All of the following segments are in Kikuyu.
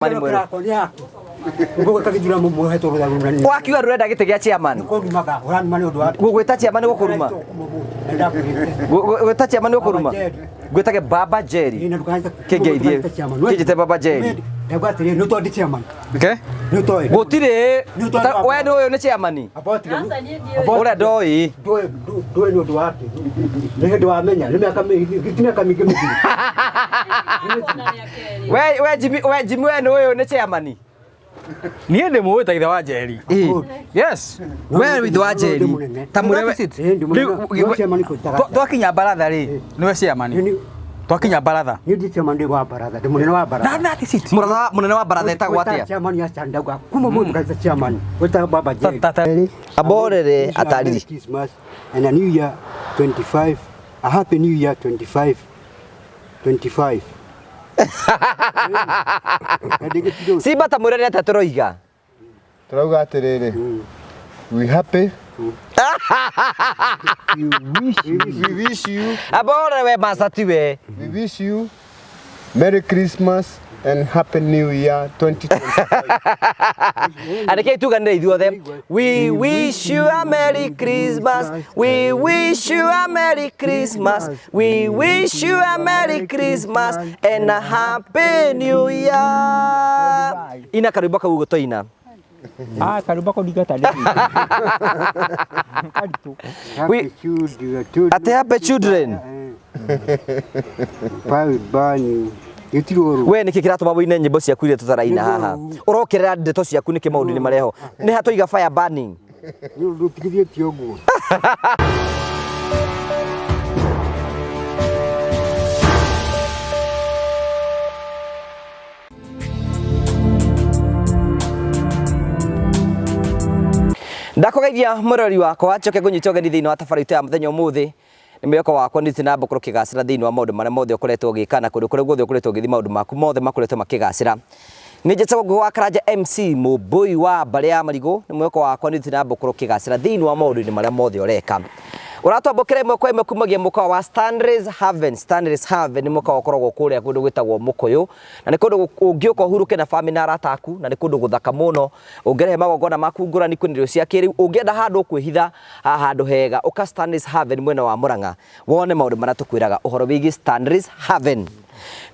Mani mwerũ. Kĩrako nĩ yaku. Ũgũka gĩthurano mũhetwo rũtha rũnani. Wakiuga ndũrenda gĩtĩ gĩa chairman. Kũrumaga, ũranuma nĩ ũndũ wa Gũgwĩta chairman gũkũruma. Na ndakwĩrĩte. Gwĩta chairman gũkũruma. Baba Jerry. Ngwĩtage Baba Jerry. Ĩ, na ndũkanahite- Kĩngeithie. ndũkanahite chairman. Kĩnjĩte Baba Jerry. Ndauga atĩrĩrĩ, nĩ ũtoĩ ndĩ chairman. Okay. Nĩ ũtoĩ. Gũtirĩ. Nĩ ũtoĩ baba. We nĩ ũyũ nĩ chairman. Amba ũtige. Ũrĩa ndoĩ. Ndũĩ ndũĩ nĩ ũndũ wake. Nĩ hĩndĩ wamenya, nĩ mĩaka mĩingĩ, ti mĩaka mĩingĩ mĩthiru. We we Jimmy, we Jimmy, we nĩ ũyũ nĩ chairman. Niĩ ndĩ mũĩ ta ithe wa Njeri. Ĩ. Yes. We witũ wa Njeri. Ta mũrĩ we. Ĩ, ndĩ mũnene. Rĩu- No chairman kũnjĩtaga Twakinya baratha rĩ, nĩwe chairman. Nĩ- Twakinya baratha. Niĩ ndi chairman ndĩ wa baratha, ndĩ mũnene wa baratha. Na that is it. Mũratha mũnene wa baratha etagwo atĩa? Chairman ya ndauga kuma mũndũ kaita chairman. Wĩtaga Baba Jerry. Ta- ta- Aborere Wish you a Merry atariri. Christmas and a new year 25, a happy new year 25, 25. Simba ta mũrere atĩa tũroiga. Turauga atiriri, we happy, we wish you, Aborere we master ti we. we wish you Merry Christmas and Happy New Year 2025. Andĩkei tuganĩre ithuothe. We wish you a Merry Christmas. We wish you a Merry Christmas. We wish you a Merry Christmas and a Happy New Year. Ina karwĩmbo kau ũguo twaina. Ah, karwĩmbo kau ndingĩhota karitũ. We- Atĩ happy children. We nĩkĩ kĩratũma wĩine nyĩmbo ciaku iria tũtaraina haha? Ũrokerera ndeto ciaku nĩkĩ maũndũ-inĩ mareho? Nĩ ha twaiga fire burning? Ndũtigithĩtie ũguo. Ndakũgeithia mũrori wakwa njoke ngũnyite ũgeni thĩinĩ wa tabarĩra itũ ya mũthenya ũmũthĩ. Nĩ mwĩhoko wakwa nĩ na mbũkũrũ kĩgacĩra thĩinĩ wa maũndũ marĩa mothe ũkoretwo ũgĩka na kũndũ kũrĩa guothe ũkoretwo ũgĩthiĩ maũndũ maku mothe makoretwo makĩgacĩra. Nĩ njĩtagwo Ngũgĩ wa Karanja MC mũmbũi wa mbarĩ ya marigũ. Nĩ mwĩhoko wakwa nĩ na mbũkũrũ kĩgacĩra thĩinĩ wa maũndũ-inĩ marĩa mothe ũreka. Ũratwambũkĩra ĩmwe kwa ĩmwe kumagia mũkawa wa Stanley's Haven. Stanley's Haven nĩ mũkawa ũkoragwo kũrĩa kũndũ gwĩtagwo Mũkũyũ na nĩ kũndũ ũngĩũka ũhurũke na famĩlĩ na arata aku na nĩ kũndũ gũthaka mũno. Ũngĩrehe magongona maku ngũrani kwĩna irio cia kĩrĩu, ũngĩenda handũ ũkwĩhitha haha handũ hega ũka Stanley's Haven mwena wa Murang'a wone maũndũ marĩa tũkwĩraga ũhoro wĩgiĩ Stanley's Haven.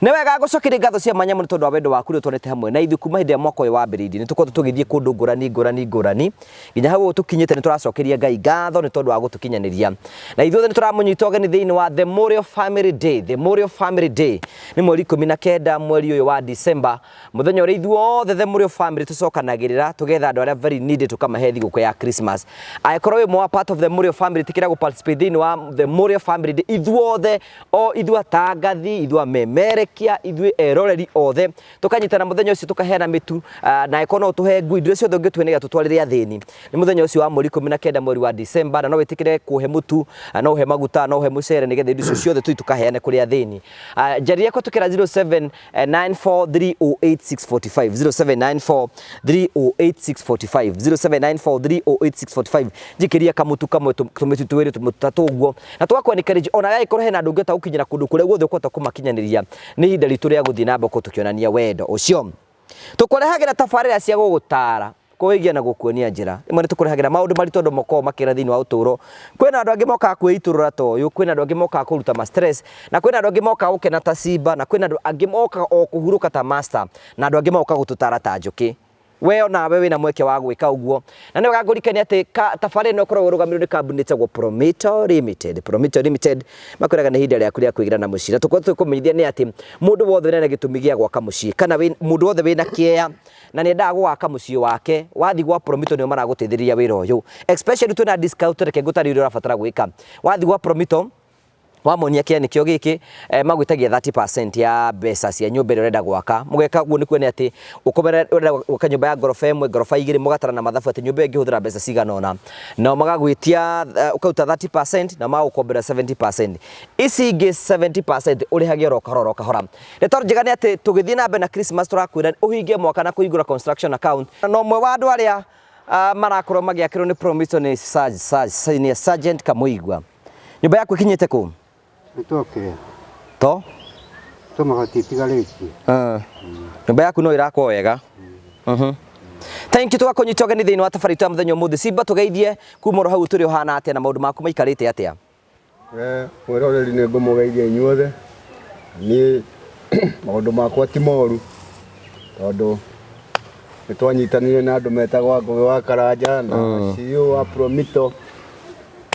Nĩ wega ngũcokerie ngatho cia mwanya mũno tondũ wa wendo waku ũrĩa ũtwarĩte hamwe na ithuĩ kuma hĩndĩ ĩrĩa mwaka ũyũ wambĩrĩirie. Nĩ tũkoretwo tũgĩthiĩ kũndũ ngũrani ngũrani ngũrani nginya hau ũguo tũkinyĩte. Nĩ tũracokeria Ngai ngatho nĩ tondũ wa gũtũkinyanĩria na ithuothe nĩ tũramũnyita ũgeni thĩinĩ wa The Memorial Family Day. The Memorial Family Day nĩ mweri 19 mweri ũyũ wa December, mũthenya ũrĩa ithuothe The Memorial Family tũcokanagĩrĩra tũgetha andũ arĩa very needed tũkamahe thigũkũ ya Christmas. Angĩkorwo wĩ mwa part of The Memorial Family, tĩkĩra gũ participate thĩinĩ wa The Memorial Family Day. Ithuothe o ithuĩ atangathi, ithuĩ amemerekia, ithuĩ eroreri othe tũkanyitana mũthenya ũcio tũkaheana mĩtu, na angĩkorwo no ũtũhe ngui, indo ciothe ũngĩtũhe nĩgetha tũtwarĩre athĩni. Nĩ mũthenya ũcio wa mweri 19 mweri wa December, na no wĩtĩkĩre kũhe mũtu, no ũhe maguta, no ũhe mũcere nĩgetha indo icio ciothe tũthiĩ tũkaheane kũrĩ athĩni. Njarĩria kũhetũkĩra 0794308645, 0794308645, 0794308645. Njikĩria kamũtu kamwe, tũmĩtu twĩrĩ, tũmĩtu tũtatũ ũguo, na tũgakũ encourage ona angĩkorwo hena andũ ũngĩhota gũkinyĩra kũndũ kũrĩa guothe ũkũhota kũmakinyanĩria. Nĩ ihinda ritũ rĩa gũthiĩ na mbere tũkĩonania wendo ũcio. Tũkũrehagĩra tabarĩra cia gũgũtara, kũwĩgia na gũkuonia njĩra. Rĩmwe nĩ tũkũrehagĩra maũndũ maritũ andũ makoragwo makĩra thĩinĩ wa ũtũũro. Kwĩna andũ angĩ mokaga kwĩitũrũra ta ũyũ, kwĩna andũ angĩ mokaga kũruta ma stress, na kwĩna andũ angĩ mokaga gũkena ta Simba, na kwĩna andũ angĩ mokaga o kũhurũka ta master, na andũ angĩ mokaga gũtũtara ta njũkĩ. We onawe wĩna mweke wa gwĩka ũguo. Na nĩ wega ngũririkanie atĩ tabarĩra ĩno ĩkoragwo ĩrũgamĩrĩirwo nĩ kambuni ĩtagwo Promito Limited. Promito Limited makwĩraga nĩ ihinda rĩaku rĩa kwĩgĩra na mũciĩ. Na tũkorwo tũkũmenyithia nĩ atĩ mũndũ wothe wĩna gĩtũmi gĩa gwaka mũciĩ, kana mũndũ wothe wĩna kĩea na nĩ endaga gwaka mũciĩ wake, wathiĩ gwa Promito nĩo maragũteithĩrĩria wĩra ũyũ. Especially twĩna discount, reke ngũtarĩrie ũrĩa ũrabatara gwĩka. Wathiĩ gwa Promito wamonia kĩa nĩkĩo gĩkĩ, magwĩtagia 30% ya mbeca cia nyũmba ĩrĩa ũrenda gwaka. Mũgeka ũguo nĩ kuonia atĩ ũkomera ũrenda gwaka nyũmba ya ngoroba ĩmwe, ngoroba igĩrĩ, mũgatara na mathabu atĩ nyũmba ĩyo ĩngĩhũthĩra mbeca cigana ũna. Nao magagwĩtia ũkaruta 30% na magagũkombera 70%. Ici ingĩ 70% ũrĩhagia oro kahora oro kahora. Ndeto njega nĩ atĩ tũgĩthiĩ na mbere na Christmas tũrakwĩra ũhingie mwaka na kũhingũra construction account. Na ũmwe wa andũ arĩa marakorwo magĩakĩrwo nĩ Promito nĩ Senior Sergeant Kamũigua. Nyũmba yaku ĩkinyĩte kũ? Nĩtokĩra. To? To mabati itigarĩtie. Nyũmba yaku no ĩrakwo wega. Thank you, tũgakũnyita ũgeni thĩinĩ wa tabarĩra itũ ya mũthenya ũmũthĩ. Simba, tũgeithie kuma oro hau tũrĩ, ũhana atĩa na maũndũ maku maikarĩte atĩa? Mwĩroreri, nĩ ngũmũgeithia inyuothe. Niĩ maũndũ makwa ti moru, tondũ nĩ twanyitanire na andũ metagwo Ngũgĩ wa Karanja na CEO wa Promito,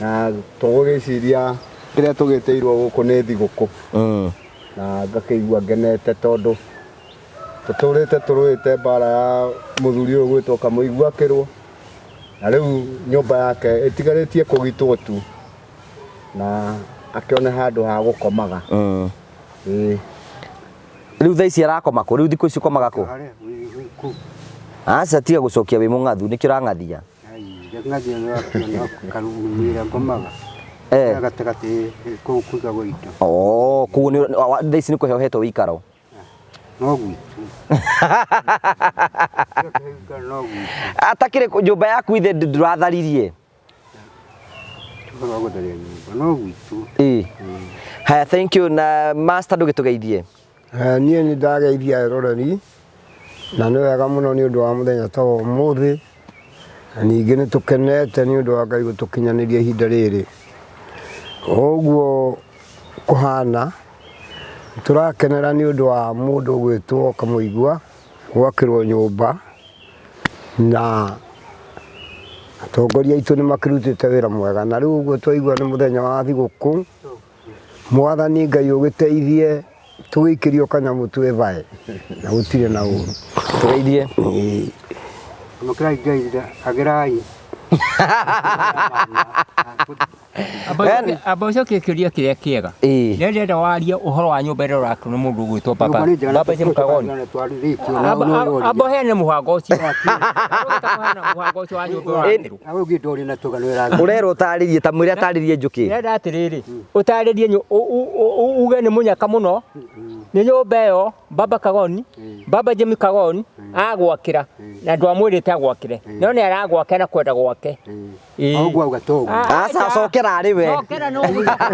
na tũgũgĩciria kĩrĩa tũgĩtĩirwo gũkũ nĩ thigũkũ, na ngakĩigua ngenete tondũ tũtũrĩte tũrũĩte mbara ya mũthuri ũyũ gwĩtwo Kamũigua akĩrwo, na rĩu nyũmba yake ĩtigarĩtie kũgitwo tu na akĩone handũ ha gũkomaga. Ĩĩ. Rĩu thaa ici arakoma kũ? Rĩu thikũ ici ũkomaga kũ? Harĩa kũ? Aca, tiga gũcokia, wĩ mũng'athu, nĩkĩo ũrang'athia. Ng'athia no karumira ngomaga. Gatagatĩ kũu kũigagwo indo. Oh, kũu nĩ thaa ici nĩ kũheo ũhetwo wĩikaro? No gwitũ. No gwitũ. Atakĩrĩ nyũmba yaku ithe ndũratharirie? Ũhoro wa gũtharia nyũmba no gwitũ. Ĩĩ. Haya, thank you. Na master, ndũgĩtũgeithie. Niĩ nĩ ndageithia eroreri, na nĩ wega mũno nĩ ũndũ wa mũthenya ta wa ũmũthĩ, na ningĩ nĩ tũkenete nĩ ũndũ wa Ngai gũtũkinyanĩria ihinda rĩrĩ. Ũguo kũhana, tũrakenera nĩ ũndũ wa mũndũ ũgwĩtwo Kamũigua gwakĩrwo nyũmba, na atongoria aitũ nĩ makĩrutĩte wĩra mwega, na rĩu ũguo twaigua nĩ mũthenya wa thigũkũ, Mwathani Ngai ũgĩteithie tũgĩikĩrio kanyamũ twĩvae na gũtirĩ na ũru. Tũgeithie. Ĩĩ. Amũkĩrai Ngai, agĩrai. Amba ũcokie kĩũria kĩrĩa kĩega. Ĩĩ. Nĩ ndĩrenda warie ũhoro wa nyũmba ĩrĩa ũrakĩrwo nĩ mũndũ ũgwĩtwo baba baba James Kagoni. Amba ũheane mũbango ũcio. Ũrenda mũbango ũcio wa nyũmba ũrakĩrwo. Ũrerwo ũtarĩrie, ta mwĩre atarĩrie njũkĩ. Ndĩrenda atĩrĩrĩ, ũtarĩrie uge nĩ mũnyaka mũno nĩ nyũmba ĩyo baba Kagoni, baba James Kagoni agwakĩra, na ndwamwĩrĩte agwakĩre, no nĩ aragwakĩra na kwenda gwake. Ĩĩ. Ũguo auga toguo. Aca, cokera arĩ we. Cokera no Mũnyaka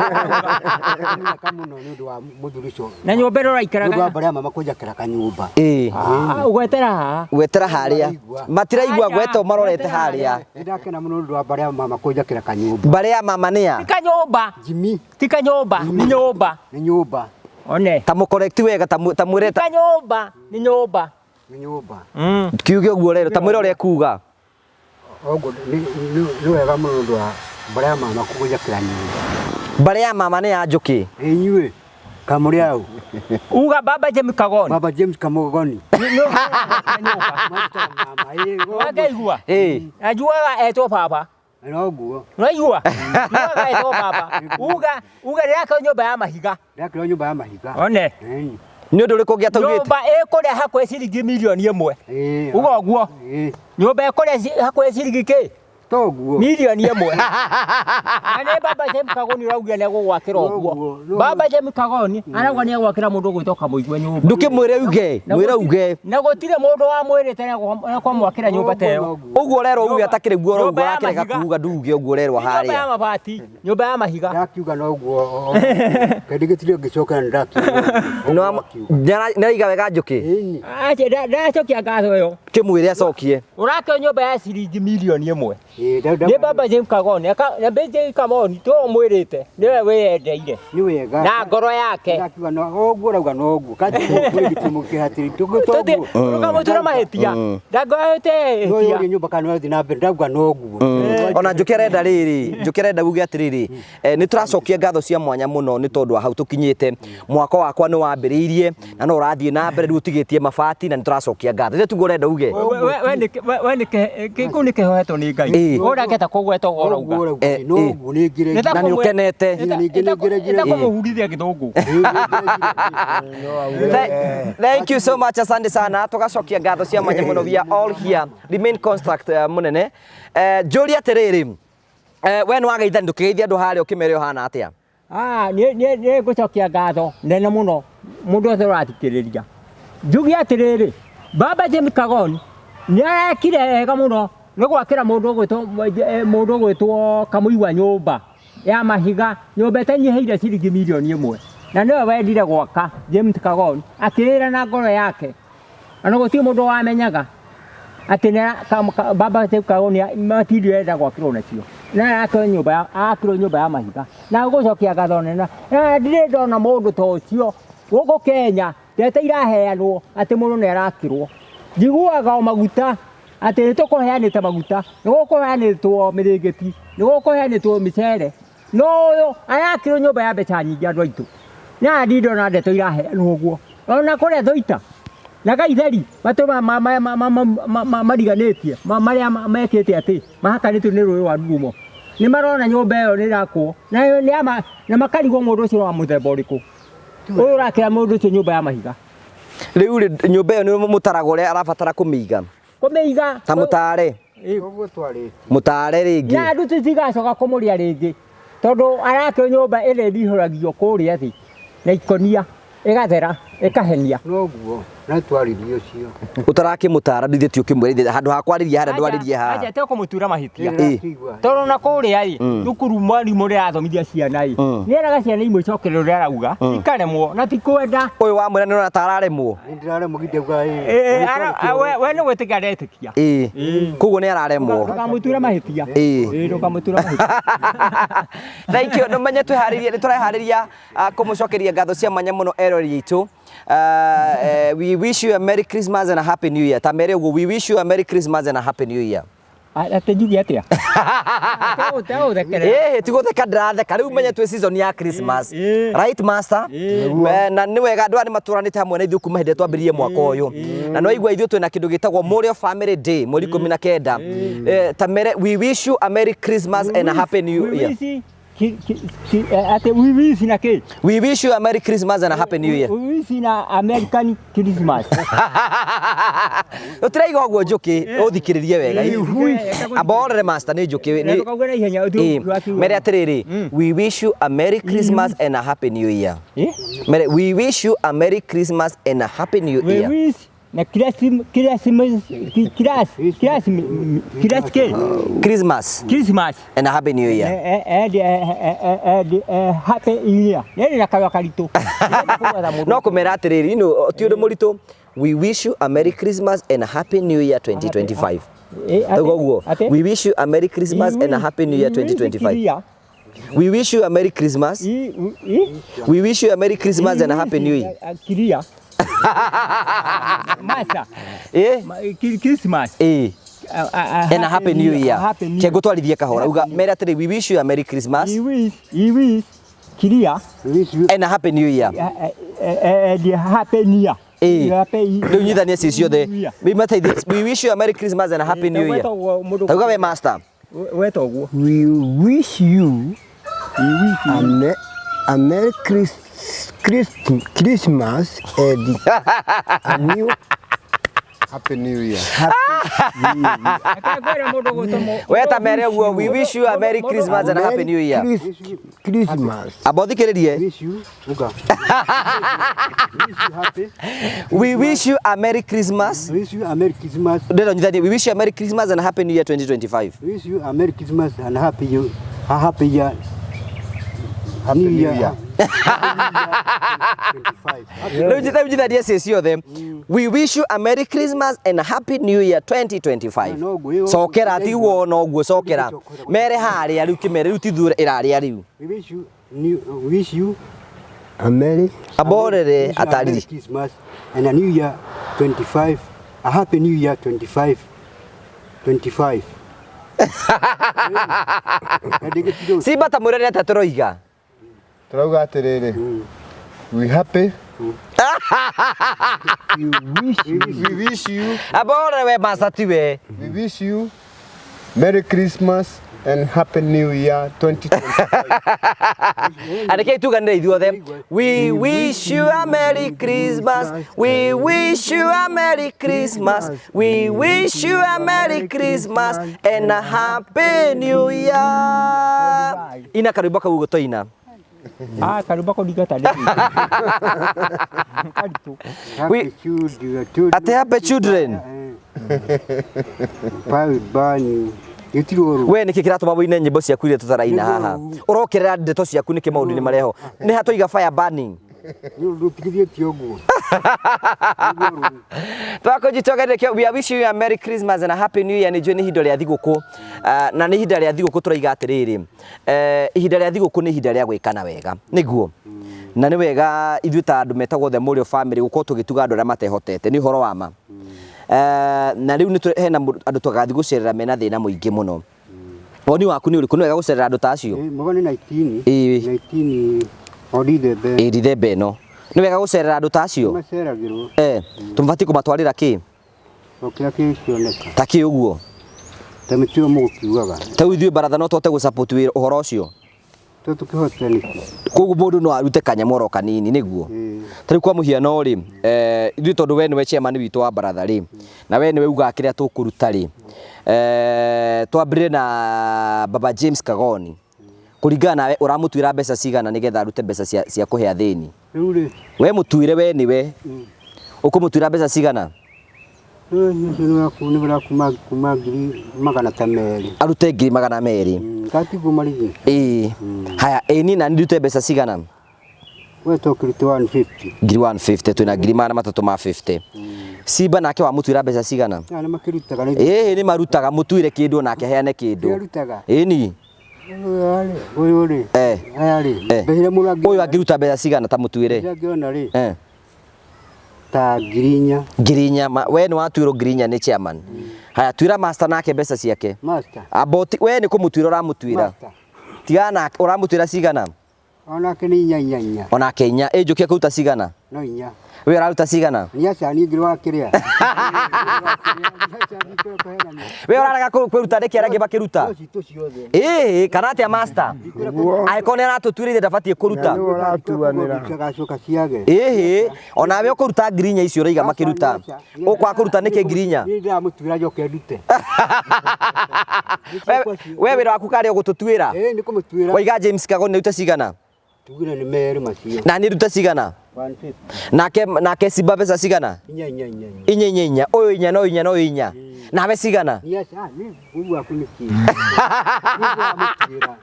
mũno nĩ ũndũ wa mũthuri ũcio. Na nyũmba ĩrĩa Nĩ ũndũ wa ũraikaraga mbarĩ ya mama kũnjakĩra kanyũmba. Ĩĩ. Ũgwetera haha. Gwetera harĩa. Matiraigua. Aca, gweta marorete gwetera harĩa. Nĩndakena mũno nĩ ũndũ wa mbarĩ ya mama kũnjakĩra kanyũmba. Mbarĩ ya mama nĩ ya Ti kanyũmba. Jimmy. Ti kanyũmba, nĩ nyũmba. Nĩ nyũmba. One. Ta mũcorrect wega, ta mwĩre Ti kanyũmba, nĩ nyũmba. Nĩ nyũmba. Kiuge ũguo rero, ta mwĩre ũrĩa kuga. Ũguo nĩ wega mũno nĩ ũndũ wa mbarĩ ya mama kũnjakĩra nyũmba. Mbarĩ ya mama nĩ ya njũkĩ. Inyuĩ kamũrĩ au. Uga baba James Kagoni. Baba James Kamũgoni. Wakaigua? Ĩĩ. Najuaga etwo baba. Noguo. Unaigua? Njuaga etwo baba. Uga uga ndĩrakĩrwo nyũmba ya mahiga. Ndakĩrwo nyũmba ya mahiga. One. Ĩĩ. Nĩ ũndũ ũrĩkũ ũngĩ ataugĩte? Nyũmba ĩkũrĩa hakuhĩ ciringi mirioni 1. Ĩĩ. Uga ũguo. Ĩĩ. Nyũmba ĩkũrĩa hakuhĩ ciringi kĩ? Toguo. Mirioni 1. Na nĩ baba James Kagoni ũrauga nĩ egũgwakĩra ũguo. Noguo, Baba James Kagoni arauga nĩ egwakĩra mũndũ ũgwĩtwo Kamũigua nyũmba. Ndũkĩmwĩre uge, mwĩre uge. Na gũtirĩ mũndũ wamwĩrĩte nĩ ekwamwakĩra nyũmba ta ĩyo. Ũguo ũrerwo uge atakĩrĩ guo ũrauga Nyũmba ya ũrakĩrega mahiga. kuga nduge ũguo ũrerwo Nyũmba ya harĩa. mabati, nyũmba ya mahiga. Ndakiuga noguo. Kĩndũ gĩtirĩ ngĩcokera nĩ ndakiuga. Nĩaraiga wega njũkĩ. Ĩni. Ache ndacokia ngatho ĩyo. Kĩmwĩre acokie. Ũrakĩo nyũmba ya ciringi mirioni 1. Ĩĩ, Nĩ baba James Kagoni, na baba James Kagoni to ũmwĩrĩte, nĩwe wĩyendeire Nĩ wega. na ngoro yake. Ndakiuga no ũguo ũrauga noguo. Kanjũ gĩtimũkĩra toguo. Ndũkamũture mahĩtia. Ndangĩte No ihĩtia. yũrie nyũmba kana ũrathiĩ na mbere ndauga noguo. Ona njũkĩ arenda rĩrĩ, njũkĩ arenda uge atĩrĩrĩ, nĩ tũracokia ngatho cia mwanya mũno nĩ tondũ wa hau tũkinyĩte. Mwako wakwa nĩ wambĩrĩirie na no ũrathiĩ na mbere, rĩu ũtigĩtie mabati na nĩ tũracokia ngatho. Ithe tuguo ũrenda uge? We nĩ kĩu nĩ kĩhoetwo nĩ Ngai. Ĩĩ. Ũraketa kũgweta ũguo ũrauga. Ũguo ũrauga noguo nĩ ngire. Na nĩ ũkenete. Ĩtakũmũhurithia gĩthũngũ. Thank you so much, asante sana. Tugacokia ngatho cia mwanya mũno. We are all here, remain constant, mũnene. Njũrie atĩrĩrĩ, we nĩ wageithani, ndũkĩgeithia andũ harĩa ũkĩmere ũhana atĩa? Ah, nĩ ngũcokia ngatho nene mũno mũndũ wothe ũrathikĩrĩria. Njuge atĩrĩrĩ, baba James Kagoni nĩ arekire wega mũno nĩ gwakĩra mũndũ ũgwĩtwo Kamũigua nyũmba ya mahiga, nyũmba ĩtanyihĩire ciringi mirioni 1, na nĩwe wendire gwaka. James Kagoni akĩĩra na ngoro yake. Ona gũtirĩ mũndũ wamenyaga atĩ baba Kagoni material enda gwakĩrwo nacio. Na arakĩrwo nyũmba ya arakĩrwo nyũmba ya mahiga. Na gũcokia ngatho nene. Na ndirĩ ndona mũndũ ta ũcio gũkũ Kenya ndete iraheanwo atĩ mũndũ nĩ arakĩrwo. Njiguaga o maguta atĩ nĩ tũkũheanĩte maguta, nĩ gũkũheanĩtwo mĩrĩngĩti, nĩ gũkũheanĩtwo mĩcere. No ũyũ arakĩrwo nyũmba ya mbeca nyingĩ andũ aitũ. Na ndirĩ ndona ndeto iraheanwo ũguo. Ona kũrĩa Thũita na Gaitheri matũra mariganĩtie marĩa mekĩte atĩ mahakanĩtio nĩ rũĩ rwa Ndurumo nĩ marona nyũmba ĩyo nĩ ĩrakwo na nĩ ama na makarigwo mũndũ ũcio nĩ wa mũthemba ũrĩkũ ũyũ ũrakĩra mũndũ ũcio nyũmba ya mahiga. Rĩu rĩ nyũmba ĩyo nĩ mũtaraga ũrĩa arabatara kũmĩiga. Kũmĩiga Ta mũtare. Ũguo twarĩtie. Mũtare rĩngĩ. Na andũ tutigacoka kũmũrĩa rĩngĩ tondũ arakĩrwo nyũmba ĩrĩa ĩrihũragio kũrĩa thĩ na ikonia ĩgathera ĩkahenia. Noguo na twaririe ũcio. Ũtarakĩmũtara ndithĩ ti ũkĩmwĩrithia handũ ha kwarĩria harĩa ndwarĩrie haha. Aja tekũmũtura mahĩtia. Tondũ na kũrĩa ĩ thukuru mwarimũ ũrĩa arathomithia ciana ĩ nĩ eraga ciana imwe icokere ũrĩa arauga ikaremwo na ti kwenda. Ũyũ wamwĩra nĩ ũrona ta araremwo. Nĩ ndĩraremwo githĩ auga ĩ. We nĩ gwĩtĩkia aretĩkia. Ĩĩ. Koguo nĩ araremwo. Ndũkamũture mahĩtia. Ĩĩ ndũkamũture mahĩtia. Thank you. Nĩ menye twĩharĩrie nĩ tũreharĩria kũmũcokeria ngatho cia mwanya mũno erori itũ. We wish you a Merry Christmas and a Happy New Year. Ta mere ũguo, we wish you a Merry Christmas and a Happy New Year. Atĩ njuge atĩa? Ĩĩ ti gũtheka ndĩratheka rĩu menye twĩ season ya Christmas. Right master? Na nĩ wega andũ aya nĩ matũranĩte hamwe na ithuĩ kuma hĩndĩ ĩrĩa twambĩrĩirie mwaka ũyũ. Na nĩ waigua ithuĩ twĩna kĩndũ gĩtagwo Mũrĩo Family Day mweri 19. Ta mere we wish you a Merry Christmas and a Happy New Year. Ate we wish na kĩ? We wish you a Merry Christmas and a Happy New Year. We wish na American Christmas. Tũtiraiga ũguo Njũkĩ, ũthikĩrĩrie wega. Amba orere master nĩ Njũkĩ. Ndũkauge na ihenya. Mere atĩrĩrĩ, we wish you a Merry Christmas and a Happy New Year. Mere we wish you a Merry Christmas and a Happy New Year. We wish na Christmas. Christmas and a Happy New Year. Happy New Year. Nĩ na kanua karitũ. No kũmera atĩrĩrĩ, you know, ti ũndũ mũritũ. We wish you a Merry Christmas and a Happy New Year 2025. Tauga ũguo. We wish you a Merry Christmas and a Happy New Year 2025. We wish you a Merry Christmas. We wish you a Merry Christmas and a Happy New Year. Kiria. Master. Eh? Christmas. Eh. And a Happy New Year. Ke ngũtwarithie kahora. Uga mere atĩrĩ, we wish you a Merry Christmas. We wish Kiria. And a Happy New Year. And Happy New Year. Rĩu nyithanie ci ciothe. We wish you a Merry Christmas and a Happy New Year. Tauga we master. Weta ũguo. We wish you a Merry Christmas and a new Happy New Year. Weta mere ũguo, we wish you a Merry Christmas and a Happy New Year. Christmas. Amba ũthikĩrĩrie. We wish you a Merry Christmas. We wish you a Merry Christmas. Ndĩrona nyithanie, we wish you a Merry Christmas and a Happy New Year 2025. We wish you a Merry Christmas and a Happy New a Happy Year. New Year. Rĩu nyithanie ci ciothe. We wish you a Merry Christmas and a Happy New Year 2025. Cokera tiguo no ũguo cokera. Mere harĩa rĩu kĩmere rĩu ti thure ĩrarĩa rĩu. We wish you new wish you a Merry Amborere a Merry Christmas and a New Year 25, a Happy New Year 25 25. Simba ta mwĩrore atĩa tũroiga? Tũrauga atĩrĩrĩ, we happy. We wish you. Amborere we master ti we. We wish you Merry Christmas and Happy New Year 2025. Andĩkei tuganĩre ithuothe. We wish you a Merry Christmas. We wish you a Merry Christmas. We wish you a Merry Christmas and a Happy New Year. Ina karwĩmbo kau ũguo twaina. Ah, karwĩmbo kau ndingĩhota karitũ. Happy children. Ate happy children. Bye bye. We nĩkĩ kĩratũma wĩine nyĩmbo ciaku iria tũtaraina haha? Ũrokerera ndeto ciaku nĩkĩ maũndũ-inĩ marĩa ho? Nĩ ha twaiga fire burning? Nĩ ũndũ tigithĩtie ũguo. Twakũnyita ũgeni nĩkĩo we are wishing you a merry Christmas and a happy new year. Nĩ njũĩ nĩ ihinda rĩa thigũkũ. Ah, na nĩ ihinda rĩa thigũkũ tũraiga atĩrĩrĩ, eh, ihinda rĩa thigũkũ nĩ ihinda rĩa gwĩkana wega nĩguo na nĩ wega ithuĩ ta andũ metagwo the Mũrĩo family gũkorwo tũgĩtuga andũ arĩa matehotete nĩ ũhoro wa ma. Eh, na rĩu nĩ hena andũ tũgathiĩ gũcerera mena thĩna mũingĩ mũno. Woni waku nĩ ũrĩkũ? Nĩ wega gũcerera andũ ta acio? Eh, Mwaka nĩ 19 Ĩĩ. 19 o Dithemba. Ĩĩ Dithemba ĩno nĩ wega gũcerera andũ ta acio? Maceragĩrwo. Eh, tũmabatiĩ kũmatwarĩra kĩ? O kĩrĩa kĩngĩoneka. Ta kĩ ũguo? Ta mĩtĩ mũgũkiugaga. Ta rĩu ithuĩ baratha no tũhote gũ support wĩra ũhoro ũcio? To tũkĩhote nĩkĩ? Koguo mũndũ no arute kanyamũ oro kanini nĩguo? Ta rĩu kwa mũhiano rĩ, eh, ithuĩ tondũ we nĩwe chairman witũ wa baratha rĩ, na we nĩwe ugaga kĩrĩa tũkũruta rĩ, eh, twambĩrĩre na Baba James Kagoni. Kũringana nawe ũramũtuĩra mbeca cigana nĩgetha arute mbeca cia, cia kũhe athĩni? Rĩu rĩ, We mũtuĩre we nĩwe. Ũkũmũtuĩra mbeca cigana? Ũcio nĩ wa kuma 200,000 ta. Arute 200,000. Gatiguo marigĩ. Ĩĩ. Haya, ĩ niĩ nani ndute mbeca cigana? We to kĩrute 150. 150,000 twĩna 350,000. Simba nake wamũtuĩra mbeca cigana? Na nĩ makĩrutaga nĩ. Ĩĩ nĩ marutaga, mũtuĩre kĩndũ nake aheane kĩndũ. Arutaga. Ĩni. Ũyũ rĩ. Eh. Aya rĩ. Mbeca iria mũndũ Ũyũ angĩruta mbeca cigana ta mũtuĩre? Mbeca angĩona rĩ. Eh. Ta 4,000. 4,000 we nĩ watuĩrwo 4,000 nĩ chairman. Haya tuĩra master nake mbeca ciake. Master. Aboti we nĩ kũmũtuĩra ũramũtuĩra. Master. Tigana nake ũramũtuĩra cigana? Onake nĩ inya inya inya. Onake inya. Ĩ Njũkĩ akũruta cigana? No inya. We ũraruta cigana? Ni aca niĩ ngĩrĩ wa kĩrĩa. We ũrarega kwĩruta nĩkĩ arĩa angĩ makĩruta? Citũ ciothe. Ĩĩ kana atĩa master? Angĩkorwo nĩ aratũtuĩrĩire ndabatiĩ kũruta. Nĩwe ũratuanĩra. Gacoka ciage. Ĩhĩ onawe ũkũruta 4,000 icio ũraiga makĩruta. Ũkwaga kũruta nĩkĩ 4,000? Niĩ ndĩramũtuĩra njoke ndute. We wĩra waku karĩ o gũtũtuĩra? Ĩĩ nĩ kũmũtuĩra. Waiga James Kagoni nĩ arute cigana? Tugire nĩ merĩ macio. Na niĩ ndute cigana? 150. Nake nake Simba mbeca cigana? Inya inya inya inya. Inya inya inya. Ũyũ inya no inya no inya. Nawe cigana? Ni aca ni ũguo waku nĩ kĩ? Niĩ ndĩramũtuĩra.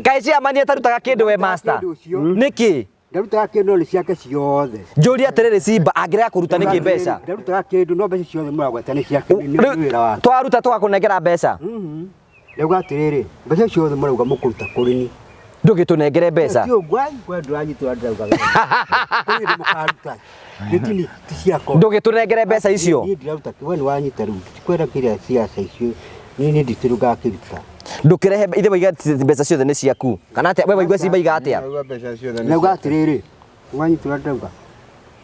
Kaĩ chairman atarutaga kĩndũ we master? Kĩndũ ũcio. Nĩkĩ? Ndarutaga kĩndũ no nĩ ciake ciothe. Njũrie atĩrĩrĩ Simba angĩrega kũruta nĩkĩ mbeca? Ndarutaga kĩndũ no mbeca ciothe mũragweta nĩ ciake nĩ wĩra wake. Twaruta tũgakũnengera mbeca. Ndauga atĩrĩrĩ, mbeca ciothe mũrauga mũkũruta kũrĩ ni. Ndũgĩtũnengere mbeca. Ti ũguo ai we ndũranyitwo ndĩrauga wega. Kũrĩ hĩndĩ mũkaruta. Gĩtini ti ciakwa. Ndũgĩtũnengere mbeca icio. Niĩ ndiraruta we nĩ wanyita rĩu. Ndikwenda kĩrĩa ciaca icio. Niĩ nĩ ndikĩrĩ ngakĩruta. Ndũkĩrehe ithe waiga mbeca ciothe nĩ ciaku. Kana atĩa we waigua Simba iga atĩa? Ndauga mbeca ciothe nĩ Ndauga atĩrĩrĩ, nĩ wanyita ũrĩa ndauga.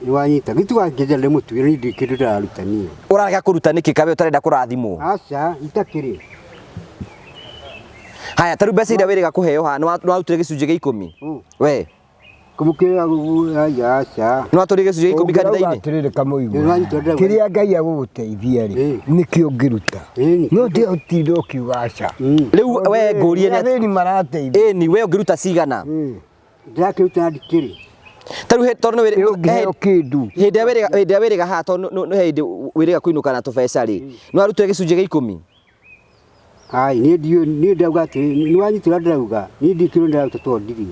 Nĩ wanyita. Gĩtuga ngĩnja ndĩmũtuĩre niĩ ndirĩ kĩndũ ndĩraruta niĩ. Ũrarega kũruta nĩkĩ kawe ũtarenda kũrathimwo? Aca, itakĩrĩ. Haya ta rĩu mbeca iria wĩrĩga kũheo haha nĩ warutire gĩcunjĩ gĩa ikũmi? We. Kũmũkĩra aca. Nĩ watũrire gĩcunjĩ gĩa ikũmi kanitha-inĩ? Atĩrĩrĩ Kamũigua. Nĩ wanyita ndĩrauga. Kĩrĩa Ngai agũgũteithia rĩ, nĩkĩo ũngĩruta. No ti ũtinde ũkiuga aca. Rĩu we ngũrie nĩ Athĩni marateithio. Ĩni we ũngĩruta cigana? Ndĩrakĩruta na ndikĩrĩ. Ta rĩu tondũ nĩ wĩrĩ Ũngĩheo kĩndũ. Hĩndĩ ĩrĩa wĩrĩga hĩndĩ ĩrĩa wĩrĩga haha tondũ nĩ hĩndĩ wĩrĩga kũinũka na tũbeca rĩ, nĩ warutire gĩcunjĩ gĩa ikũmi? Ai, niĩ ndiũĩ, niĩ ndauga atĩrĩ, nĩ wanyita ũrĩa ndĩrauga, niĩ ndirĩ kĩndũ ndĩraruta tondũ ndirĩ.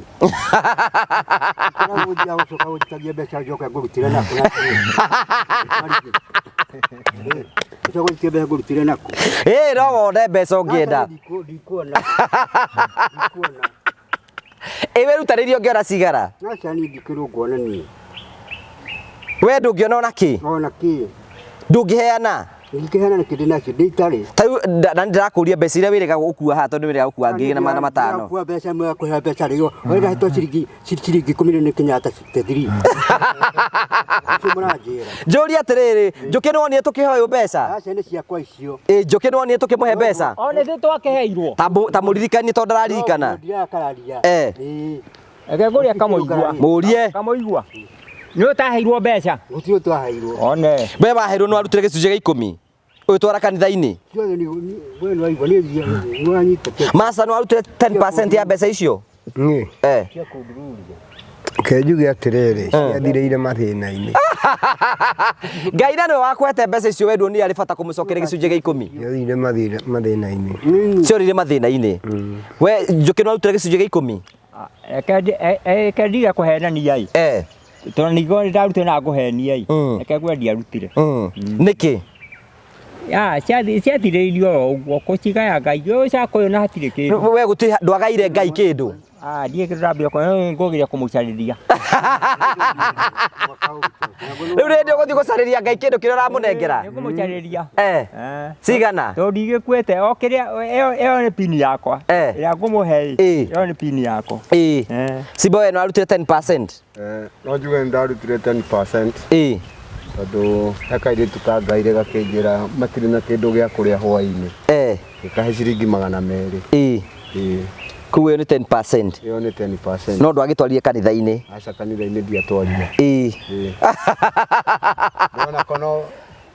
Koragwo ũthiaga gũcoka gũnjĩtagia mbeca njoke ngũrutĩre nakũ na Ũcoke ũnjĩtie mbeca ngũrutĩre nakũ. Ĩĩ no wone mbeca ũngĩenda. Ndikuona. Ndikuona. Ĩ wĩrutanĩrie ũngĩona cigana? Aca niĩ ndikĩrĩ nguona niĩ. We ndũngĩona ona kĩ? Ona kĩ. Ndũngĩheana? Ndingĩheana nĩ kĩndĩ nacio ndĩ itarĩ. Ta rĩu na nĩ ndĩrakũria mbeca iria wĩrĩga gũkua haha tondũ wĩrĩga gũkua 1,500. Ndĩrakua mbeca mwe kũheo mbeca rĩ, wenda hetwo ciringi 10 nĩ Kenyatta 63. Icio mũranjĩra. Njũrie atĩrĩrĩ, Njũkĩ nĩ wonire tũkĩhe ũyũ mbeca? Aca nĩ ciakwa icio. Ĩ Njũkĩ nĩ wonire tũkĩmũhe mbeca? Ona ithuĩ twakĩheirwo. Ta mũririkanie tondũ ndararirikana. Ndirakararia. Eh. Reke ngũrie Kamũigua. Mũrie. Kamũigua. Nĩ ũtaheirwo mbeca? Gũtirĩ twaheirwo. One. We waheirwo nĩ warutire gĩcunjĩ gĩa ikũmi? Ũyũ twara kanitha-inĩ? Ciothe nĩ we nĩ waigua nĩ nĩ wanyita. Master nĩ warutire 10% ya mbeca icio? Niĩ. Eh. Reke njuge atĩrĩrĩ, ciathirĩire mathĩna-inĩ. Ngai na nĩwe wakũhete mbeca icio we nduonire arĩ bata kũmũcokeria gĩcunjĩ gĩa ikũmi? Ciathirire mathĩna-inĩ. Ciorire mathĩna-inĩ. We Njũkĩ nĩ warutire gĩcunjĩ gĩa ikũmi? Reke ndige kũhenania ĩ. Tondũ ningĩ nĩ ndarutire na ngũhenia ĩ. Reke ngue ndiarutire. Nĩkĩ? Ya, ciathirĩirio oro ũguo kũcigaya Ngai ũyũ cako ũyũ na hatirĩ kĩndũ. We gũtirĩ ndwagaire Ngai kĩndũ. Ah, ndiĩ kĩndũ ndambia kũ ngũgeria kũmũcarĩria. Rĩu rĩndĩ ũgũthiĩ gũcarĩria Ngai kĩndũ kĩrĩa ũramũnengera. Nĩngũmũcarĩria. Cigana? Tondũ ndigĩkuĩte o kĩrĩa ĩyo nĩ pini yakwa. Ĩrĩa ngũmũhe ĩ, ĩyo nĩ pini yakwa. Simba we nĩwarutire 10%? No njuge nĩ ndarutire 10%. Tondũ he kairĩtu kangaire gakĩnjĩra matirĩ na kĩndũ gĩa kũrĩa hwaĩ-inĩ. Gĩkahe ciringi 200. Koguo ĩyo nĩ 10%. Ĩyo nĩ 10%. No ndwagĩtwarire kanitha-inĩ. Aca kanitha-inĩ ndiatwarire. Nona kono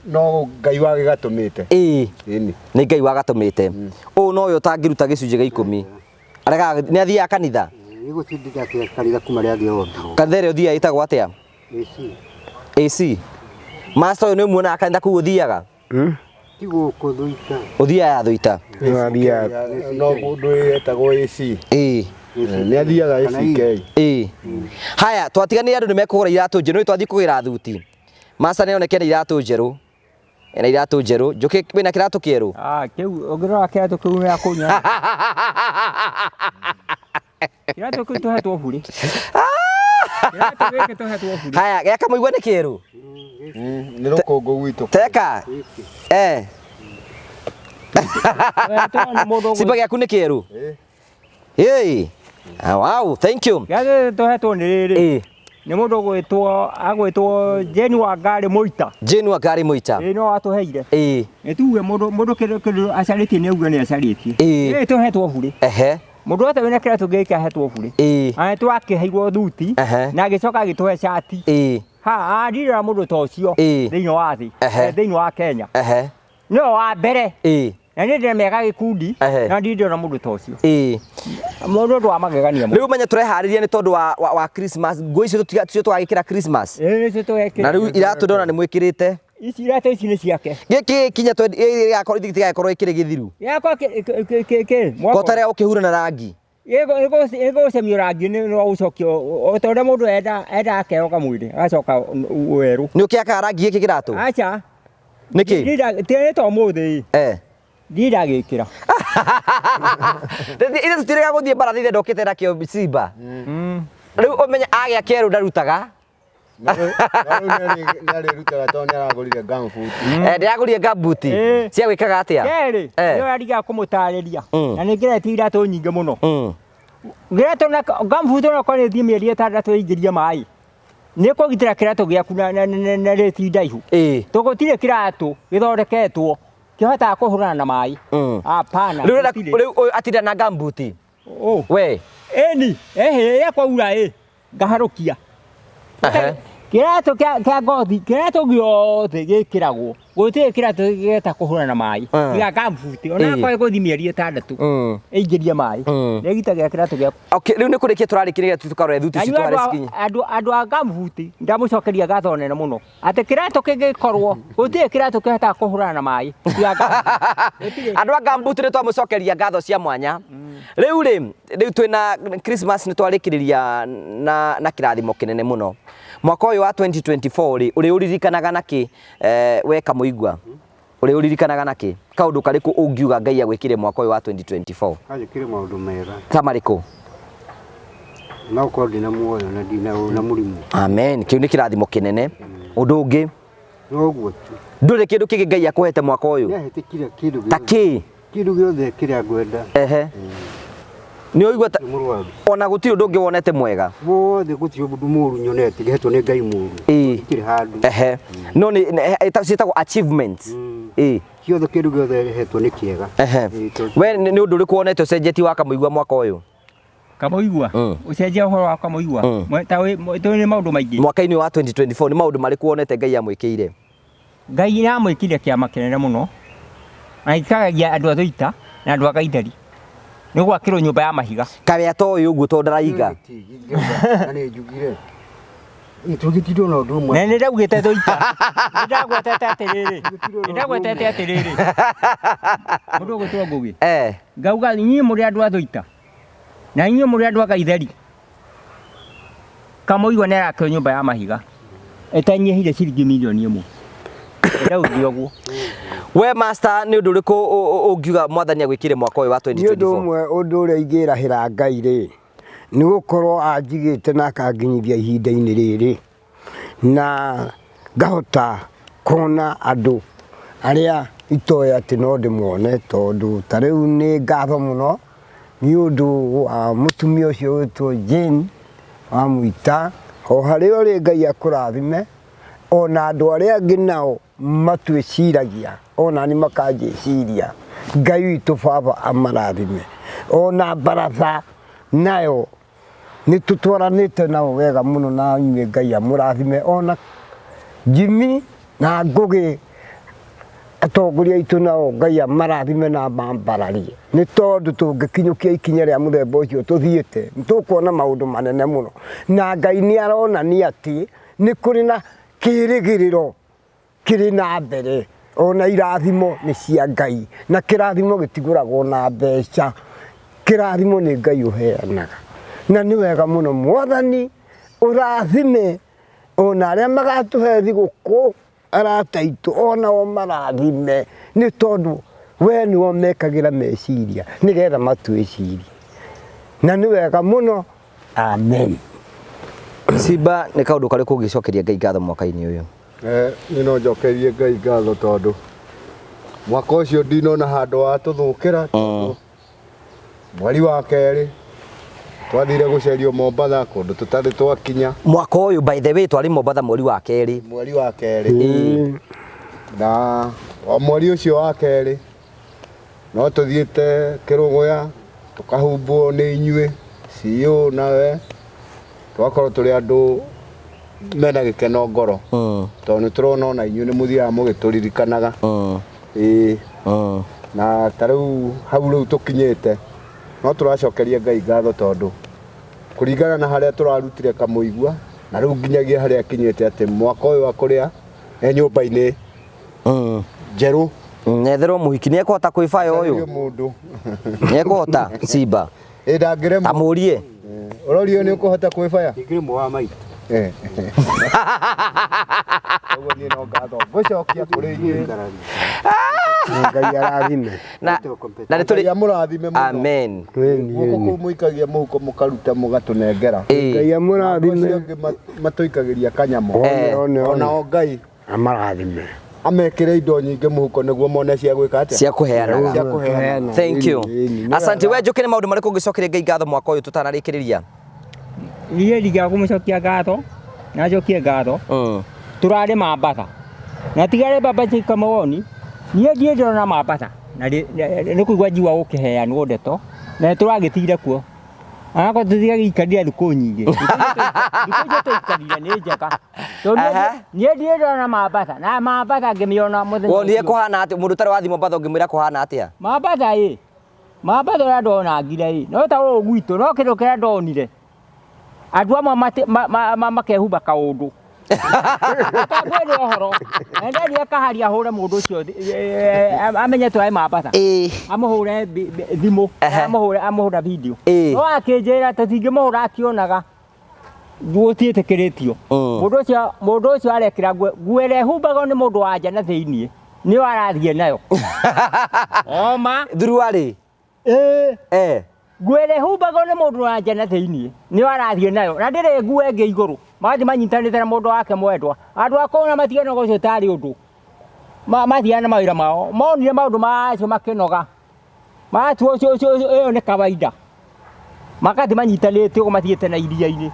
no Ngai wagĩgatũmĩte. Ĩni. Nĩ Ngai wagatũmĩte. Ũũ nowe ũtangĩruta gĩcunjĩ gĩa 10. Aregaga nĩ athiaga kanitha? Nĩ gũtindĩka kanitha kuma rĩa thĩ Kanitha ĩrĩa ũthiaga ĩtagwo atĩa? AC. AC. Master ũyũ nĩ ũmuonaga kanitha kũu ũthiaga? Ti gũkũ Thũita. Ũthiaga Thũita? No mũndũ etagwo AC. Nĩ athiaga ACK. Haya, twatiganire andũ nĩ mekũgũra iratũ njerũ, nĩ twathiĩ kũgĩra thuti. Master nĩ oneke na iratũ njerũ. Ena iratũ njerũ. Njũkĩ wĩna kĩratũ kĩerũ? Ah, kĩu ũngĩrora kĩratũ kĩu nĩ akũnya. Kĩratũ kĩu tũhetwo burĩ. Kĩratũ gĩkĩ tũhetwo burĩ. Haya, gĩa Kamũigua nĩ kĩerũ? Nĩ rũkũngũ gwitũ. Teka. Simba gĩaku nĩ kĩerũ? Hey. Wow, thank you. Gĩratũ tũhetwo nĩ rĩrĩ. Nĩ mũndũ ũgwĩtwo agwĩtwo Jane Wangari Mũita. Jane Wangari Mũita. Ĩĩ no atũheire. Nĩ tuge mũndũ mũndũ kĩndũ kĩndũ acarĩtie nĩ auge nĩ acarĩtie. Ĩĩ tũhetwo burĩ. Mũndũ wothe wĩna kĩratũ gĩkĩ ahetwo burĩ. Na nĩ twakĩheirwo thuti na agĩcoka agĩtũhe cati. Ha, ndirĩ mũndũ ta ũcio thĩinĩ wa thĩ, thĩinĩ wa Kenya. Nĩwe wa mbere. Na niĩ ndĩremega gĩkundi na ndirĩ ndĩrona mũndũ ta ũcio. Mũndũ ũndũ wa magegania mũno. Rĩu menye tũreharĩria nĩ tondũ wa Christmas. Nguo icio tũcio tũgagĩkĩra Christmas. Ĩĩ nĩcio tũgekĩra. Na rĩu iratũ ndona nĩ mwĩkĩrĩte. Ici iratũ ici nĩ ciake. Gĩkĩ kinya gĩgakorwo gĩtigakorwo gĩkĩrĩ gĩthiru. Gĩakwa kĩ mwaka. Kota rĩa ũkĩhura na rangi. Ĩgũcemio rangi nĩ ũgũcokio o ta ũrĩa mũndũ enda akeoga mwĩrĩ agacoka werũ. Nĩ ũkĩhakaga rangi gĩkĩ kĩratũ? Aca. Nĩkĩ? Nĩ ta ũmũthĩ. Ndirĩ ndagĩkĩra. Ithe tũtirĩga gũthiĩ mbaratha ithe ndokĩte nakĩo Simba. Rĩu ũmenye agĩa kĩerũ ndarutaga. No rĩu nĩ arĩrutaga tondũ nĩ aragũrire gumboot. Ndĩragũrire gumboot. Cia gwĩkaga atĩa? Kerĩ, nĩ ũrarigaga kũmũtarĩria. Na nĩ ngeretie iratũ nyingĩ mũno. Kĩratũ na gumboot ona korwo nĩ ĩthiĩ mĩeri 6 ĩingĩrie maĩ. Nĩ kũgitĩra kĩratũ gĩaku na rĩti ndaihu. Tondũ gũtirĩ kĩratũ gĩthondeketwo kĩhotaga kũhũrana na maĩ. Hapana. Rĩu ũyũ atinda na gumboot. We. Ĩni, rĩrĩa kwaura ĩ, ngaharũkia. Kĩratũ kĩa ngothi, kĩratũ gĩothe gĩkĩragwo. Gũtirĩ kĩratũ gĩgeta kũhũrana na maĩ. Tiga gumboot, ona akorwo ĩgũthiĩ mĩeri 6. Ĩingĩrie maĩ. Nĩ ĩgitagĩra kĩratũ gĩaku. Okay, rĩu nĩ kũrĩkia tũrarĩkia nĩgetha tũkarore thuti Na citũ inyuĩ harĩa cikinye. andũ a gumboot ndamũcokeria ngatho nene mũno. Atĩ kĩratũ kĩngĩkorwo gũtirĩ kĩratũ kĩhotaga kũhũrana na maĩ. Tiga gumboot. Andũ a gumboot nĩ twamũcokeria ngatho cia mwanya. Rĩu rĩ, rĩu twĩna Christmas nĩ twarĩkĩrĩria na kĩrathimo kĩnene mũno. Mwaka ũyũ wa 2024 rĩ, ũrĩ ũririkanaga nakĩ we Kamũigua? Ũrĩ ũririkanaga nakĩ? Kaũndũ karĩkũ ũngiuga Ngai agwĩkire mwaka ũyũ wa 2024? Anjĩkire maũndũ mega. Ta marĩkũ? No ũkorwo ndĩna muoyo na ndina na mũrimũ. Amen. Kĩu nĩ kĩrathimo kĩnene. Ũndũ ũngĩ? No ũguo tu. Ndũrĩ kĩndũ kĩngĩ Ngai akũhete mwaka ũyũ? Nĩahete kila kĩndũ Ta gĩothe. kĩ? Kĩndũ gĩothe kĩrĩa ngwenda. Nĩ ũigua ta Mũrwaru. Ona gũtirĩ ũndũ ũngĩ wonete mwega. Wothe gũtirĩ ũndũ mũũru nyonete ngĩhetwo nĩ Ngai mũũru. Gũtirĩ handũ. No nĩ ciĩtagwo achievements. Ciothe kĩndũ gĩothe hetwo nĩ kĩega. We nĩ ũndũ ũrĩkũ wonete ũcenjetie wa Kamũigua mwaka ũyũ? Kamũigua? Ũcenjia ũhoro wa Kamũigua? Ta nĩ maũndũ maingĩ. Mwaka-inĩ wa 2024 nĩ maũndũ marĩkũ wonete Ngai amwĩkĩire? Ngai nĩ amwĩkire kĩama kĩnene mũno. Na ikagagia andũ a Thũita na andũ a Gaitheri. Nĩ gwakĩrwo nyũmba ya mahiga. Kawe atoĩ ũguo tondũ ndaraiga. Na nĩ njugire. Tũgĩtindwo na ũndũ ũmwe. Na nĩ ndaugĩte Thũita. Nĩ ndagwetete atĩrĩrĩ. Nĩ ndagwetete atĩrĩrĩ. Mũndũ ũgwĩtwo Ngũgĩ. Ngauga inyuĩ mũrĩ andũ a Thũita. Na inyuĩ mũrĩ andũ a Ngai theri. Kamũigua nĩ arakĩo nyũmba ya mahiga ĩtanyihĩire ciringi mirioni 1. Ndaugire ũguo. We master, nĩ ũndũ ũrĩkũ ũngiuga mwathani agwĩkire mwaka ũyũ wa Nĩ ũndũ 2024? ũmwe, ũndũ ũrĩa ingĩrahĩra Ngai rĩ, nĩ gũkorwo anjigĩte na akanginyithia ihinda-inĩ rĩrĩ, na ngahota kuona andũ arĩa itoĩ atĩ no ndĩmone, tondũ ta rĩu nĩ ngatho mũno nĩ ũndũ wa mũtumia ũcio wĩtwo Jane wa Mũita. O harĩa ũrĩ, Ngai akũrathime, ona andũ arĩa angĩ nao matwĩciragia, ona nĩ makanjĩciria, Ngai witũ baba amarathime. Ona baratha nayo nĩ tũtwaranĩte nao wega mũno, na inyuĩ Ngai amũrathime, ona Jimmy na Ngũgĩ, atongoria aitũ nao Ngai amarathime na mambararie, nĩ tondũ tũngĩkinyũkia ikinya rĩa mũthemba ũcio tũthiĩte, nĩ tũkuona maũndũ manene mũno, na Ngai nĩ aronania atĩ nĩ kũrĩ na kĩrĩgĩrĩro kĩrĩ na mbere. Ona irathimo nĩ cia Ngai, na kĩrathimo gĩtigũragwo na mbeca, kĩrathimo nĩ Ngai ũheanaga, na nĩ wega mũno mwathani ũrathime ona arĩa magatũhe thigũkũ, arata aitũ onao marathime, nĩ tondũ we nĩo mekagĩra meciria nĩgetha matwĩcirie, na nĩ wega mũno. Amen. Simba, nĩ kaũndũ karĩkũ ũngĩcokeria Ngai ngatho mwaka-inĩ ũyũ? Niĩ no njokerie Ngai ngatho tondũ mwaka ũcio ndinona handũ wa tũthũkĩra, tondũ mweri wa kerĩ twathire gũcerio Mombatha, kũndũ tũtarĩ twakinya. Mwaka ũyũ, by the way, twarĩ Mombatha mweri wa kerĩ. Mweri wa kerĩ, na o mweri ũcio wa kerĩ no tũthiĩte Kĩrũgũya, tũkahumbwo nĩ inyuĩ CEO nawe, tũgakorwo tũrĩ andũ mena gĩkeno ngoro, tondũ nĩ tũrona ona inyuĩ nĩ mũthiaga mũgĩtũririkanaga. Ĩĩ, na ta rĩu hau rĩu tũkinyĩte, no tũracokeria Ngai ngatho, tondũ kũringana na harĩa tũrarutire Kamũigua na rĩu nginyagia harĩa akinyĩte, atĩ mwaka ũyũ akũrĩa e nyũmba-inĩ njerũ. Netherwo mũhiki nĩ ekũhota kwĩbaya ũyũ. Caria mũndũ. Nĩ ekũhota, Simba? Ĩ, ndangĩremwo. Amũrie. Ũrorio nĩ ũkũhota kwĩbaya? Ndingĩrĩmwo wa maitũ. Koguo niĩ no ngatho ngũcokia kũrĩ inyuĩ. Ngai arathime. Na nĩ Ngai tũrĩ amũrathime mũno. Amen. Guoko kũu mũikagia mũhuko mũkaruta mũgatũnengera. Ngai Acio amũrathime. angĩ matũikagĩria kanyamũ. One one one. Onao Ngai amarathime. Amekĩre indo nyingĩ mũhuko nĩguo mone cia gwĩka atĩa? Cia kũheanaga. Cia kũheana. Thank you. Ĩni, ĩni. Asante. We Njũkĩ, nĩ maũndũ marĩkũ ũngĩcokeria Ngai ngatho mwaka ũyũ tũtanarĩkĩrĩria? Niĩ ndingĩaga kũmũcokia ngatho, na njokie ngatho. Tũrarĩ Mambatha na tigare baba Kamawoni, niĩ ndirĩ ndĩrona Mambatha na nĩ kũigua njigua gũkĩheanwo ndeto, na nĩ tũragĩtigire kuo, anakorwo tũtigagĩikarire thikũ nyingĩ, thikũ icio twaikarire nĩ njega. Tondũ niĩ ndirĩ ndĩrona Mambatha, na Mambatha ngĩmĩona mũthenya Wonire ũcio. kũhana atĩa? Mũndũ ũtarĩ wathiĩ Mombatha ũngĩmwĩra kũhana atĩa? Mambatha ĩ, Mambatha ũrĩa ndonangire ĩ, no ta ũũ gwitũ, no kĩndũ kĩrĩa ndonire, andũ amwe makehumba kaũndũ atangwĩre ũhoro, na ndendia kaharia hũre mũndũ ũcio amenye tũraĩ Mambatha, amũhũre thimũ, amũhũre, amũhũra video, no akĩnjĩra tũtingĩmũhũra akĩonaga, gũtiĩtĩkĩrĩtio. Mũndũ ũcio arekĩra nguo ĩrĩa ĩhumbagwo nĩ mũndũ wa nja na thĩiniĩ, nĩyo arathiĩ nayo oma. Thuruarĩ? Ĩĩ. Nguo ĩrĩa ĩhumbagwo nĩ mũndũ wa nja na thĩiniĩ nĩyo arathiĩ nayo, na ndĩrĩ nguo ĩngĩ igũrũ. Magathiĩ manyitanĩte na mũndũ wake mwendwa. Andũ a kũu na matiganaga ũcio tarĩ ũndũ. Mathiaga na mawĩra mao, monire maũndũ macio makĩnoga, matua ũcio ĩyo nĩ kawaida, magathiĩ manyitanĩte ũguo mathiĩte na iria-inĩ.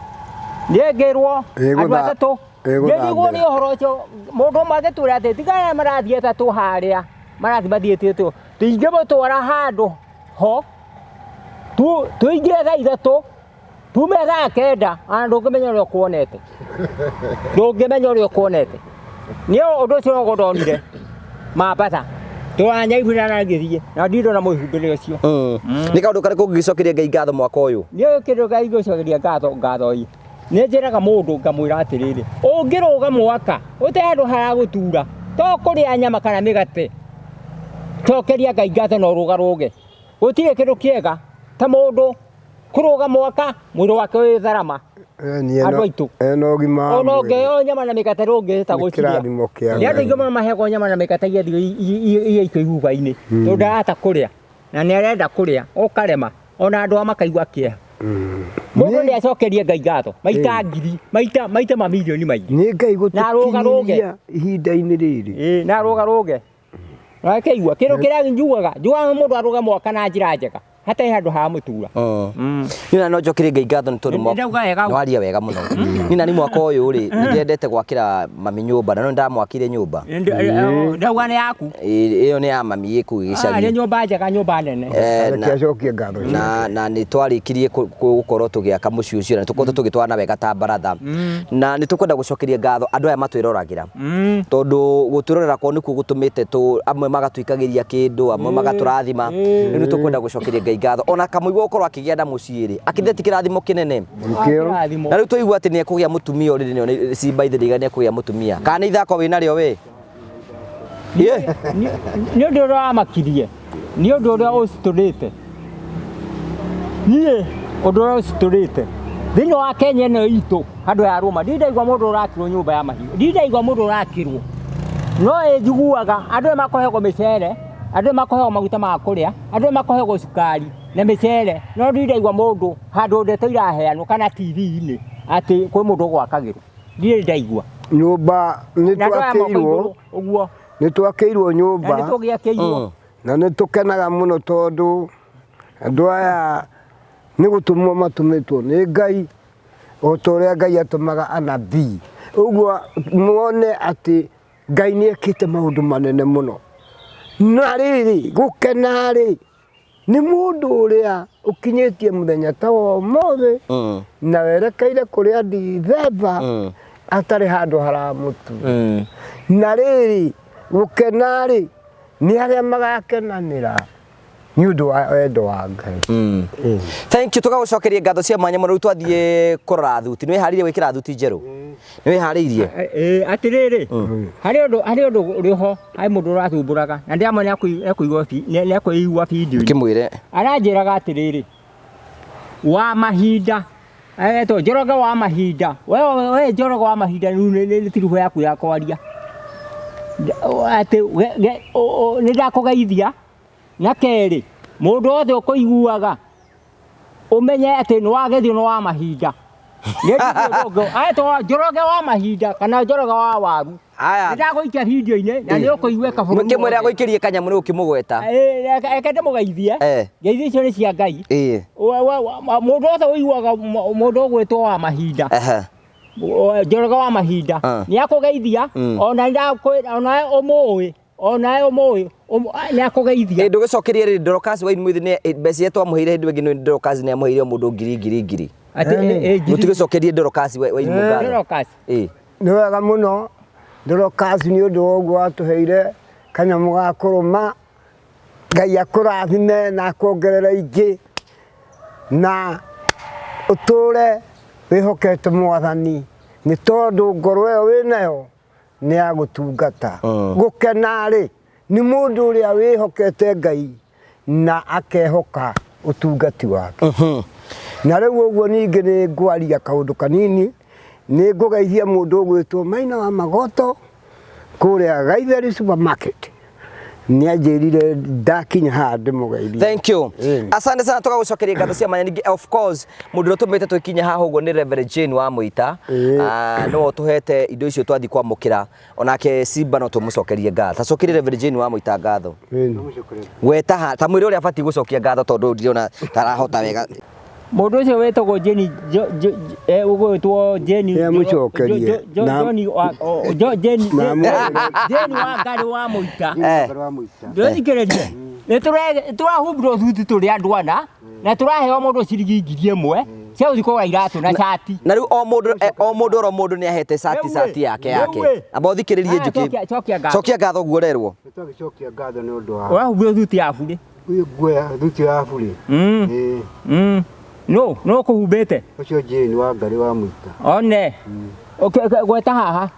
Niĩ ngĩrwo andũ atatũ, ngĩrigwo nĩ ũhoro ũcio. Mũndũ ũmwe agĩtwĩra atĩ tiga arĩa marathiĩ atatũ harĩa marathiĩ mathiĩte ũũ, tũingĩmũtwara handũ ho tũingĩre thaa 3, tume thaa 9, ona ndũngĩmenya ũrĩa ũkuonete, ndũngĩmenya ũrĩa ũkuonete. Niĩ ũndũ ũcio noguo ndonire Mambatha, tũranyaihũra na ngĩthiĩ na ndirĩ ndona mwĩhumbĩre ũcio. Nĩ kaũndũ karĩkũ ũngĩgĩcokeria Ngai ngatho mwaka ũyũ? Niĩ kĩndũ kĩrĩa ingĩcokeria ngatho ĩ, nĩ njĩraga mũndũ ngamwĩra atĩrĩrĩ, ũngĩrũga mwaka ũtarĩ handũ haragũtura, to kũrĩa nyama kana mĩgate, cokeria Ngai ngatho na ũrũgarũge. Gũtirĩ kĩndũ kĩega ta mũndũ. Kũrũga mwaka mwĩrĩ wake wĩ tharama. Andũ aitũ. Ena ũgima wa Ona mwĩrĩ. ũngĩheo nyama na mĩgate ndũngĩhota Nĩ gũcirĩa. kĩrathimo kĩa Nĩ andũ Ngai. aingĩ mũno maheagwo nyama na mĩgate igathiĩ igaikio ihuba-inĩ tondũ ndarahota kũrĩa na nĩ arenda kũrĩa ũkarema ona andũ a makaigua kĩeha. Mũndũ nĩ acokerie Ngai ngatho maita ngiri maita maita mamirioni maingĩ. Nĩ Ngai Na arũgarũge. gũtũkinyĩria ihinda-inĩ rĩrĩ. Ĩĩ na arũgarũge. Wakeigua kĩndũ kĩrĩa njugaga njugaga mũndũ arũge mwaka na njĩra njega hatarĩ handũ haramũtura. Nina no njokerie Ngai ngatho nĩ tondũ Nĩ ndauga wega. nĩ waria wega mũno. Nina ni mwaka ũyũ rĩ nĩ ndendete gwakĩra mami nyũmba na no ndamwakire nyũmba. Ndauga nĩ yaku. Ĩyo nĩ ya mami ĩ kũu Ah, nĩ gĩcagi. nyũmba njega nyũmba nene. Eh, Reke acokie ngatho ciake. Na nĩ twarĩkirie gũkorwo tũgĩaka mũciĩ ũcio na nĩ tũkoretwo tũgĩtwarana wega ta baratha na nĩ tũkwenda gũcokeria ngatho andũ aya matwĩroragĩra tondũ gũtwĩrorera kwao nĩkuo gũtũmĩte tũ amwe magatũikagĩria kĩndũ amwe magatũrathima. Rĩu nĩ tũkwenda gũcokeria Ngai ngatho ona Kamũigua gũkorwo akĩgĩa na mũciĩ rĩ akĩthĩ ti kĩrathimo kĩnene. Nĩkĩo. Kĩrathimo. Na rĩu twaigua atĩ nĩ ekũgĩa mũtumia ũrĩ nĩ Simba ithe ndĩiga nĩ ekũgĩa mũtumia kana nĩ ithako wĩ narĩo we? Ye. Nĩ ũndũ ũrĩa wamakirie nĩ ũndũ ũrĩa ũcitũrĩte niĩ ũndũ ũrĩa ũcitũrĩte thĩinĩ wa Kenya ĩno itũ handũ ya Rũma ndindaigua mũndũ ũrakirwo nyũmba ya mahiũ ndindaigua mũndũ ũrakirwo no ĩnjiguaga andũ nĩ makũheagwo mĩcere andũ nĩ makũheagwo maguta ma kũrĩa andũ nĩ makũheagwo cukari na mĩcere no ndindaigua mũndũ handũ ndeto iraheanwo kana TV-inĩ atĩ kwĩ mũndũ ũgwakagĩrwo ndirĩ ndaigua. Nyũmba nĩ Na andũ aya moko twakĩirwo igũrũ ũguo nĩ twakĩirwo na nyũmba nĩ tũgĩakĩirwo. Na nĩ tũkenaga mũno tondũ andũ aya nĩ gũtũmwo matũmĩtwo nĩ Ngai o ta ũrĩa Ngai atũmaga anabii. Ũguo muone atĩ Ngai nĩ ekĩte maũndũ manene mũno. Na rĩrĩ gũkena rĩ nĩ mũndũ ũrĩa ũkinyĩtie mũthenya ta wa ũmũthĩ na werekeire kũrĩa Dithemba atarĩ handũ haramũtua. Na rĩrĩ gũkena rĩ nĩ arĩa magakenanĩra nĩ ũndũ wa wendo wa Ngai. Thank you tũgagũcokeria ngatho cia mwanya mũno. Rĩu twathiĩ kũrora thuti. Nĩ wĩharĩirie gwĩkĩra thuti njerũ? Nĩ wĩharĩirie? Atĩrĩrĩ harĩ ũndũ harĩ ũndũ ũrĩ ho harĩ mũndũ ũrathumbũraga na ndĩramwe nĩekũigua video-inĩ. Kĩmwĩre. Aranjĩraga atĩrĩrĩ wa mahinda etwo Njoroge wa mahinda we we Njoroge wa mahinda rĩu nĩ tirubu yaku ya kwaria atĩ nĩ ndakũgeithia na kerĩ mũndũ wothe ũkũiguaga ũmenye atĩ nĩ wageithio nĩ wa mahinda. Etwo Njoroge wa mahinda kana Njoroge wa waru. Aya. Nĩ ndagũikia video-inĩ na nĩ ũkũiguĩka bũrũri Kĩmwĩre wothe. agũikĩrie kanyamũ nĩ ũkĩmũgweta. Reke ndĩmũgeithie. Ngeithi icio nĩ cia Ngai. Mũndũ wothe ũiguaga mũndũ ũgwĩtwo wa mahinda Njoroge wa mahinda nĩ akũgeithia ona onawe ũmũĩ onawe ũmũĩ nĩ akũgeithia. Ndũgĩcokerie rĩ Dorcas wa Imuthi nĩ mbeca iria twamũheire hĩndĩ ĩngĩ nĩ Dorcas nĩ amũheire mũndũ ngiri ngiri ngiri. Mũtigĩcokerie Dorcas wa Imuthi ngatho. Dorcas. Nĩ wega mũno Dorcas nĩ ũndũ wa ũguo watũheire kanyamũ ga kũrũma. Ngai akũrathime na akuongerere ingĩ na ũtũre wĩhokete Mwathani nĩ tondũ ngoro ĩyo wĩnayo nĩ ya gũtungata. Gũkena rĩ nĩ mũndũ ũrĩa wĩhokete Ngai na akehoka ũtungati wake. Na rĩu ũguo ningĩ nĩ ngwaria kaũndũ kanini nĩ ngũgeithia mũndũ ũgwĩtwo Maina wa Magoto kũrĩa Gaitheri supermarket. Nĩ anjĩrire ndakinya haha ndĩmũgeithie. Thank you. Asante sana tũgagũcokeria ngatho cia mwanya ningĩ of course mũndũ ũrĩa ũtũmĩte twĩkinye haha ũguo nĩ Reverend Jane wa Mũita. Nĩwe ũtũhete indo icio twathiĩ kwamũkĩra onake Simba no tũmũcokerie ngatho. Tacokerie Reverend Jane wa Mũita ngatho. Gweta ha ta mwĩre ũrĩa abatiĩ gũcokia ngatho tondũ ndirona tarahota wega. Mũndũ ũcio wĩtagwo Jane ũgwĩtwo Jane Nĩamũcokerie. Jane wa Ngarĩ wa Mũita. Ndũthikĩrĩrie. Nĩ tũrahumbĩrwo thuti tũrĩ andũ ana na tũraheo mũndũ ciringi 1000 cia gũthiĩ kũgũra iratũ na cati. Na rĩu o mũndũ o mũndũ oro mũndũ nĩ ahete cati cati yake yake. Amba ũthikĩrĩrie Njũkĩ. Cokia ngatho. Cokia ngatho ũguo ũrerwo. Nĩtwagĩcokia ngatho nĩ ũndũ wa Ũrahumbĩrwo thuti ya burĩ. Ũyũ nguo ya thuti ya burĩ. No, no kũhumbĩte. Ũcio Jane wa Ngarĩ wa Mũita. One. Gweta haha.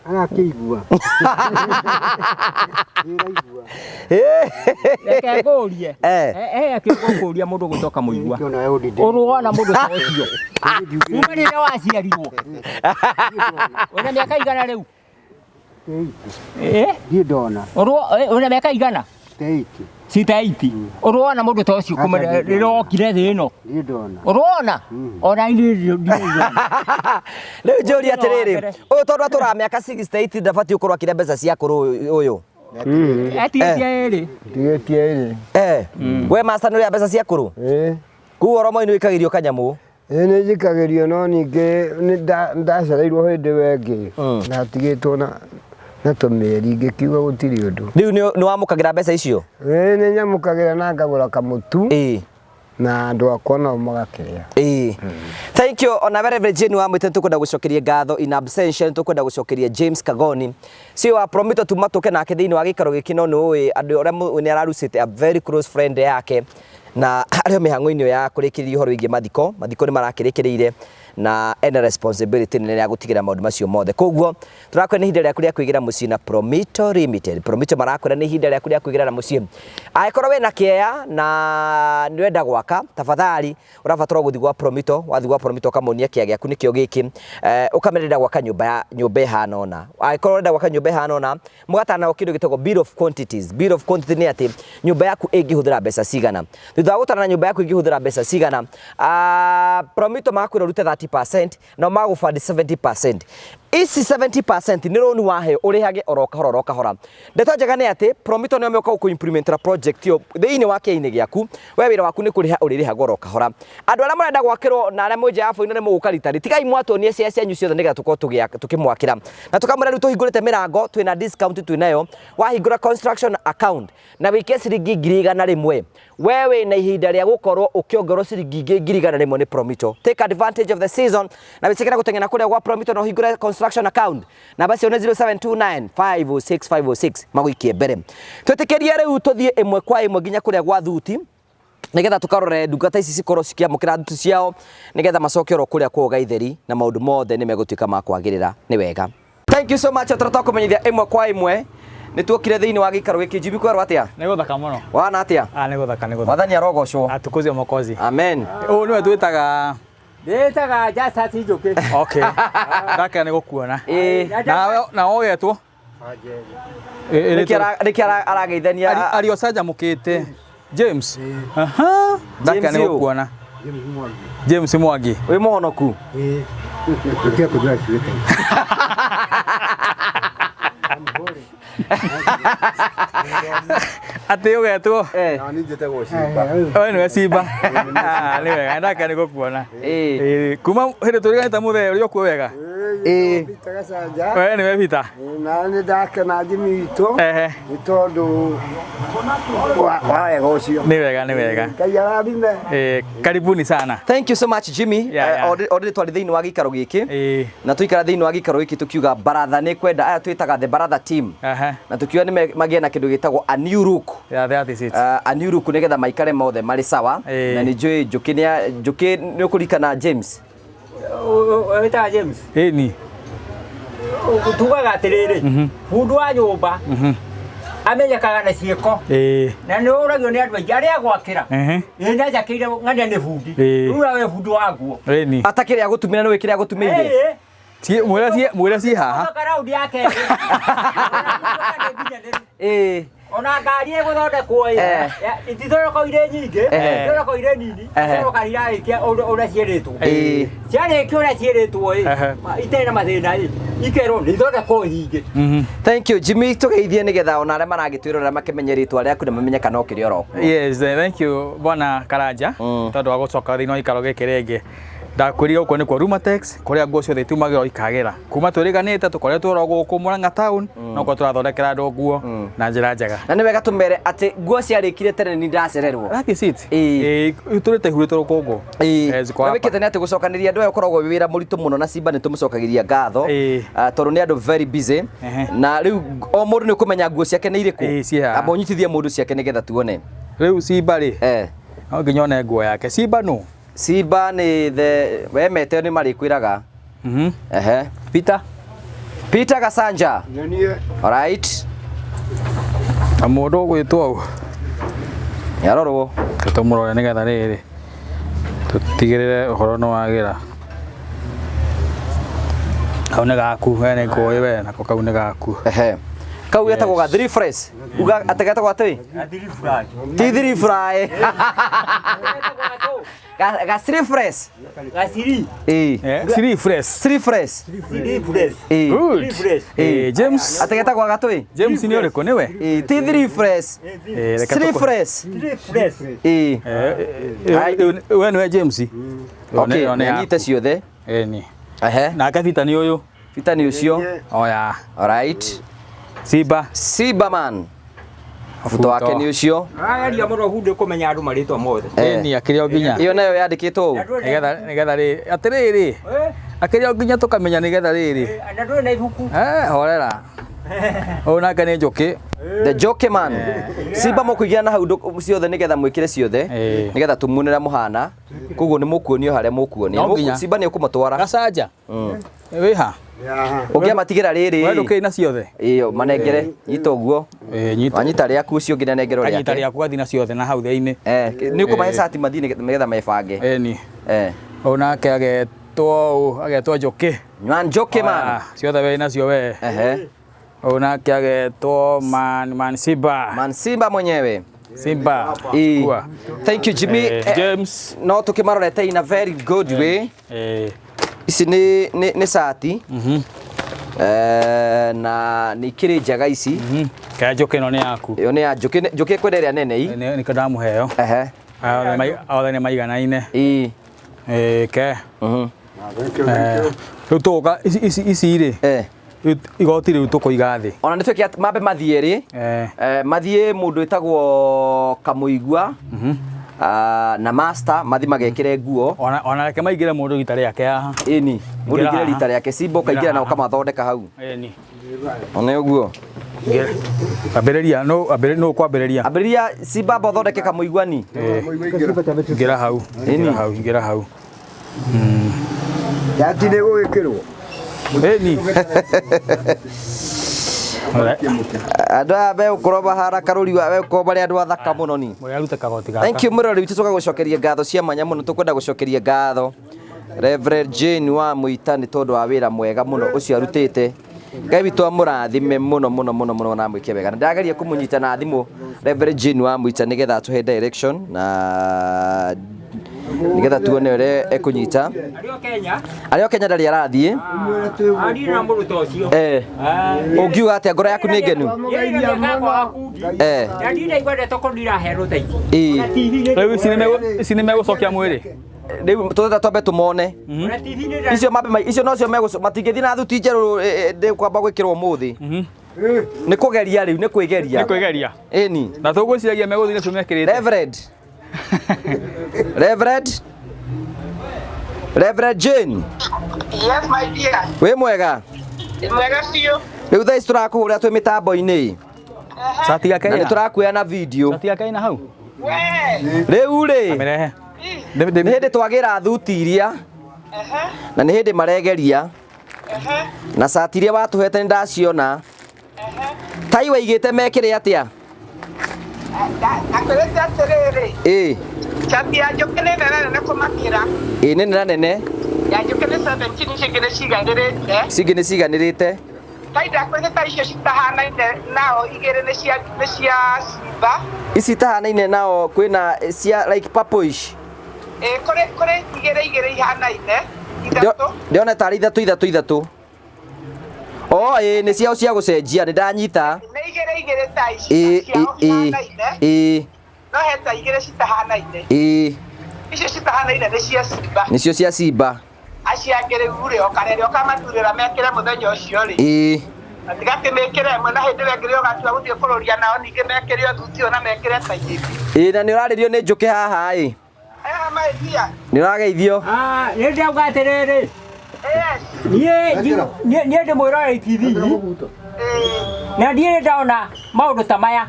Arakĩigua. Nĩraigua. Reke ngũrie. Eh. Eh, akĩngũkũria mũndũ gũtoka mũigua. Nĩkĩo nawe ũndinde. Ũrũona mũndũ ta ũcio. Kuma rĩrĩa waciarirwo. Wĩna mĩaka igana rĩu? Eh? Ndiĩ ndona. Ũrũ wĩna mĩaka igana? Teiti. Cita 80. Ũrũona mũndũ ta ũcio kuma Aca, ndirĩ rĩrĩa okire thĩ ĩno. Ndiĩ ndona. Ũrũona? Ona niĩ ndirĩ. Rĩu njũrie atĩrĩrĩ, Mbere. ũyũ tondũ atũraga mĩaka 68 ndabatiĩ gũkorwo akĩrĩa mbeca cia kũrũ ũyũ. Etigĩtie ĩrĩ. Ndigĩtie ĩrĩ. Eh. We master nĩ ũrĩa mbeca cia kũrũ? Ĩĩ. Kũu oro moi-inĩ wĩkagĩrio kanyamũ. Ĩĩ nĩ njikagĩrio no ningĩ nĩ ndacereirwo hĩndĩ ĩyo ĩngĩ. Ndatigĩtwo na tũmĩeri ngĩkiuga gũtirĩ ũndũ. Rĩu nĩ wamũkagĩra mbeca icio? Ĩĩ nĩ nyamũkagĩra na ngagũra kamũtu Ĩĩ. na andũ akwa nao magakĩrĩa. Ĩĩ. Thank you ona we Reverend Jane wa mwĩte nĩtũkwenda gũcokeria ngatho in absentia nĩtũkwenda gũcokeria James Kagoni cio wa Promito tuma tũke nake thĩinĩ wa gĩikaro gĩkĩ no nĩ ũĩ andũ arĩa nĩ ararucĩte a very close friend yake na arĩ o mĩhang'o-inĩ ĩyo ya kũrĩkĩrĩria ũhoro wĩgiĩ mathiko mathiko nĩ marakĩrĩkĩrĩire na ena responsibility nene ya gũtigĩra maũndũ macio mothe koguo tũrakwĩra nĩ ihinda rĩaku rĩa kwĩgĩra mũciĩ na Promito Limited. Promito marakwĩra nĩ ihinda rĩaku rĩa kwĩgĩra na mũciĩ angĩkorwo wĩna kĩea na nĩ ũrenda gwaka tafadhali ũrabatara gũthiĩ gwa Promito wathiĩ gwa Promito ũkamonia kĩea gĩaku nĩkĩo gĩkĩ ũkamerera gwaka nyũmba ya nyũmba ĩhana ũna angĩkorwo ũrenda gwaka nyũmba ĩhana ũna mũgatana kĩndũ gĩtagwo bill of quantities. Bill of quantity nĩ atĩ nyũmba yaku ĩngĩhũthĩra mbeca cigana thutha wa gũtarana nyũmba yaku ĩngĩhũthĩra mbeca cigana Promito magakwĩra ũrute 30% nao magũbandi 70% ici 70% nĩ rũni waheo ũrĩhage oro kahora oro kahora. Ndeto njega nĩ atĩ Promito nĩo meũka gũkũ-implementera project ĩyo thĩinĩ wa kĩea-inĩ gĩaku we wĩra waku nĩ kũrĩha ũrĩrĩhagwo oro kahora. Andũ arĩa mũrenda gwakĩrwo na arĩa mwĩ nja ya bũrũri na nĩ mũgũka rita rĩ tigai mwatuonie ciea cianyu ciothe nĩgetha tũkorwo tũkĩmwakĩra na tũkamwĩra rĩu tũhingũrĩte mĩrango twĩna discount twĩnayo wahingũra construction account na wĩkie ciringi 100,000 we wĩna ihinda rĩa gũkorwo ũkĩongererwo ciringi ingĩ 100,000 nĩ Promito. Take advantage of the season na wĩtĩkĩre gũteng'era kũrĩa gwa Promito na ũhingũre construction account namba cio nĩ 0729 506 506 magũikie mbere. Twĩtĩkĩrie rĩu tũthiĩ ĩmwe kwa ĩmwe nginya kũrĩa gwa Thuti nigetha tukarore ndungata ici cikorwo cikiamũkĩra thuti ciao nigetha macoke oro kũrĩa kwao Gaitheri na maũndũ mothe nĩ megũtuĩka ma kwagĩrĩra nĩ wega. Thank you so much tũrata kũmenyithia ĩmwe kwa ĩmwe nĩ tuokire thĩinĩ wa gĩikaro gĩkĩ Jimmy kwerwo atĩa Nĩ gũthaka mũno. wana atĩa Ah, nĩ gũthaka nĩ gũthaka. Mwathani arogocwo. Atukuzwe Mwokozi. Amen. Ũyũ nĩwe twĩtaga Ndĩtaga Justus Njũkĩ. Okay. Ndakena nĩ gũkuona. Ĩĩ. Nawe nawe ũgetwo? Nĩkĩ nĩkĩ arageithania Ario canjamũkĩte. James. Aha. Ndakena nĩ James ũyũ. gũkuona. James Mwangi. wĩ mũhonoku? Ĩĩ. Nĩkĩo kũjua ciĩte. Atĩ ũgetwo? Eh. Na niĩ njĩtagwo Simba. We nĩwe Simba. Ah, nĩ wega ndakena nĩ gũkuona. Ĩĩ. Ĩĩ, kuma hĩndĩ tũriganĩte mũthee ũrĩ okuo wega. Ĩĩ. Peter Gacanja. We nĩwe Peter. Na nĩ ndakena Jimmy witũ Ehe. nĩ tondũ wa wega ũcio. Nĩ wega nĩ wega. Ngai arathime. Eh, karibuni sana. Thank you so much Jimmy. Yeah, yeah. Already twarĩ thĩinĩ wa gĩikaro gĩkĩ Ĩĩ. na tũikara thĩinĩ wa gĩikaro gĩkĩ tũkiuga baratha nĩ kwenda aya twĩtaga the baratha team Aha. na tũkiuga nĩ magĩe na kĩndũ gĩtagwo a new look. Yeah, that is it. A new look nĩgetha maikare mothe marĩ sawa Ĩĩ. na nĩ njũĩ Njũkĩ nĩ Njũkĩ nĩ ũkũririkana James Wĩtaga James. Ĩni. Tugaga atĩrĩrĩ, bundi wa nyũmba amenyekaga na ciĩko Ĩĩ. na nĩ ũragio nĩ andũ aingĩ arĩa agwakĩra Ehe. ĩ nĩ njakĩire ng'ania nĩ bundi Ĩĩ. rĩu nawe bundi wa nguo Ĩni. ata kĩrĩa agũtumĩra nĩ kĩrĩa agũtumĩire Ĩĩ. Mwĩre ciĩ mwĩre ciĩ haha. Gũcoka raundi ya kerĩ. Ĩĩ. Ona ngari ĩgũthondekwo ĩ Eh. itithondekwo irĩ nyingĩ Eh. ithondekwo irĩ nini Eh. coka irarĩkia ũrĩa ciĩrĩtwo Ĩĩ. ciarĩkia ũrĩa ciĩrĩtwo ĩ Ehe. itarĩ na mathĩna ĩ ikerwo nĩ ithondekwo nyingĩ Mhm. Thank you Jimmy tũgeithie nĩgetha ona arĩa maragĩtwĩrorera makĩmenye rĩtwa rĩaku na mamenye kana ũkĩrĩ oro kuo. Yes, thank you bwana Karanja tondũ wa gũcoka thĩinĩ wa gĩikaro gĩkĩ rĩngĩ ndakwĩrire gũkũ nĩkuo Rumatex kũrĩa nguo ciothe itumagĩrwo ikagĩra kuma twĩrĩganĩte tũkoretwo oro gũkũ Murang'a town no kuo tũrathondekera andũ nguo na njĩra njega Na nĩ wega tũmere atĩ nguo ciarĩkire tene nĩ ndacererwo. That is it. Ĩĩ. Ĩĩ, tũrĩte ihurĩtwo rũkũngũ. Ĩĩ. Eh, ziko Na hapa. wĩkĩte nĩ atĩ gũcokanĩria andũ aya ũkoragwo wĩ wĩra mũritũ mũno na Simba nĩ tũmũcokagĩria ngatho Ĩĩ. Ah, tondũ nĩ andũ very busy Ehe. na rĩu o mũndũ nĩ ũkũmenya nguo ciake nĩ irĩkũ Ĩĩ, ciĩ haha. amba ũnyitithie mũndũ ciake nĩgetha tuone Rĩu Simba rĩ, eh. no nginya one nguo yake. Simba nũ? Simba nĩ the we mete nĩ marĩkwĩraga Mhm. ehe Peter. Peter Gasanja. Nĩ niĩ. Alright. Na mũndũ ũgwĩtwo ũ? Nĩarorwo. Tũmũrore nĩgetha rĩrĩ tũtigĩrĩre ũhoro nĩ wagĩra. Kau nĩ gaku, we nĩ ngũĩ we, nako kau nĩ gaku. Ehe. Kau getagwo ga three fresh. Uga atĩ getagwo atĩ? Ti three fry. Ga ga three fresh. Gaciri. Ĩĩ. Eh, three fresh. Three fresh. Three fresh. Ĩĩ. Good. Fresh. Eh, James. Atĩ getagwo gatũ? James nĩ ũrĩkũ nĩwe? Ĩĩ, ti three fresh. Eh, reke Three tũkũ- fresh. Three fresh. Ĩĩ. Eh, eh, eh, we nĩwe James? Okay, nĩanyite ciothe. Ĩni. Ehe. Nake Peter nĩ ũyũ. Peter nĩ ũcio. Oya. Alright. Simba. Simba man. Buto wake nĩ ũcio. Arageria mũno hunde kũmenya andũ marĩtwa mothe. Eh. Ĩni akĩrĩ o nginya. Ĩyo nayo yandĩkĩtwo ũũ. Nĩgetha nĩgetha rĩrĩ atĩrĩrĩ akĩrĩ o nginya tũkamenya nĩgetha rĩrĩ. Na ndũrĩ na ibuku. Eh, horera. Ũyũ nake nĩ njũkĩ. The Joker man. Simba mũkũingĩra na hau ciothe nĩgetha mwĩkĩre ciothe. Eh. Nĩgetha tũmuone ũrĩa mũhana. Koguo nĩ mũkuonio harĩa mũkuonio. No nginya. Simba nĩ ũkũmũtwara. Gacanja. Wĩ ha? Ũngĩamatigĩra rĩrĩ. We ndũkĩrĩ na ciothe? Ĩyo manengere. Nyita ũguo. Eh, nyita. Wanyita rĩaku ũcio ũngĩ nanengerwo Kanyita rĩake. rĩaku gathi na ciothe na hau thĩinĩ. Eh, nĩ ũkũmahe Eh. cati mathiĩ nĩgetha mebange. Ĩni. Eh. Ũyũ nake agetwo ũũ, agetwo njũkĩ. Man Joker man. Oya, ciothe wĩ nacio we. Ehe. Ũyũ nake agetwo man man Simba. Man Simba mwenyewe. Simba. Ĩĩ. Kua. Thank you Jimmy. Eh, Eh, James. No tũkĩmarorete in a very good way. Eh. Ici nĩ nĩ nĩ cati. Eh, na nĩ ikĩrĩ njega ici. Kaya njũkĩ ĩno nĩ yaku. Ĩyo nĩ ya njũkĩ njũkĩ kwenda ĩrĩa nene i. Nĩ nĩkĩo ndamũheo. Ehe. Aya othe nĩ maiganaine. Ĩĩ. Eh, ke. Mhm. Eh, rĩu tũgũka ici ici ici rĩ. Eh. Rĩu igoti rĩu tũkũiga thĩ. Ona nĩ twĩke atĩ mambe mathiĩ rĩ. Eh. Eh, mathiĩ mũndũ wĩtagwo Kamũigua. Ah, na master mathi magekĩre nguo. Ona ona reke maingĩre mũndũ rita rĩake haha. Ĩni. Mũndũ Ingĩra aingĩre haha. rita rĩake Simba ũkaingĩra na haha. ũkamathondeka hau. Ĩni. Ona ũguo. Ambĩrĩria no ambĩrĩria no kwambĩrĩria. Ambĩrĩria Simba amba ũthondeke Kamũiguani. Ingĩra hau. Ingĩra hau, ingĩra hau. Yati nĩ gũgĩkĩrwo. Ĩni. Andũ aya megũkorwo mahana karũri megũkorwo marĩ andũ athaka mũno ni. Mũrĩa arute kagoti gaka. Thank you mũrori witũ tũgagũcokeria ngatho cia mwanya mũno tũkwenda gũcokeria ngatho Reverend Jane wa Mũita nĩ tondũ wa wĩra mwega mũno ũcio arutĩte. Ngai witũ amũrathime mũno mũno mũno mũno na amwĩke wega. Na ndĩrageria kũmũnyita na thimũ Reverend Jane wa Mũita nĩgetha atũhe direction na nĩgetha tuone ũrĩa ekũnyita. Arĩ o Kenya. Arĩ o Kenya ndarĩ arathiĩ. Ariĩ na mũndũ ta ũcio. Eh. Ũngiuga atĩa ngoro yaku nĩ ngenu? Eh. Na ndinaigua ndeto korwo ndiraherwo ta ici. Ĩĩ. Ona TV-inĩ Rĩu ici nĩ ici nĩ megũcokia mwĩrĩ. Rĩu tũrenda twambe tũmone. Ona TV-inĩ Icio mambe icio nocio megũco matingĩthiĩ na thuti njerũ ndĩ kwamba gwĩkĩrwo ũmũthĩ. Nĩ kũgeria rĩu nĩ kwĩgeria. Nĩ kwĩgeria. Ĩni. Na tũgwĩciragia megũthiĩ nacio mekĩrĩte. Reverend. Reverend. Reverend Jane. Yes, my dear. Wĩ mwega? Mwega biũ. Rĩu thaa ici tũrakũhũrĩra twĩ mĩtambo-inĩ. Cati gake Na ĩna. nĩ tũrakuoya na video. Cati gake ĩna hau. We. Rĩu rĩ, Mĩrehe. nĩ hĩndĩ twagĩra thuti iria na nĩ hĩndĩ maregeria na cati iria watũhete nĩ ndaciona. Tai waigĩte mekĩre atĩa? Akwĩrĩte atĩrĩrĩ, Ĩĩ. cati ya njũkĩ nĩ nene nene kũmakĩra. Ĩĩ nĩ nene na nene. Ya njũkĩ nĩ 17 icio ingĩ nĩ ciganĩrĩte. Ici ingĩ nĩ ciganĩrĩte. Tai ndakwĩrĩte ta icio citahanaine nao igĩrĩ nĩ cia nĩ cia Simba. Ici itahanaine nao kwĩna cia like purplish. Ĩĩ kũrĩ kũrĩ igĩrĩ igĩrĩ ihanaine ithatũ. Ndĩrona tarĩ ithatũ ithatũ ithatũ. O ĩĩ nĩ ciao cia gũcenjia nĩ ndanyita. Nĩ igĩrĩ igĩrĩ ta ici Ĩĩ ciao ĩĩ ihanaine. ĩĩ No he ta igĩrĩ citahanaine. ĩĩ Icio citahanaine nĩ cia Simba. nĩcio cia Simba. Acio angĩ rĩu rĩ okarere ũkamaturĩra mekĩre mũthenya ũcio rĩ. Ĩĩ Matigakĩmĩkĩre ĩmwe na hĩndĩ ĩyo ĩngĩ rĩ ũgatua gũthiĩ kũrũria nao ningĩ mekĩre o thuti ĩyo na mekĩre ta igĩrĩ. ĩĩ na nĩ ũrarĩrio nĩ njũkĩ haha ĩ. Eh, my dear. Nĩ ũrageithio. Ah, nĩ ndauga atĩrĩrĩ. Yes. Niĩ niĩ niĩ ndĩ mwĩroreri TV na ndirĩ ndona maũndũ ta maya.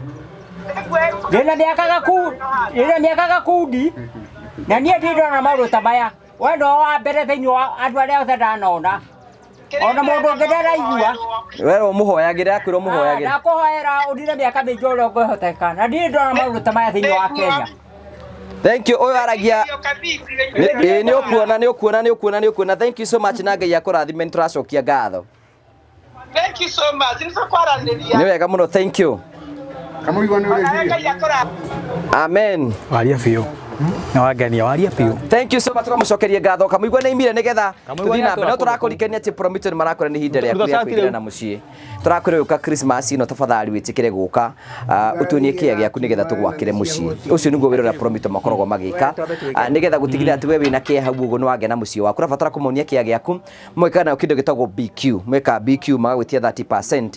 Ndĩna mĩaka gaku ndĩna mĩaka gakundi na niĩ ndirĩ ndona maũndũ ta maya. We no wa mbere thĩinĩ wa andũ arĩa othe ndanona. Ona mũndũ ũngĩ ndaraigua. Werwo mũhoyagĩre, akwĩrwo mũhoyagĩre. Ndakũhoera ũthire mĩaka mĩingĩ ũrĩa ũngĩhoteka na ndirĩ ndona maũndũ ta maya thĩinĩ wa Kenya. Thank you. Ũyũ aragia nĩ nĩ ũkuona, nĩ ũkuona, nĩ ũkuona, nĩ ũkuona. Thank you so much na Ngai akũrathime, nĩ tũracokia ngatho. Thank you so much. Nĩ tũkwaranĩria. Nĩ wega mũno, thank you. Kamũigua nĩ Onawe ũrĩhirie. Ngai akũrathime. Amen. Waria biũ. Nĩ wangenia, waria biũ. Thank you so much, tũkamũcokeria ngatho. Kamũigua nĩ imire nĩgetha Kamũigua tũthiĩ na mbere. nĩ No atũra kũndũ tũrakũrikania atĩ Promito nĩ marakwĩra nĩ ihinda rĩaku Ruta rĩa cati kũingĩra rĩu. na mũciĩ. Tũrakwĩra ũka Christmas ĩno tafadhali wĩtĩkĩre gũka, ũtuonie kĩea gĩaku nĩgetha tũgwakĩre mũciĩ. Ũcio nĩguo wĩra ũrĩa Promito makoragwo magĩka, nĩgetha gũtigĩrĩra atĩ we wĩna kĩea hau ũguo nĩ wagĩa na mũciĩ waku. Ũrabatara kũmonia kĩea gĩaku, mwĩkaga nayo kĩndũ gĩtagwo BQ. Mwĩkaga BQ magagwĩtia 30%,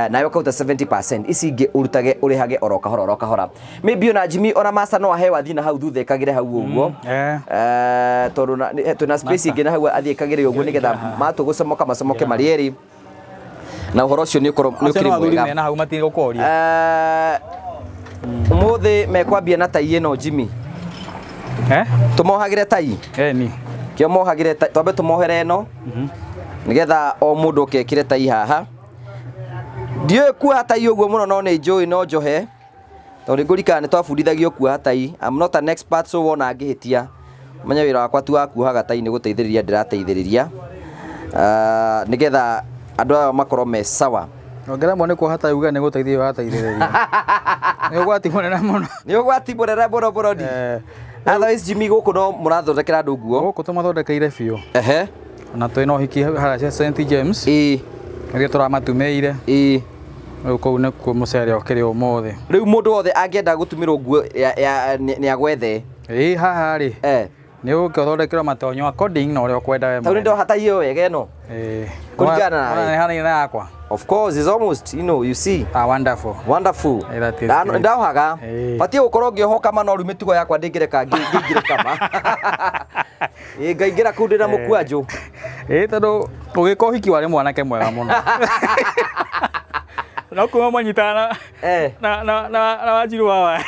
nawe ũkaruta 70%, ici ingĩ ũrutage ũrĩhage oro kahora oro kahora. Maybe ona Jimmy ona Master no aheo athiĩ na hau thutha ekagĩre hau ũguo. Tondũ twĩna space ĩngĩ na hau athiĩ ekagĩre ũguo nĩgetha matua gũcomoka macomoke marĩ erĩ, na ũhoro ũcio nĩ ũkorwo nĩ Acio ũkĩrĩ no athuri mwega. mena hau matigũkũria. Ũmũthĩ mekwambia na tai ĩno Jimmy. Eh? Tũmohagĩre tai. Eni. Kĩo mohagĩre tai, twambe tũmohere ĩno nĩgetha o mũndũ oke ekĩre tai haha. Ndiũĩ kuoha tai ũguo mũno no nĩ njũĩ no njohe, tondũ nĩngũririkana nĩ twabundithagio kuoha tai. I'm not an expert, so wona ngĩhĩtia menye wĩra wakwa ti wa kuohaga tai, nĩ gũteithĩrĩria ndĩrateithĩrĩria, nĩgetha andũ aya makorwo me sawa. Ongerera nĩ kuoha tai uge nĩ gũteithia ũrateithĩrĩria. Nĩ ũgwati mũnene mũno. Nĩ ũgwati mũnene mũno mũno. Otherwise Jimmy, gũkũ no mũrathondekera andũ nguo? Gũkũ tũmathondekeire biũ. Ehe. Ona twĩna ũhiki harĩa St James. Ĩĩ. Nĩrĩo tũramatumĩire. Ĩĩ. Rĩu kũu nĩkuo mũcere ũkĩrĩ ũmũthĩ. Rĩu mũndũ wothe angĩenda gũtumĩrwo nguo nĩ agwethe. Ĩĩ, haha rĩ. Nĩ ũgũka ũthondekerwo matonyo according na ũrĩa ũkwenda we Tau nĩ ndoha tai ĩyo wega ĩno. Ĩĩ. Kũringana nawe. Wona nĩ hanaine na yakwa. Of course, it's almost, you know, you see. Ah, wonderful. Wonderful. That is great. Ndaohaga. Batiĩ gũkorwo ngĩohwo kama no rĩu mĩtugo yakwa ndĩngĩreka ngĩingĩre kama. Ĩĩ, ngaingĩra kũu ndĩna mũkwanjũ. Ĩĩ, tondũ ũgĩka ũhiki warĩ mwanake mwega mũno. No kuma mwanyitana na Wanjiru wawa.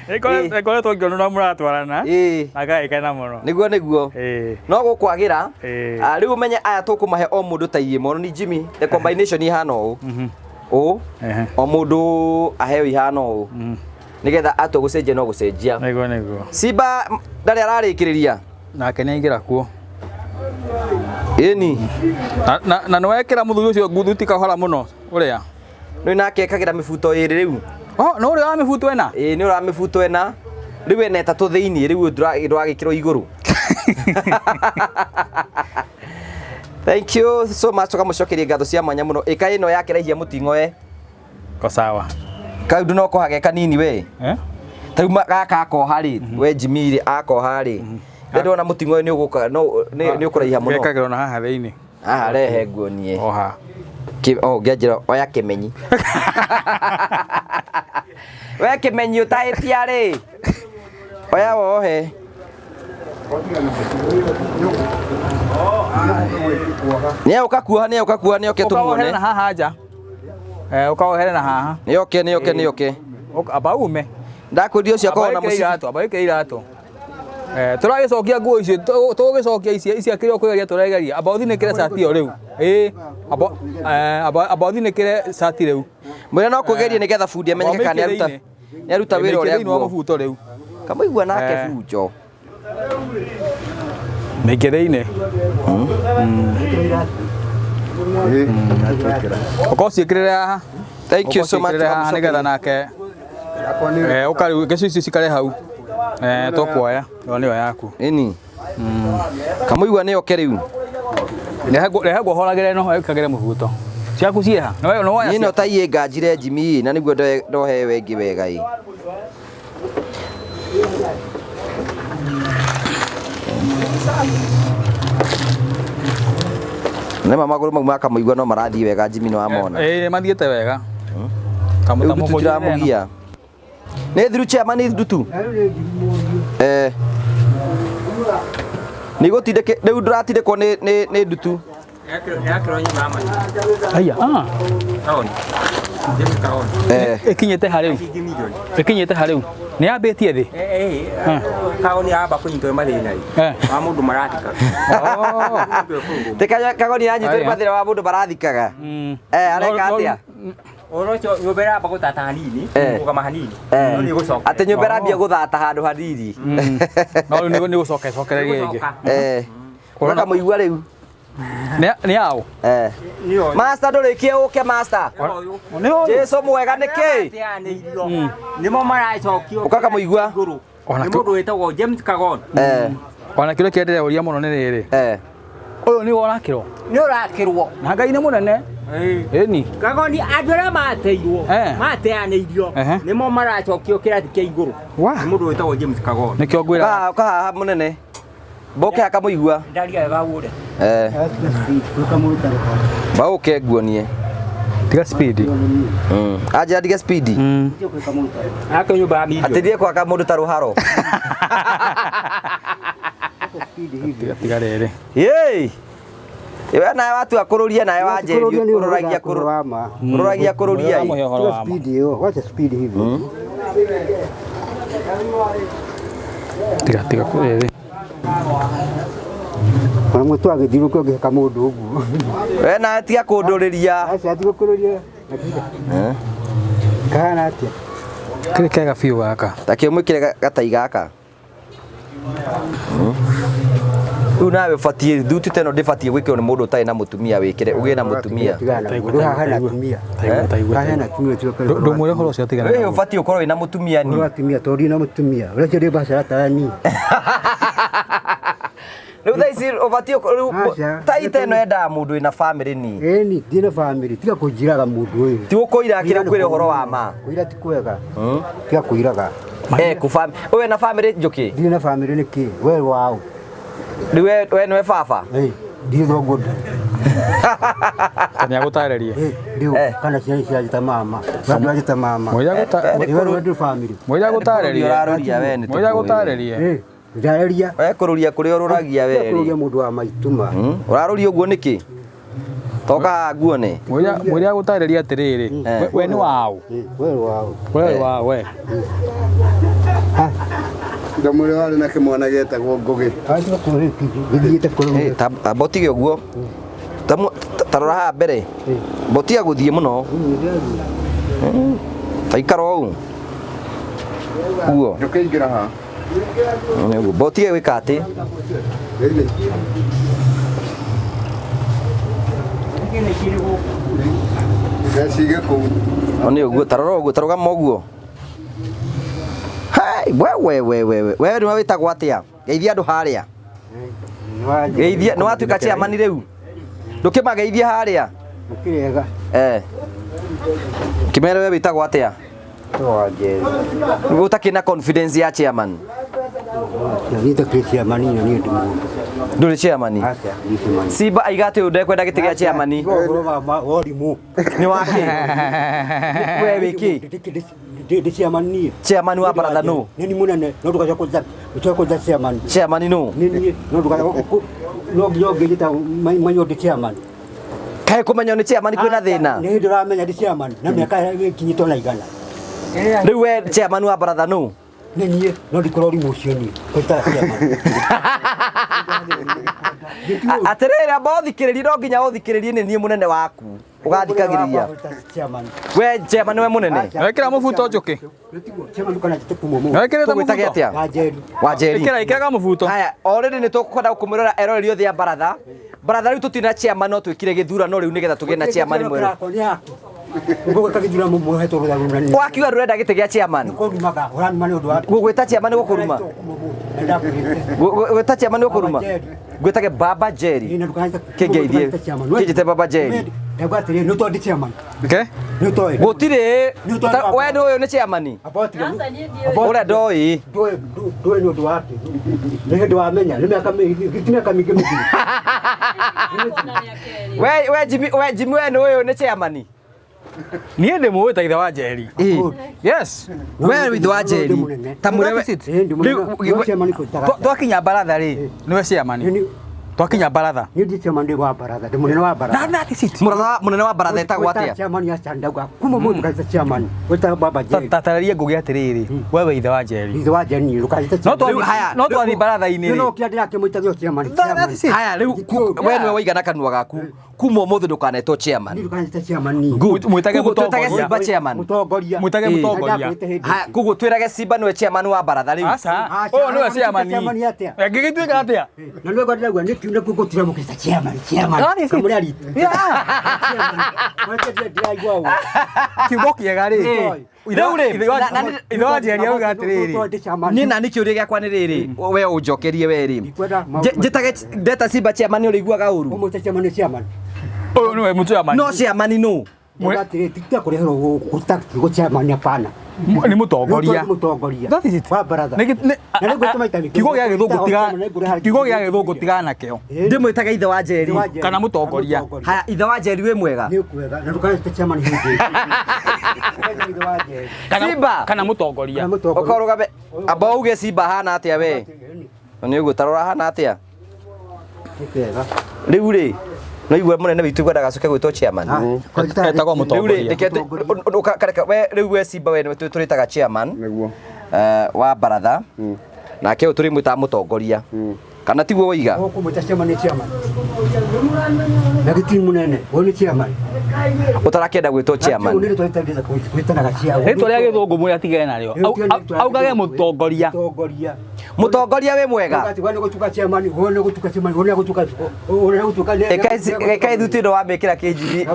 Ĩkoretwo ngĩona na mũratwarana. Na ngagĩkena mũno. Nĩguo nĩguo. No gũkwagĩra. Rĩu ũmenye aya tũkũmahe o mũndũ tai ĩmwe. Ni Jimmy, the combination ihana ũũ. Ũũ. O mũndũ aheo ihana ũũ. Nĩgetha atua gũcenjia no gũcenjia. Nĩguo nĩguo. Simba ndarĩ ararĩkĩrĩria. Nake nĩ aingĩra kuo. Ĩni. Na nĩ wekĩra mũthuri ũcio nguthuti kahora mũno ũrĩa. Nĩ nake ekagĩra mĩbuto ĩrĩ rĩu. Oh, nĩ ũrĩa wa mĩbuto ĩna? Ĩĩ, nĩ ũrĩa wa mĩbuto ĩna. Rĩu ena ĩtatũ thĩiniĩ, rĩu ndũragĩkĩrwo igũrũ. Thank you so much, tũkamũcokeria ngatho cia mwanya mũno. Ĩka ĩno yake raihia mũting'oe. Ko sawa. Kau no koha ge kanini we. Ta rĩu gaka akoha rĩ, we Jimmy rĩ akoha rĩ. Rĩu ndona mũting'oe nĩ ũgũka no nĩ ũkũraiha mũno. Gekagĩrwo na haha thĩinĩ. Haha rehe nguonie. Oha. Oh, ngĩanjĩra oya kĩmenyi. We kĩmenyi ũtahĩtia rĩ. Oya wohe. Nĩ oka kuoha, nĩ oka kuoha, nĩ oke Ũkawohere tũmuone. na haha nja. Ũkawohere na haha. Nĩ oke, nĩ oke, nĩ oke. Amba ume. Ndakwĩrire ũcio akoragwo na Amba wĩkĩre mũcibi. iratũ, amba wĩkĩre iratũ. Tũragĩcokia nguo icio, tũgũgĩcokia ici ici akĩrĩ o kwĩgeria tũregeria. Amba ũthinĩkĩre cati ĩyo rĩu. Ĩĩ, amba ũthinĩkĩre cati rĩu. Mwĩre no kwĩgeria nĩgetha bundi amenyeke kana nĩaruta nĩaruta wĩra ũrĩa Mĩkĩre thĩinĩ wa guo. mũbuto rĩu. Kamũigua nake bunjo. Mĩkĩre thĩinĩ. Ũkorwo ciĩkĩrĩre haha. Thank you so much. Ũkorwo ciĩkĩrĩre haha nĩgetha nake ũka rĩu gĩcicio ici cikare hau. Tũkuoya ĩyo nĩyo yaku. Ĩni. Kamũigua nĩ oke rĩu. Rehe nguohoragĩre ĩno ĩkagĩre mũbuto. Ciaku ciĩha? Nĩ woya Niĩ no tai ĩnganjire Jimmy na nĩguo ndohewe ĩngĩ wega ĩ. Nĩma magũrũ mau ma Kamũigua no marathiĩ wega Jimmy nĩ wamona. Ĩĩ mathiĩte wega. Rĩu ndutu tiramũgia. Nĩ thiru chairman, nĩ ndutu. Nĩ igũtindĩke rĩu ndũratindĩkwo nĩ ndutu. Aya. Ah. Eh. Ĩkinyĩte ha rĩu? Ĩkinyĩte ha rĩu? Nĩ yambĩtie thĩ? Kagoni amba kũnyitwo nĩ mathĩna ĩ Eh. wa mũndũ marathika. Te Kagoni anyitwo nĩ Aya. mathĩna wa mũndũ marathikaga. Mm. Eh, areka atĩa? Ũhoro ũcio nyũmba ĩramba gũtata hanini, Eh. kũgama hanini, Eh. no nĩ ĩgũcoka. Atĩ nyũmba ĩrambia gũthata handũ hanini. No rĩu nĩ gũcoka ĩcokererie rĩngĩ. Ĩgũcoka. Eh. Ũkamũigua rĩu. Nĩ aũ? Eh. Nĩyo. Master ndũrĩkie ũke master. Nĩ ũyũ. Jesu mwega nĩkĩ? Mateanĩirio. Nĩmo maracokio Ũkakamũigua? igũrũ. Ona Nĩ tu- mũndũ wĩtagwo James Kagoni. Eh. Ona kĩrĩa kĩenderea mũno nĩ rĩrĩ. Eh. Ũyũ nĩwe ũrakĩrwo. Nĩ ũrakĩrwo. Na Ngai nĩ mũnene. Ĩni. Kagoni andũ arĩa mateirwo Eh. mateanĩirio Ehe. nĩmo maracokio kĩrathi kĩa igũrũ. Wa. Nĩ mũndũ wĩtagwo James Kagoni. Nĩkĩo ngwĩra. Ũkahaha ũkahaha mũnene. Mboke akamũigua. Ndaria wega ũre. Eh. Baũke nguonie. Tiga speed. Anjĩra ndige speed. Ake nyũmba ya milioni. Atĩ thiĩ gwaka mũndũ ta rũharo. Tiga tiga rĩrĩ. Yei. We nawe watua kũrũria nawe wanjĩri ũrũragia kũrũragia kũrũria Mũhe ĩ. ũhoro wa ma. Speed hiyo, wacha speed hivi. Tiga tiga rĩrĩ. Ona mũtu agĩthiũrũrũka ũngĩheka mũndũ ũguo. We nawe tiga kũndũrĩria. Aca atiga kũrũria. Kahana atĩa? Kĩrĩ kega biũ gaka. Ta kĩmwĩkĩre gatai gaka. Rĩu nawe ũbatiĩ thuti ta ĩno ndĩbatiĩ gwĩkĩrwo nĩ mũndũ ũtarĩ na mũtumia wĩkĩre ũgĩe na mũtumia. Tigana naguo. Rĩu haha hena atumia. Taigua taigua. Haha hena atumia tiga kũrũria. Ndũmwĩre ũhoro ũcio tigana. We naguo. ũbatiĩ ũkorwo wĩna mũtumia ni. Ũhoro wa atumia tondũ ndina mũtumia. Ũrĩa ndĩ biacara ta niĩ. Rĩu thaa ici ũbatiĩ rĩu Aca. tai ta ĩno yendaga mũndũ wĩna famĩlĩ ni. Ĩni ndina famĩlĩ tiga kũnjiraga mũndũ ũyũ. Ti gũkũira kĩrĩa ũkwĩra ũhoro wa ma. Kũira ti kwega. Tiga kũiraga. Eh, kũ famĩlĩ. Ũyũ na famĩlĩ njũkĩ. Ndirĩ na famĩlĩ nĩkĩ? We waũ? Rĩu we we nĩwe baba. Ĩ, ndirĩ thoguo ndirĩ. Ta nĩagũtarĩrie. Ĩ, ndiũ Eh. kana ciana cianjĩta mama. Andũ anjĩta mama. Mwĩre agũta- Ĩ, we nĩwe ndĩ famĩlĩ. Mwĩre agũtarĩrie. Ũrarũria we nĩ Mwĩre tũkũĩ. agũtarĩrie. Ĩ, ndarĩria. We kũrũria kũrĩa ũrũragia we Tiga kũrũria rĩ. mũndũ wa maituma. Ũrarũria ũguo nĩkĩ? Toka haha nguone. Mwĩre agũtarĩrie atĩrĩrĩ. Eh. We nĩ waũ? Ĩ, we waũ? We waũ we. Ndamwĩra warĩ na kĩmwana gĩetagwo Ngũgĩ. Acha kũrũria gĩthiĩte kũrũria. Eh, ta botige ũguo. Ta rora haha mbere. Botiga gũthiĩ mũno. Ta ikara ũũ. Ũguo. Njũkĩ ingĩra haha. Nĩ ũguo. Botige gwĩka atĩ. Ĩni. Gacige kũu. O nĩ ũguo ta rora ũguo ta rũgama ũguo. Hai, we we we we we. We nĩwe wĩtagwo atĩa? Geithia andũ harĩa. Geithia, nĩ watuĩka chairman rĩu. Ndũkĩmageithie harĩa. Mũkĩrega. Eh. Kĩmere we wĩtagwo atĩa? Wanjeri. Ũtakĩ na confidence ya chairman. Thiĩte kũrĩ chairman na niĩ ndĩ mũndũ. Ndũrĩ chairman. Aca, ndiĩ chairman. Simba aiga atĩ ũyũ ndekwenda gĩtĩ gĩa chairman. Tiga ũhoro wa ũrimũ. Nĩ wakĩ? We wĩ kĩ? Ndĩ chairman niĩ. Chairman wa baratha nũ? Nĩ ni mũnene no ndũgacoka kũnjĩta ũcoke kũnjĩta chairman. Chairman nũ? Nĩ niĩ no ndũgacoka no nginya ũngĩnjĩta manyo ndĩ chairman. Kaĩ kũmenya nĩ chairman kwĩna thĩna? Nĩ hĩndĩ ũramenya ndĩ chairman na mĩaka ĩkinyĩte ona igana. Rĩu we chairman wa baratha nũ? Nĩ niĩ no ndikũra ũrimũ ũcio niĩ kũnjĩtaga chairman. Atĩrĩrĩ amba ũthikĩrĩrie no nginya ũthikĩrĩrie nĩ niĩ mũnene waku. Ũgathikagĩrĩria. Chairman. We chairman nĩwe mũnene. Wekĩra mũbuto njũkĩ. Chairman ndũkananjĩte kuma ũmũthĩ. Wekĩrĩte Tũgwĩtage mũbuto. atĩa? Wanjeri. Wanjeri. Ĩkĩra ĩkĩra kamũbuto. Haya, already nĩ tũkwenda kũmwĩrora eroreri othe a baratha. Baratha rĩu tũtirĩ na chairman no twĩkire gĩthurano rĩu nĩgetha tũgĩe na chairman mwerũ. Kĩrako nĩ yaku. Ũgũka gĩthurano mũhetwo rũtha rũu na niĩ. Wakiuga ndũrenda gĩtĩ gĩa chairman. Kũrumaga, ũranuma nĩ ũndũ wa Gũgwĩta chairman nĩ gũkũruma. Gwĩta chairman nĩ gũkũruma. Baba Jerry. Ngwĩtage Baba Jerry. Kĩngeithie. Kĩnjĩte Baba Jerry. Ndauga atĩrĩrĩ, nĩ ũtoĩ ndĩ chairman. Okay. Nĩ ũtoĩ. Gũtirĩ. Nĩ ũtoĩ baba. We nĩ ũyũ nĩ chairman. Amba tiga. Ũrĩa ndoĩ. Ndũĩ ndũĩ nĩ ũndũ wake. Nĩ hĩndĩ wamenya, nĩ mĩaka mĩingĩ, ti mĩaka mĩingĩ mĩthiru. We we Jimmy we Jimmy we nĩ ũyũ nĩ chairman. Niĩ ndĩ mũĩ ta ithe wa Njeri. Ĩ. Yes. We witũ wa Njeri. Ta mũrĩ we. Ĩ, ndĩ mũnene. Rĩu- No chairman kũnjĩtaga. Twakinya baratha rĩ, nĩwe chairman. Nĩ- Twakinya baratha. Niĩ ndi chairman ndĩ wa baratha, ndĩ mũnene wa baratha. Na that is it. Mũratha mũnene wa baratha etagwo Gwĩta atĩa? Chairman ya ndauga kuma mũndũ kaita chairman gwĩta baba Jerry. Tatararia ngugi atiriri, wewe ithe wa Njeri. Ithe wa Jerry ndũkanjĩte No chairman. twathi Rĩu haya, no twathi baratha-inĩ No rĩ. kĩa ndĩrakĩmwĩtagio chairman. That is it. Haya rĩu we nĩwe waigana kanua gaku kuma ũmũthĩ ndũkanetwo chairman. Niĩ ndũkanjĩte chairman niĩ. Good. Mwĩtage Koguo twĩtage mũtongoria. Simba chairman. Mũtongoria. Mwĩtage Ĩĩ. mũtongoria. Ndakwĩte hĩndĩ. Haya koguo twĩrage Simba nĩwe chairman wa baratha rĩu. Aca, Aca, ũyũ nĩwe aca, chairman. chairman atĩa? Angĩgĩtuĩka atĩa? Na nĩwe ndĩraigua nĩ kiu nĩkuo gũtira mũkĩta chairman chairman. That is it. Kamũrĩa rita. Yeah. Chairman. Mweke ndĩraigua ũguo. Kiugo kĩega rĩ. Ĩĩ. Rĩu rĩ, Ithe wa Njeri auga atĩrĩrĩ. Niĩ nani kĩũria gĩakwa nĩ rĩrĩ we ũnjokerie we rĩ Ndikwenda maũndũ njĩtage ndeta Simba chairman nĩ ũrĩiguaga ũru Ũmwĩte chairman nĩ chairman. Ũyũ nĩwe mũchairman. no chairman nũ Ndauga atĩrĩ ti kũreherwo gũta kiugo chairman hapana. Nĩ mũtongoria. Nĩ mũtongoria. That is it. Wa baratha. Nĩ Na nĩ ngwĩtũma ita kiugo gĩa gĩthũngũ tiga kiugo gĩa gĩthũngũ tigana nakĩo. Ndĩmwĩtage ithe wa Njeri. Kana mũtongoria. Haya ithe wa Njeri wĩ mwega. Nĩ kwega na ndũkanjĩte chairman hĩndĩ ĩngĩ. Ithe wa Njeri. Kana Simba. kana mũtongoria. Kana mũtongoria. Ũka ũrũgame amba uge Simba hana atĩa we nĩ ũguo tarora hana atĩa Nĩ kwega. rĩu rĩ no igua mũnene witũ igua ndagacoke gwĩtwo chairman Etagwo rĩu rĩ mũtongoria. reke kareka we rĩu we Simba we nĩwe tũrĩtaga chairman Nĩguo. Wa baratha nake ũyũ tũrĩmwĩtaga mũtongoria kana tiguo woiga Ũkũmwĩta chairman nĩ chairman. Na gĩtiri mũnene, ũyũ nĩ chairman. ũtarakĩenda gwĩtwo chairman Nĩ rĩtwa gwĩtanaga chairman. Rĩtwa rĩa gĩthũngũ mwĩre atigane narĩo. Augage mũtongoria. Mũtongoria. Mũtongoria wĩ mwega. Ũgati we nĩ gũtuka chairman, we nĩ gũtuka chairman, we nĩ gũtuka we nĩ gũtuka Eka ithuti ĩno wamĩkĩra kĩnjigi.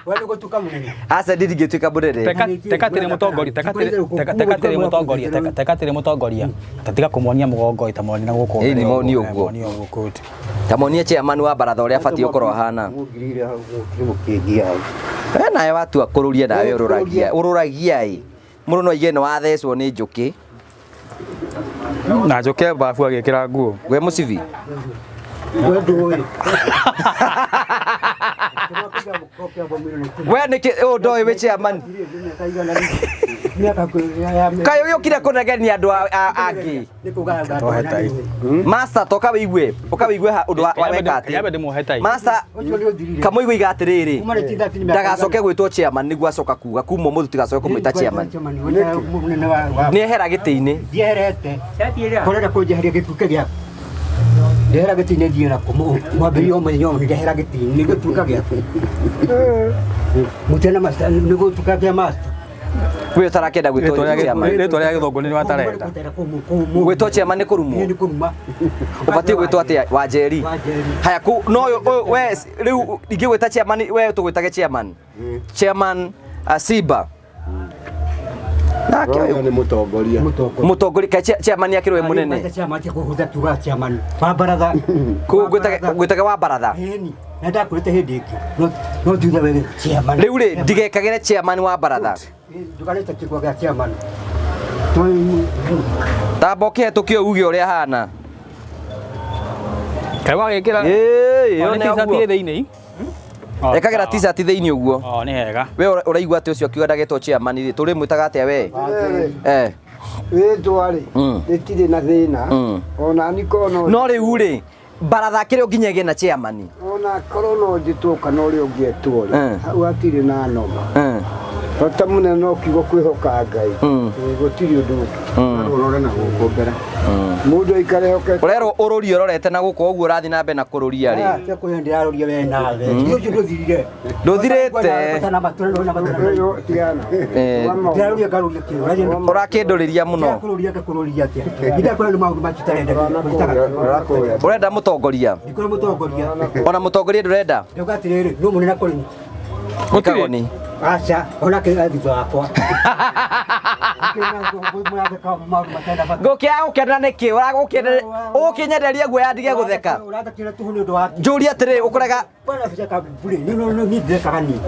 We nĩ gũtuka mũnene. Aca niĩ ndingĩtuĩka mũnene. Teka tĩrĩ mũtongoria, teka tĩrĩ mũtongoria, teka tĩrĩ mũtongoria. Tatiga kũmuonia mũgongo itamuonia na gũkũ. Ĩĩ, nĩ monie ũguo. Monie ũguo. Ta monie chairman wa baratha ũrĩa abatiĩ gũkorwo ahana. Mũngirire hau gũtirĩ mũkĩngia hau. We nawe watua kũrũria nawe ũrũragia ũrũragia ĩ mũndũ no aige nĩ wathecwo nĩ njũkĩ. Na njũke babu agĩkĩra nguo. We mũcibi We ndũĩ. We nĩkĩ ũyũ ndoĩ wĩ chairman kaĩ ũgĩũkire kũnegenia andũ angĩ. Master toka wĩigue ũka wĩigue ũndũ wa weka Yambe atĩ ndĩmuohe tai. Master kamũigua iga atĩrĩrĩ ndagacoke gwĩtwo chairman nĩguo acoka kuga kuma ũmũthĩ tigacoke kũmwĩta chairman nĩehera gĩtĩ-inĩ. Ndieherete kũrenda kũnjeheria gĩtuke gĩaku ndehera gĩtĩ-inĩ thiĩ nako mwambĩrĩria mũthenya ũyũ ndehera gĩtĩ-inĩ nĩ gĩtuka gĩaku mũtena master nĩ gũtuka kĩa master. We ũtarakĩenda gwĩtwo chairman. Rĩtwa rĩa gĩthũngũ nĩ watarenda. Gwĩtwo chairman nĩ kũrumwo. Nĩ kũruma. Ũbatiĩ gwĩtwo atĩa Wanjeri? Wanjeri. Haya ku no ũyũ we rĩu ingĩgwĩta chairman we tũgwĩtage chairman chairman Simba nake Ũyũ ũyũ nĩ mũtongoria. Mũtongoria kaĩ chairman akĩrĩ we mũnene. Chairman ti kũhũthia kiugo chairman wa baratha. Koguo ngwĩtage wa baratha. Ĩni na ndakwĩrĩte hĩndĩ ĩngĩ no thutha we chairman. Rĩu rĩ ndigekagĩre chairman wa baratha. Ndũkarete kiugo gĩa chairman. Tamba ũkĩhetũkio uge ũrĩa hana. Kaĩ wagĩkĩra. Ĩĩ Nĩ yone t-shirt ũguo ĩ thĩinĩ. Ekagĩra t-shirt thĩinĩ ũguo. O nĩ hega. We ũraigua atĩ ũcio akiuga ndagetwo chairman rĩ tũrĩmwĩtaga atĩa we? Eh. Rĩtwa rĩ rĩtirĩ na thĩna ona ni korwo no No rĩu rĩ baratha kĩrĩ nginya ĩgĩe na chairman. Ona korwo no njĩtwo kana ũrĩa ũngĩetwo rĩ hau hatirĩ na noma. Bata mũnene no kiugo kwĩhoka Ngai. Gũtirĩ ũndũ ũngĩ. Ũrore na gũkũ mbere. Mũndũ aikare ehokete. Ũrerwo ũrũrie ũrorete na gũkũ ũguo ũrathiĩ na mbere na kũrũria rĩ. Cia kũrĩa ndĩraroria we nawe. Ũcio ndũthirire. Ndũthirĩte. Tigana. Ndĩraroria ngarũria kĩ. Ũrakĩndũrĩria mũno. Kũrũria ngakũrũria atĩa. Ndakũrĩa nĩ maũndũ macio itarenda. Ũrenda mũtongoria. Ndikũrĩa mũtongoria. Ona mũtongoria ndũrenda. Ndauga atĩrĩrĩ, no mũnene kũrĩ niĩ. Gũtirĩ. Aca, onake e thutha wakwa. Ngũkĩaga gũkena nĩkĩ? Ũragũkĩenderia ũkĩnyenderia guoya ndige gũtheka. Ũrathekera tũhũ nĩ ũndũ wa kĩ? Njũrie atĩrĩrĩ ũkũrega Bwana bica bure, nĩ no niĩ ndĩrekaga niĩ.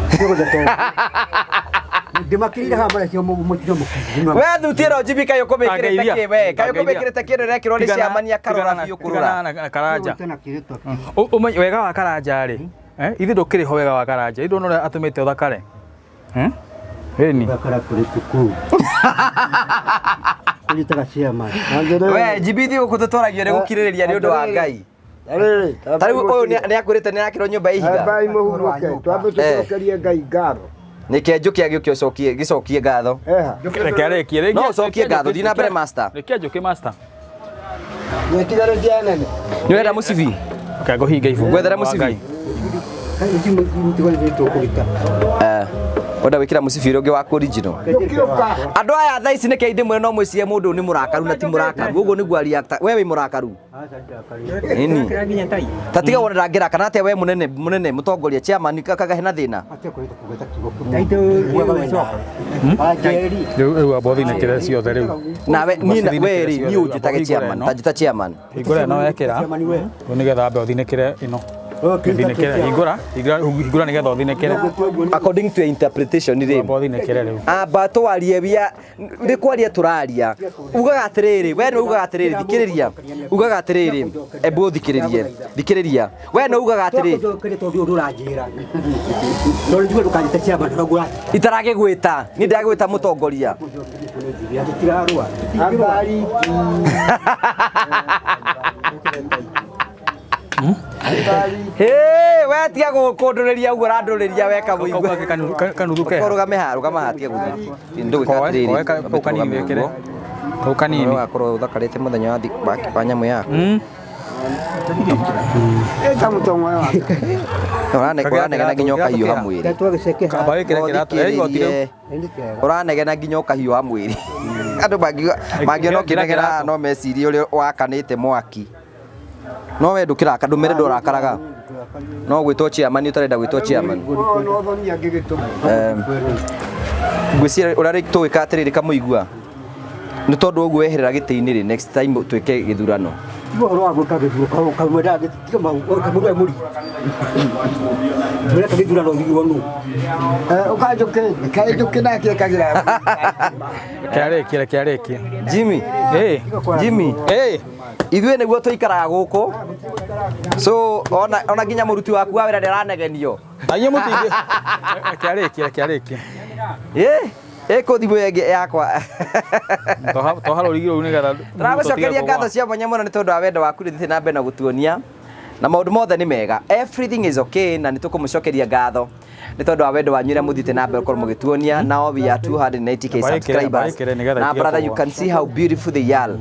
Nĩgũtheka. Ndĩmakĩrĩire haha maracio mũtino mũkuru. We thuti ĩno njibi kaĩ ũkũmĩkĩrĩte kĩ we? Kaĩ ũkũmĩkĩrĩte kĩ ĩno ĩrekĩrwo nĩ ciamania karũra biũ kũrũra. Na Karanja. Ũmenye wega wa Karanja rĩ. Ithe ndũkĩrĩ ho wega wa Karanja. Ithe ndũrona ũrĩa atũmĩte ũthakare. Ĩni. Thakara kũrĩ kũu. Kũnyitaga chairman. We njibithi gũkũ tũtwaragio nĩ gũkirĩrĩria nĩ ũndũ wa Ngai. Rĩrĩ, Ta rĩu ũyũ nĩ akwĩrĩte nĩ arakĩrwo nyũmba ya ihiga. Ambai mũhurũke, twambe tũcokerie Ngai ngatho. Nĩke njũke agĩũke ũcokie gĩcokie ngatho. Eha. Reke arĩkie rĩngĩ. No ũcokie ngatho, thiĩ na mbere master. Rekia njũkĩ master. Nĩtigarĩtie nene. Nĩ ũrenda mũcibi? Reke ngũhinge ibuku. Ngwethere mũcibi. Eh. Wenda gwĩkĩra mũcibi ũrĩa ũngĩ waku original. Njũkĩũka. Andũ aya thaa ici nĩkĩo ndĩmwĩre no mwĩcirie mũndũ ũyũ nĩ mũrakaru na ti mũrakaru. Ũguo nĩguo ariakta. We wĩ mũrakaru? Nini? Ta tiga wone ndangĩraka na atĩa we mũnene mũnene mũtongoria chairman kakaga hena thĩna. Rĩu rĩu amba ũthinĩkĩre ciothe rĩu. Nawe niĩ Ũcithinĩkĩre we rĩ ciothe niĩ rĩu, ũnjĩtage amba ũhingũre chairman ĩno. ta njĩta chairman. Hingũra ĩno wekĩra. Rĩu nĩgetha ambe ũthinĩkĩre ĩno. Ũthinĩkĩre hingũra hingũra hingũra nĩgetha ũthinĩkĩre. According to your interpretation rĩ Amba ũthinĩkĩre rĩu. amba twarie wia nĩ kwaria tũraria ugaga atĩrĩrĩ we nĩ ugaga atĩrĩrĩ thikĩrĩria ugaga atĩrĩrĩ embu thikĩrĩrie thikĩrĩria we nĩ ugaga atĩrĩrĩ Twakũcokeria tondũ ũndũ ũranjĩra. Tondũ njuge ndũkanjĩte chairman tondũ itaragĩgwĩta niĩ ndagwĩta mũtongoria ngũranjĩra tũtirarũa. Ambariki. Hĩ, we tiga kũndũrĩria ũguo ũrandũrĩria we kamũigua Kau kangĩ kanuthu keha. rũgame haha rũgama haha tiga gũthiĩ ndũgwĩka Koe atĩrĩrĩ koe kau kanini wĩkĩre. Kau kanini. ũgakorwo ũthakarĩte mũthenya wa wa nyamũ yaku Ĩta mũtong'oe wake. ũranegena nginya ũkahiũha mwĩrĩ Twagĩceke Amba wĩkĩre kĩratũ. Eh, igoti rĩu. ũranegena nginya ũkahiũha mwĩrĩ andũ mangĩona ũkĩnegena haha no mecirie ũrĩa wakanĩte mwaki no we ndũkĩraka ndũmere ndũrakaraga no gwĩtwo chairman ũtarenda gwĩtwo chairman. Ũyũ no thoni angĩgĩtũma. Ngwĩciria ũrĩa rĩ- tũgwĩka atĩrĩrĩ kamũigua nĩ tondũ ũguo weherera gĩtĩ-inĩ rĩ next time twĩke gĩthurano. Tiga ũhoro wa gwĩka gĩthurano kamwenda tiga kamwenda mũri. Mwenda gĩthurano gĩthurano nũ. Ũkanjũkĩ, kaĩ njũkĩ nake ekagĩra. Reke arĩkie reke arĩkie. Jimmy. Eh. Jimmy. Eh. Ithuĩ nĩguo tũikaraga gũkũ so ona nginya mũruti waku wa wĩra ndĩranegenio. Na inyuĩ mũtingĩ. Reke arĩkie reke arĩkie. Ĩ ĩkũ thimũ ĩngĩ yakwa. Toha rũrigi rũu nĩgetha Tũragũcokeria ngatho cia mwanya mũno nĩ tondũ wa wendo waku rĩthiĩ na mbere na gũtuonia na maũndũ mothe nĩ mega, everything is okay, na nĩ tũkũmũcokeria ngatho nĩ tondũ wa wendo wanyu ũrĩa mũthiĩte na mbere gũkorwo mũgĩtuonia. Now we are 290K Amba ĩkĩre, amba subscribers ĩkĩre nĩgetha na itige brother, you kũgũa. can see how beautiful they are.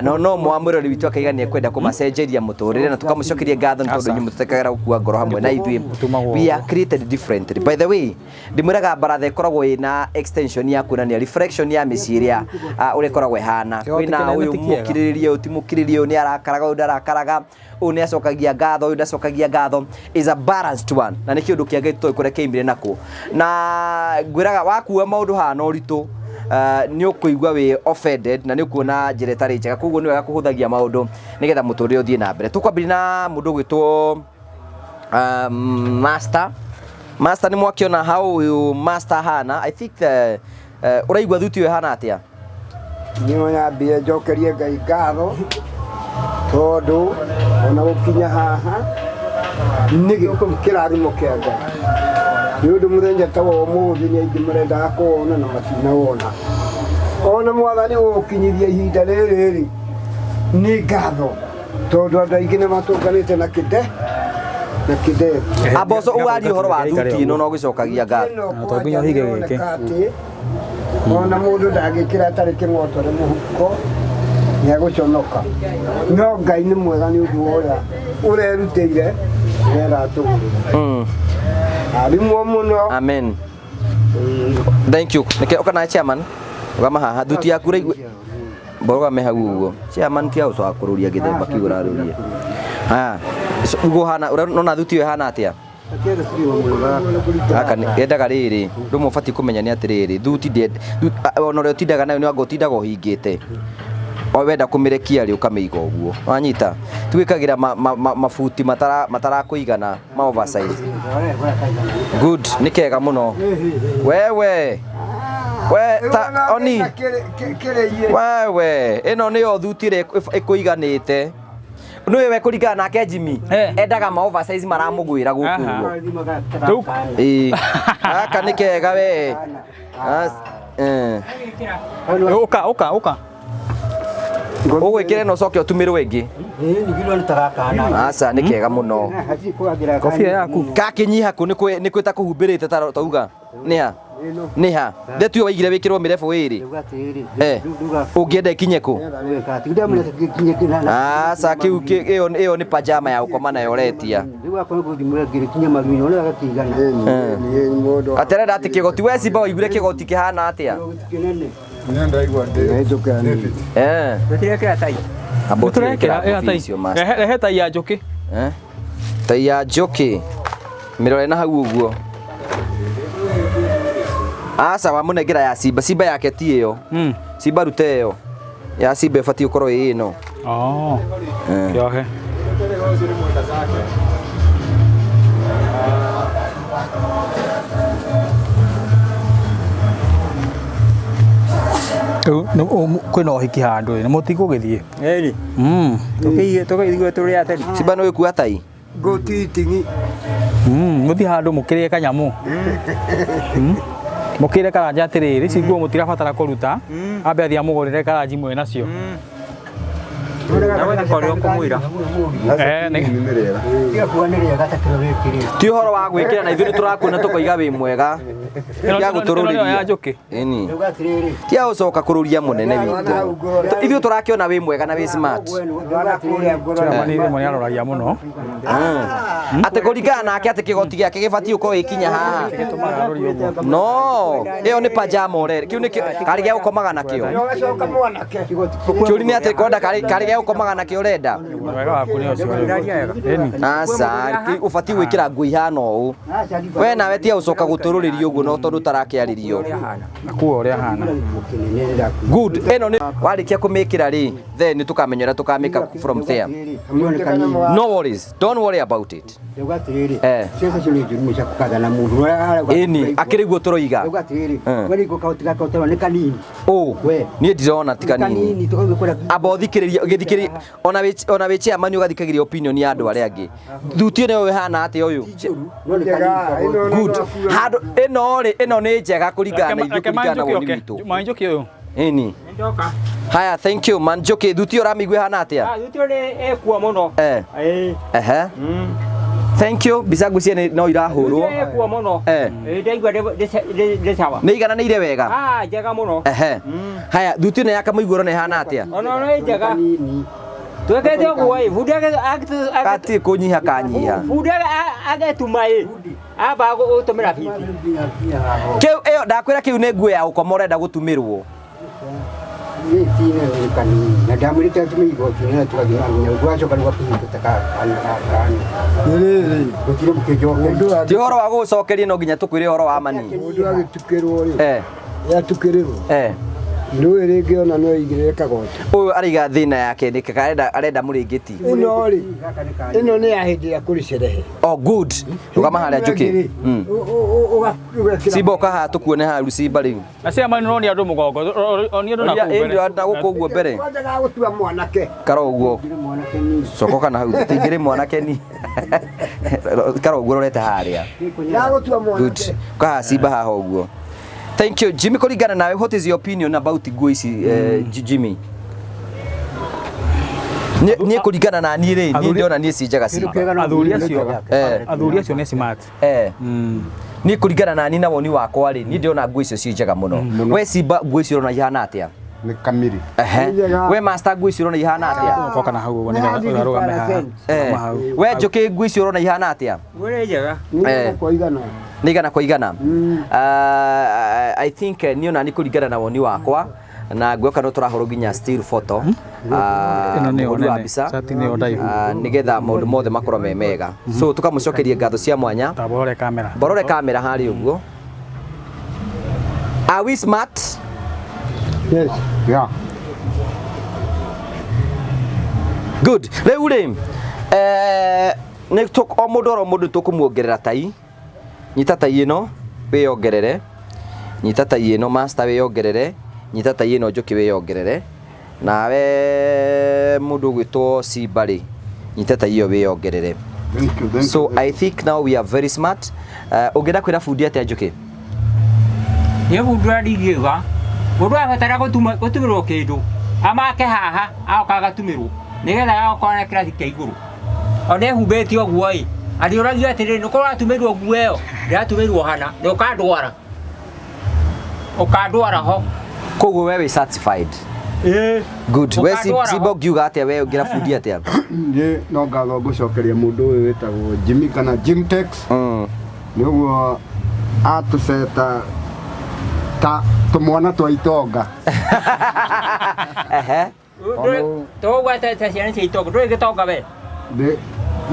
No no mwamũrori witũ akaiga nĩ ekwenda kũmacenjeria mũtũrĩre na tũkamũcokeria ngatho nĩ tondũ Aca. inyuĩ mũtũtekagĩra gũkua ngoro hamwe na ithuĩ. Ũtumagwo We are ũguo. created differently. By the way, ndĩmwĩraga baratha ĩkoragwo ĩna extension ya kuonania reflection ya mĩciĩ ĩrĩa ũrĩa ĩkoragwo ĩhana. Kĩhoti Kwĩna kĩnene ũyũ ti kĩega. mũkirĩrĩria, ũyũ ti mũkirĩrĩria, ũyũ nĩ arakaraga, ũyũ ndarakaraga, ũyũ nĩ acokagia ngatho, ũyũ ndacokagia ngatho. Is a balanced one na nĩ kĩũndũ kĩa Ngai tũtoĩ kũrĩa kĩaimire nakũ. Na ngwĩraga wakua maũndũ haha na ũritũ nĩ ũkũigua wĩ offended na nĩ ũkuona njĩra ĩtarĩ njega, koguo nĩ wega kũhũthagia maũndũ nĩgetha mũtũrĩre ũthiĩ na mbere. Tũkwambĩrĩria na mũndũ ũgwĩtwo master. Master nĩ mwakĩona how ũyũ master hana. I think ũraigua thuti ũyũ ĩhana atĩa? Niĩ nyambie njokerie Ngai ngatho tondũ ona gũkinya haha nĩ kĩrathimo kĩa Ngai. Nĩ ũndũ mũthenya ta wa ũmũthĩ nĩ aingĩ marendaga kũwona na matinawona. Ona mwathani gũgũkinyithia ihinda rĩrĩ rĩ nĩ ngatho tondũ andũ aingĩ nĩ matũnganĩte na kĩnde na kĩnde. Amboco ũwarie ũhoro wa thuti ĩno no gũcokagia ngatho. Ĩno To nginya ũhinge gĩkĩ. kwanja atĩ ona mũndũ ndangĩkĩra atarĩ kĩng'otore mũhuko nĩ egũconoka. No Ngai nĩ mwega nĩ ũndũ wa ũrĩa ũrerutĩire nĩgetha atũgũrĩre. Arimwo mũno. Amen. Thank you. Nĩke ũka na chairman. Rũgama haha thuti yaku ũraigua. Rũgame hau ũguo. Chairman ti ũcoka kũrũria gĩthemba kĩu ũrarũria. Haya. Ũguo hana ũrona thuti ĩyo ĩhana atĩa? Gaka yendaga rĩrĩ, rĩmwe ũbatiĩ kũmenya nĩ atĩrĩrĩ, thuti ona ũrĩa ũtindaga nayo nĩ anga ũtindaga ũhingĩte. O wenda kũmĩrekia rĩ ũkamĩiga ũguo. Wanyita? Ti wĩkagĩra mabuti matarakũigana ma oversize. Good, nĩ kega mũno. Wewe. We ta oni. Wewe, ĩno nĩyo thuti ĩrĩa ĩkũiganĩte. Nĩwe we kũringana nake Jimmy. Endaga ma oversize maramũgwĩra gũkũ ũguo. Ĩĩ. Gaka nĩ kega we. Ũka ũka ũka. Ũgwĩkĩra ĩno ũcoke ũtumĩrwo ĩngĩ. Ĩĩ nigirwo nĩ tarakana. Aca nĩ kega mũno. Hatirĩ kũragira. Kobia yaku. Gakĩnyiha kũ nĩ kwĩ ta kũhumbĩrĩte ta tauga. Nĩ ha? Nĩ ha? Ndetio waigire wĩkĩrwo mĩrebo ĩrĩ. Nduga atĩrĩrĩ. Eh. Nduga. Ũngĩenda ĩkinye kũ? Weka. Tigida mwana kinye kina. Aca kĩu ĩyo ĩyo nĩ pajama ya gũkoma nayo ũretia. Rĩu akorwo gũthimũra ngiri kinya maruinĩ ona gakĩigana. Mũndũ Aterenda atĩ kĩgoti we Simba waiguire kĩgoti kĩhana atĩa? Kĩnene. Nĩ ndaigua ndĩ. Nĩnjũkĩra niĩ. Eh. Tũtirekĩra tai. Amba Tũrekĩra ũtirekĩra ĩra ngobia tai. icio master. Rehe rehe tai ya njũkĩ. Eh? Tai ya njũkĩ. Mĩrore na hau ũguo. Aca wamũnengera ya Simba. Simba yake ti ĩyo. Simba ruta ĩyo. Ya Simba ĩbatiĩ gũkorwo ĩ ĩno. Oh. Kĩohe. Rĩu kwĩna ũhiki handũ ĩ, nĩ mũtigũgĩthiĩ? Ĩni. Tũkĩigue tũkĩigue tũrĩ ateri. Simba nĩ ũgĩkua tai? Ngũti iting'i. Mũthiĩ handũ mũkĩrĩe kanyamũ. Mũkĩre Karanja atĩrĩrĩ, ici nguo mũtirabatara kũruta, ambe athiĩ amũgũrĩre karanji mwĩ nacio. Eh, nĩ- Tiga kuga nĩ rĩega ta kĩro gĩkĩ rĩ. Ti ũhoro wa gwĩkĩra na ithuĩ nĩ tũrakuona tũkoiga wĩ mwega. Ĩno- Ya ĩno- ĩno nĩyo ya gũtũrũrĩria. njũkĩ. Ĩni. Nduga atĩrĩrĩ. Ti ya gũcoka kũrũria mũnene witũ. Ithuĩ tũrakĩona wĩ mwega na wĩ smart. Nduga atĩrĩrĩ. Chairman rĩmwe nĩ aroragia mũno. Atĩ kũringana nake atĩ kĩgoti gĩake gĩbatiĩ gũkorwo gĩkinya haha. Gĩtũmaga arũrie ũguo. No, ĩyo nĩ pajama ũrere. Kĩu nĩ karĩ gĩa gũkomaga nakĩo. Ũgacoka mwanake. Kĩũri nĩ atĩ kwenda karĩ karĩ gĩa gũkomaga nakĩo ũrenda. Wega waku nĩ ũcio rĩu. Ĩni. Aca, ũbatiĩ gwĩkĩra nguo ihana ũũ. We nawe tiga gũcoka gũtũrũrĩria ũguo no tondũ ũtarakĩarĩrio. Akua ũrĩa ahana. Good. Ĩno nĩ warĩkia kũmĩkĩra rĩ, then nĩ tũkamenya ũrĩa tũkamĩka from there. No worries. Don't worry about it. Nduga atĩrĩrĩ. Eh. Ciaca icio nĩ njũru mũno cia kũgathana mũndũ. Ĩni, akĩrĩ guo tũroiga. Nduga atĩrĩrĩ. Eh. We nĩ gũkaũtiga kaũtarwo nĩ kanini. Ũ, We. niĩ ndirona ti kanini. Kanini tũkaigua kũrĩa. Amba ũthikĩrĩrie gĩthikĩrĩrie ona wĩ ona wĩ chairman ũgathikagĩrĩria opinion ya andũ arĩa angĩ. Thuti ĩno ĩhana atĩa ũyũ? No nĩ kanini. Good. Handũ ĩno rĩ, ĩno nĩ njega kũringana na ithuĩ Reke kũringana na Manjũkĩ woni oke. witũ. Manjũkĩ ũyũ. Ĩni. Haya, thank you. Manjũkĩ, thuti ĩyo ũramĩigua ĩhana atĩa? Ah, thuti ĩyo nĩ ĩkuo mũno. Eh. Ĩĩ. Ehe. Thank you. Mbica ngwĩciria no irahũrwo. Thuti ĩyo ĩkuo mũno. Eh. Ĩĩ ndaigua ndĩ sawa. Nĩ igananĩire wega. Ah, njega mũno. Ehe. Haya, thuti ĩno ya Kamũigua ũrona ĩhana atĩa? Ona no ĩ njega. Twĩkĩte ũguo ĩ, bundi Gati kũnyiha kanyiha. bundi agetuma ĩ, amba gũtũmĩra biti. Kĩu ĩyo ndakwĩra kĩu nĩ nguo ya gũkoma ũrenda gũtumĩrwo. Nĩ tine nĩ kanini. Na ndamwĩrĩte atume igoti nĩ tũgathiĩ nginya gwacoka rĩu gakĩhingũta kana kana. Nĩ rĩrĩ. Gũtirĩ mũkĩnjokeria. Ti ũhoro wa gũgũcokeria no nginya tũkwĩre ũhoro wa mani. Mũndũ agĩtukĩrwo rĩ. Eh. Yatukĩrĩrwo. Eh. Nĩũĩ rĩngĩ ona no ĩigĩrĩre kagoti. Ũyũ araiga thĩna yake nĩ kaka arenda arenda mũrĩngĩti. Ĩno rĩ. Ĩno nĩ ya hĩndĩ ĩrĩa kũrĩ cerehe. Oh good. Rũgama harĩa njũkĩ. Simba ũka haha tũkuone haha rĩu Simba rĩu. Na chairman ũronia andũ mũgongo, onia andũ na kũu mbere. Ĩĩ na gũkũ ũguo mbere. Kwanjaga gũtua mwanake. Kara ũguo. Cokoka na hau tingĩrĩ mwanake ni. Kara ũguo ũrorete harĩa. Ya gũtua Good. mwanake. Kaha Simba haha ũguo. Thank you. Jimmy kũringana nawe what is your opinion about nguo ici Jimmy? Niĩ kũringana na niĩ rĩ, niĩ ndĩrona niĩ ci njega Simba. Athuri acio. Eh. Athuri acio nĩ smart. Eh. Niĩ kũringana na niĩ na woni wakwa rĩ, niĩ ndĩrona nguo icio ci njega mũno. We Simba nguo icio ũrona ihana atĩa? Nĩ kamiri. Ehe. We master nguo icio ũrona ihana atĩa? Coka na hau ũguo nĩgetha ũrũgame haha. Eh. We Njũkĩ nguo icio ũrona ihana atĩa? Nguo nĩ njega. Eh. Kwa igana. Nĩ igana kwa igana. I think niĩ ona niĩ kũringana na woni wakwa na ngwĩhoka no tũrahũrwo nginya still photo Ĩno nĩyo mũhũri wa nene. mbica Cati nĩyo ndaihu. Nĩgetha maũndũ mothe makorwo me mega. So tũkamũcokeria ngatho cia mwanya. Taborore kamera. Borore kamera harĩa ũguo. Are we smart? Yes. Yeah. Good. Rĩu rĩ, nĩ o mũndũ oro mũndũ tũkũmuongerera tai. Nyita tai ĩno wĩyongerere. Nyita tai ĩno master wĩyongerere. Nyita tai ĩno Njũkĩ wĩyongerere. Nawe mũndũ ũgwĩtwo Simba rĩ, nyita tai ĩyo wĩyongerere. Thank you, thank So you. I think now we are very smart. Ũngĩenda kwĩra bundi atĩa Njũkĩ? Niĩ bundi ũrĩa ndingiuga, mũndũ abatara gũtumĩrwo kĩndũ, Amake haha agoka agatumĩrwo nĩgetha agakorwo na kĩrathi kĩa igũrũ. Ona ehumbĩte ũguo ĩ, arĩũragio atĩrĩrĩ, nĩkũ ũratumĩirwo nguo ĩyo? Ndĩratumĩirwo hana, na ũkandwara. Ũkandwara ho. Koguo we wĩ satisfied. Ĩĩ. Good. We Ũkandwara Simba ho. ũngiuga atĩa we ũngĩra bundi atĩa? Niĩ no ngatho ngũcokeria mũndũ ũyũ wĩtagwo Jimmy kana Jimtex nĩ ũguo atũceta ta tũmwana twa itonga. Ehe. Tũgũgwata ta ciana cia itonga, ndũrĩ gĩtonga we.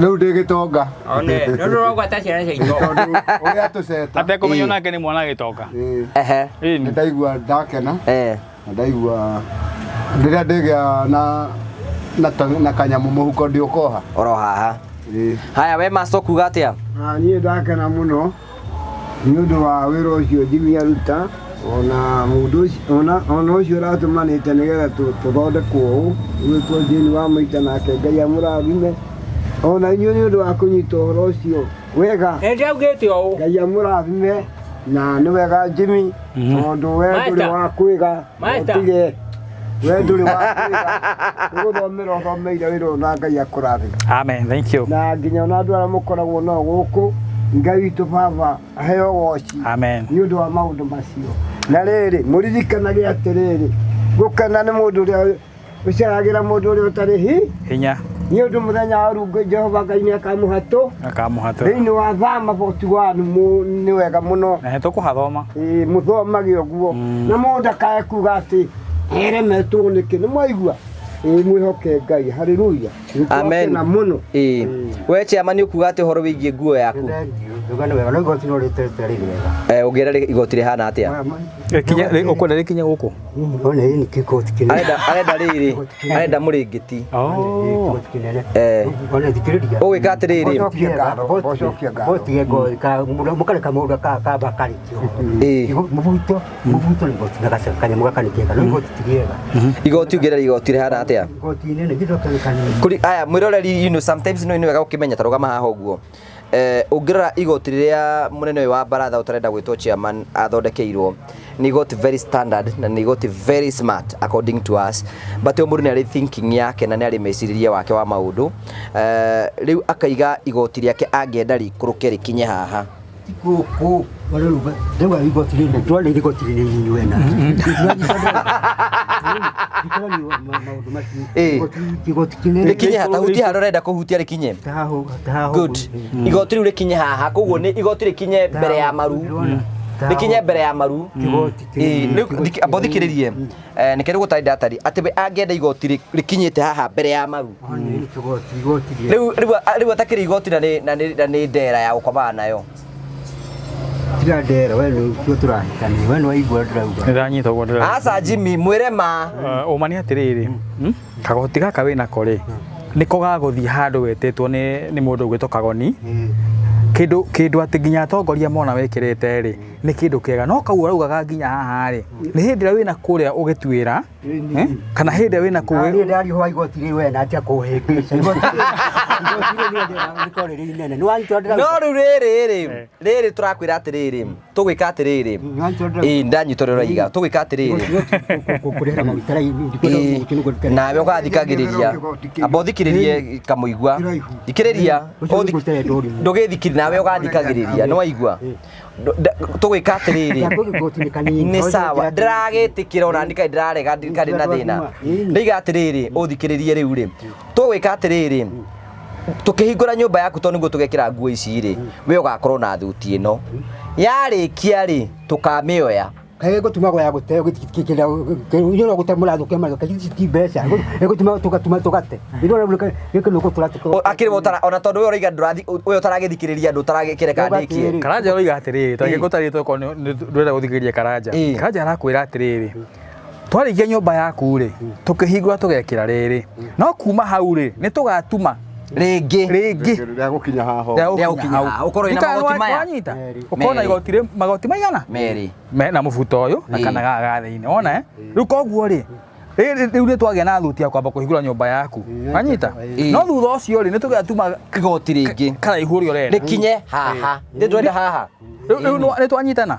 Rĩu ndĩ gĩtonga. One, nĩ ũrogwata ciana cia itonga. Tondũ ũrĩa atũceta. Atekũmenya nake nĩ mwana gĩtonga. Ehe. Nĩ ndaigua ndakena. Eh. Na ndaigua rĩrĩa ndĩgĩa na na kanyamũ mũhuko ndiũkoha. Oro haha. Haya we master kuga atĩa? Niĩ ndakena mũno nĩ ũndũ wa wĩra ũcio Jimmy aruta ona mũndũ ũcio ona ũcio ũratũmanĩte nĩgetha tũthondekwo ũũ ũgwĩtwo Jane wa Maita nake Ngai amũrathime ona inyuĩ nĩ ũndũ wa kũnyita ũhoro ũcio wega. Nĩ ndaugĩte ũũ. Ngai amũrathime na nĩ wega Jimmy tondũ we ndũrĩ Master. wa kwĩga Master. ũtige we ndũrĩ wa kwĩga nĩ gũthomera ũthomeire wĩra ũyũ na Ngai akũrathime. Amen. Thank you. Na nginya ona andũ arĩa mũkoragwo nao gũkũ Ngai witũ baba aheo goci. Amen. Nĩ ũndũ wa maũndũ macio. Na rĩrĩ mũririkanage atĩrĩrĩ gũkena nĩ mũndũ ũrĩa ũceragĩra mũndũ ũrĩa ũtarĩ hinya nĩ ũndũ mũthenya wa rungu Jehova Ngai nĩ akamũhatũ Akamũhatũ. thĩinĩ wa Thama 41 nĩ wega mũno. Na tũkũhathoma. Ĩĩ mũthomage ũguo na mũndũ ndakae kuga atĩ eremetwo nĩkĩ nĩ mwaigua. Ĩĩ mwĩhoke Ngai haleluya. Amen. Nĩtwakena mũno. Ĩĩ. We chairman ũkuga atĩa ũhoro wĩgiĩ nguo yaku? Nduga nĩ wega no igoti no rĩtete rĩ wega. Eh ũngĩra igoti rĩhana atĩa? Rĩkinye ũkwenda rĩkinye gũkũ? One hii ni kigoti kinene. Arenda arenda rĩrĩ, arenda mũrĩngĩti. Kigoti kinene. Eh. One thikĩrĩria. Ũgwĩka atĩrĩrĩ. Bocokia ngatho. Mũkareka mũndũ akamba akarĩkia ũhoro. Ĩĩ. Mũbuto mũbuto nĩ igoti na kanyamũ gaka nĩ kega no igoti ti rĩega. Igoti ũngĩra igoti rĩhana atĩa? Igoti inene gĩcoke kanini. Kuri aya mwĩroreri you know sometimes no nĩ wega gũkĩmenya ta rũgama haha ũguo. Ũngĩrora igoti rĩrĩa mũnene ũyũ wa baratha ũtarenda gwĩtwo chairman athondekeirwo nĩ igoti very standard na nĩ igoti very smart according to us but o mũndũ nĩ arĩ thinking yake na nĩ arĩ mecirĩrie wake wa maũndũ. Rĩu akaiga igoti rĩake angĩenda rĩikũrũke rĩkinye haha. Gũkũ rĩu igoti rĩrĩ ndwara igoti rĩrĩ inini wena. Maũndũ macio. Igoti kinene. Rĩkinye haha ta hutia harĩa ũrenda kũhutia rĩkinye. Good. Igoti rĩu rĩkinye haha koguo nĩ igoti rĩkinye mbere ya maru. Rĩkinye mbere ya maru. Ĩĩ, rĩu amba ũthikĩrĩrie. Nĩkĩo gũtarĩ ndatari atĩ we angĩenda igoti rĩkinyĩte haha mbere ya maru. Rĩu rĩu atakĩrĩ igoti na nĩ ndera ya gũkomaga nayo. Tiga ndera we nĩ tuo tũrahĩtania we nĩ waigua ndĩrauga. Nĩndanyita ũguo ndĩrauga. Aca Jimmy mwĩre ma. Ũma nĩ atĩrĩrĩ, kagoti gaka wĩnako rĩ, nĩko gagũthiĩ handũ wetĩtwo nĩ mũndũ ũgwĩtwo Kagoni. Kĩndũ kĩndũ atĩ nginya atongoria mona wĩkĩrĩte rĩ, nĩ kĩndũ kĩega. No kau ũraugaga nginya haha rĩ, nĩ hĩndĩ ĩrĩa wĩna kũrĩa ũgĩtuĩra, kana hĩndĩ ĩrĩa wĩna kũu Niĩ ndariũa igoti rĩu we na atia kũhĩngĩca. Igoti rĩu rĩkorwo rĩrĩ inene. Nĩ wanyita ndĩrauga. No rĩu rĩrĩ rĩ, rĩrĩ tũrakwĩra atĩrĩrĩ, tũgwĩka atĩrĩrĩ. Ĩĩ ndanyita ũrĩa ũroiga, tũgwĩka atĩrĩrĩ. Kũrĩhĩra maguta Ĩĩ, nawe ũgathikagĩrĩria amba ũthikĩrĩrie kamũigua thikĩrĩria ndũgĩthikĩrĩria nawe ũgathikagĩrĩria nĩ waigua tũgwĩka atĩrĩrĩ nĩ sawa ndĩragĩtĩkĩra ona niĩ kaĩ ndĩrarega ndarĩ na thĩna ndaiga atĩrĩrĩ ũthikĩrĩrie rĩu rĩ tũgwĩka atĩrĩrĩ tũkĩhingũra nyũmba yaku tondũ nĩguo tũgekĩra nguo ici rĩ we ũgakorwo na thuti ĩno yarĩkia rĩ tũkamĩoya Kaĩ gũtumagwo ya gũte gũtikĩra gũte mũrathũkia mathũka ici ti mbeca ĩgũtuma tũgatuma tũgate gĩkĩ nĩ gũtũra akĩrĩ ũtara ona tondũ we ũraiga ndũrathi we ũtaragĩthikĩrĩria andũ ũtaragĩkĩreka ndĩkie Karanja ũroiga atĩrĩrĩ tangĩ gũtarĩtwo okorwo ndũrenda gũthikĩrĩria Karanja. Karanja arakwĩra atĩrĩrĩ twarĩkia nyũmba yaku rĩ tũkĩhingũra tũgekĩra rĩrĩ no kuma hau rĩ nĩ tũgatuma rĩngĩ rĩngĩ Rĩa gũkinya haha. Rĩa gũkinya haha. Ũkorwo wĩna Ndikana magoti maya. Wanyita ũkorwo na igoti rĩ magoti maigana merĩ na mũbuto ũyũ na kana gaka ga thĩinĩ wona eh rĩu koguo rĩ Rĩu nĩ twagĩa na thuti ya kwamba kũhingũra nyũmba yaku. Wanyita? No thutha ũcio rĩ, nĩ tũgatuma Igoti rĩngĩ karaihu ũrĩa ũrenda. rĩkinye haha, nĩ ndwenda haha. Rĩu nĩ twanyitana?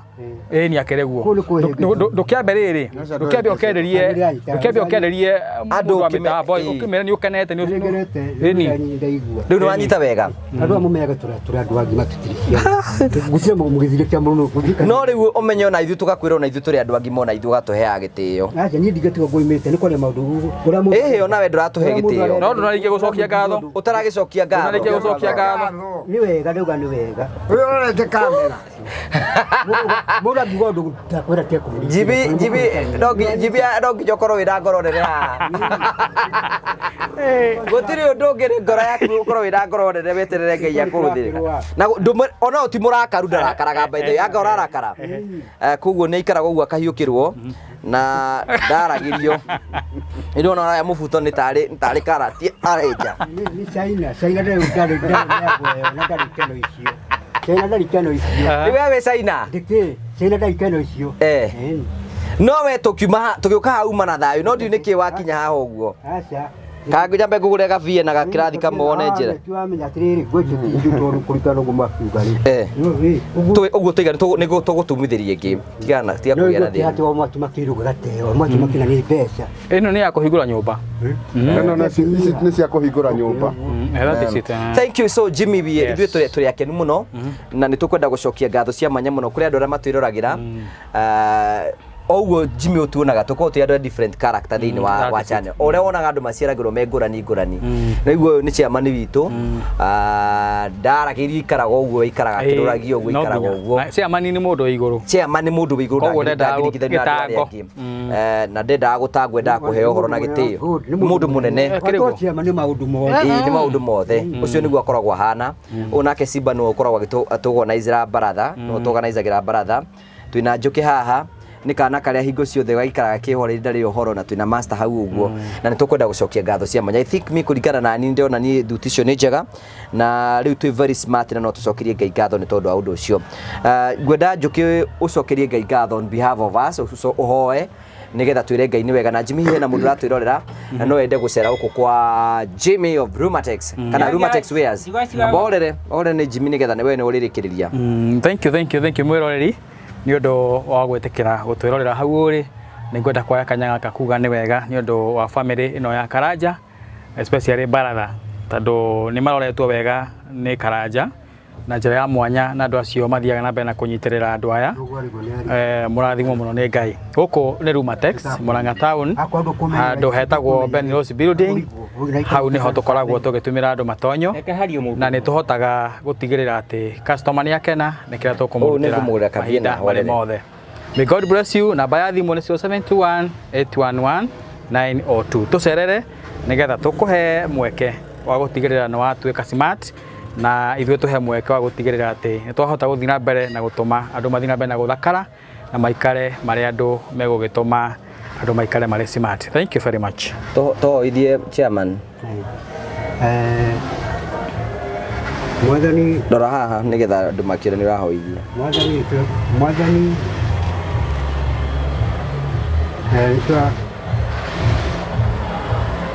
Ĩĩ nĩ akĩrĩ guo. Kũu nĩ kwĩhĩngĩca. Ndũkĩambe rĩrĩ, ndũkĩambe ũkĩenderie, ndũkĩambe ũkĩenderie Andũ mũndũ wa ũkĩme- mĩtambo, ĩĩ. ũkĩmere nĩ ũkenete nĩ Nĩngenete, Ĩni. ndaigua. Rĩu nĩ wanyita wega. Andũ aya mũmenyaga tũrĩ andũ agima tũtirĩ ciana. Gũtirĩ mũgĩthire kĩa mũndũ. No rĩu ũmenye ona ithuĩ tũgakwĩra ona ithuĩ tũrĩ andũ agima ona ithuĩ ũgatũheaga gĩtĩo. Aca niĩ ndingĩtiga ngũimĩte nĩ kwaria maũndũ ũrĩa mũndũ. Ĩhĩ ona we ndũratũhe Ũrĩa mũndũ gĩtĩo. arenda. No ndũnarĩkia gũcokia ngatho. Ũtaragĩcokia ngatho. Ndũnarĩkia gũcokia ngatho. Nĩ wega ndauga nĩ wega. Ũyũ ũrorete kamera. Mũndũ angiuga ũndũ ndakwĩra tiga kũmũringĩrĩria. Jibi jibi no nginya jibi no nginya ũkorwo wĩna ngoro nene haha. Gũtirĩ ũndũ ũngĩ nĩ ngoro yaku ũkorwo wĩna ngoro nene weterere Ngai akũhũthĩre. Na ona ũti mũrakaru ndarakaraga by the way anga ũrarakara. Koguo nĩ aikaraga ũguo akahiũkĩrwo na ndaragĩrio. Nĩ ndona ũraya mũbuto nĩ tarĩ karati arenja. Nĩ China, China ndarĩ ndarĩ ndarĩ mĩago ĩyo na ndarĩ ikeno icio. China ndarĩ ikeno icio. Nĩ we wĩ China? Ndĩkĩ, China ndarĩ ikeno icio. Eh. No we tũkiuma tũgĩũka haha uma na thayũ no ndiũ nĩkĩ wakinya haha ũguo. Aca. Kana ngwĩja ngũgũre gabie na gakĩrathi kamwe wone njĩra. Wamenya atĩrĩrĩ ngwĩtĩkia ithuĩ tondũ kũringana na ũguo makiuga rĩ. Eh. Ũguo Ũguo tũiga nĩguo tũgũtumithĩria ĩngĩ. Tigana tiga kũgĩa na thĩna. atĩ o mwaki makĩrwo gateo mwaki makĩna nĩ mbeca. Ĩno nĩ ya kũhingũra nyũmba. Ĩno nĩ ici nĩ cia kũhingũra nyũmba. That is it. Thank you so Jimmy we Yes. ithuĩ tũrĩ akenu mũno na nĩ tũkwenda gũcokia ngatho cia mwanya mũno kũrĩ andũ arĩa matwĩroragĩra. Oguo Jimmy ũtuonaga tũkoragwo twĩ andũ a different character thĩinĩ wa That is it. channel. O ũrĩa wonaga andũ maciaragĩrwo me ngũrani ngũrani. Na ũguo ũyũ nĩ chairman witũ. Ndaragĩrio ikaraga ũguo ikaraga akĩrũragia ũguo ikaraga ũguo. Chairman nĩ mũndũ wĩ igũrũ. Chairman nĩ mũndũ wĩ igũrũ Koguo ndendaga ndangĩringithanio na andũ arĩa gĩtango. angĩ. Na ndendaga gũtangwo endaga kũheo ũhoro na gĩtĩo. Nĩ mũndũ mũnene. Kĩrĩ guo. Chairman nĩ maũndũ mothe. Ĩĩ nĩ maũndũ mothe. Ũcio nĩguo akoragwo ahana. Ũyũ nake Simba nĩwe ũkoragwo agĩtũorganizĩra baratha, nĩwe ũtũorganizagĩra baratha. Twĩna Njũkĩ haha nĩ kana karĩa hingo ciothe gaikaraga kĩhoreire ndarĩ ũhoro na twĩna master hau ũguo na nĩ tũkwenda gũcokia ngatho cia mwanya. I think mi kũringana na niĩ ndĩrona niĩ thuti icio nĩ njega na rĩu twĩ very smart na no tũcokerie Ngai ngatho nĩ tondũ wa ũndũ ũcio. Ngwenda Njũkĩ ũcokerie Ngai ngatho on behalf of us ũhoe nigetha twĩre Ngai nĩ wega na Jimmy hena mũndũ ũratwĩrorera na no ende gũcera gũkũ kwa Jimmy of Rumatex kana Rumatex Wares. Borere orere nĩ Jimmy nigetha nĩ we nĩ ũrĩrĩkĩrĩria. Thank you, thank you, thank you mwĩroreri nĩ ũndũ wa gwĩtĩkĩra gũtwĩrorera hau ũrĩ. Nĩ ngwenda kuoya kanya gaka kuga nĩ wega nĩ ũndũ wa family ĩno ya Karanja especially Baratha tondũ nĩ maroretwo wega nĩ Karanja na njĩra ya mwanya na andũ acio mathiaga na mbere na kũnyitĩrĩra andũ aya. Mũrathimwo mũno nĩ Ngai. Gũkũ nĩ Rumatex Murang'a town handũ hetagwo Ben Rose building. Hau nĩho tũkoragwo tũgĩtumĩra andũ matonyo na nĩ tũhotaga gũtigĩrĩra atĩ customer nĩ akena nĩ kĩrĩa tũkũmũrutĩra nĩngũmũgũrĩra kabie na mahinda marĩ horere. mothe. May God bless you. Namba ya thimũ nĩ 0721 811 902. Tũcerere nĩgetha tũkũhe mweke wa gũtigĩrĩra nĩ watuĩka smart na ithuĩ tũhe mweke wa gũtigĩrĩra atĩ nĩ twahota gũthiĩ na mbere na gũtũma andũ mathiĩ na mbere na gũthakara na maikare marĩ andũ megũgĩtũma andũ maikare marĩ smart. Thank you very much. Tũhoithie chairman. Mwathani Rora haha nigetha andũ makĩone nĩ ũrahoithia. Mwathani Mwathani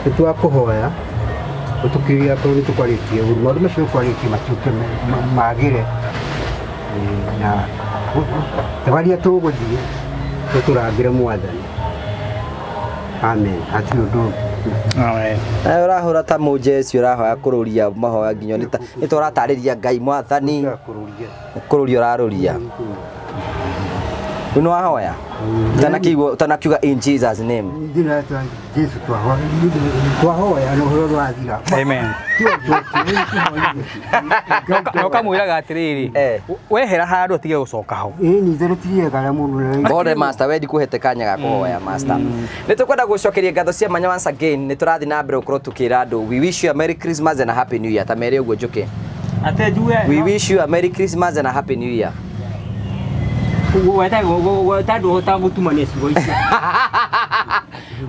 nĩ twakũhoya ũtũkirie akorwo nĩ tũkwarĩtie ũru maũndũ macio ũkwarĩtie matuĩke magĩre na thabarĩ tũgũthiĩ tũtũrangĩre Mwathani. Amen. Hatirĩ ũndũ ũngĩ. Amen. Na ũrahũra ta mũjeci ũrahoya kũrũria mahoya nginya nĩ ta ũratarĩria Ngai Mwathani Kũrũria. kũrũria ũrarũria. Rĩu nĩ wahoya? Ũtanakiuga in Jesus name. Thĩinĩ wa Jesu twahoya na ũhoro ũrathira. Amen. Na ũkamwĩraga atĩrĩrĩ Eh. wehera handũ atige gũcoka ho. Ĩĩ ni itherũ ti rĩega rĩa mũndũ. Bore master wendi kuhete kanya ga kũhoya master. Nĩ tũkwenda gũcokeria ngatho cia mwanya once again nĩ tũrathiĩ na mbere gũkorwo tũkĩra andũ we wish you a merry Christmas and a happy new year ta mere ũguo Njũkĩ. Ate njuge We wish you a merry Christmas and a happy new year. wetagwo gũtumania ciugo icio.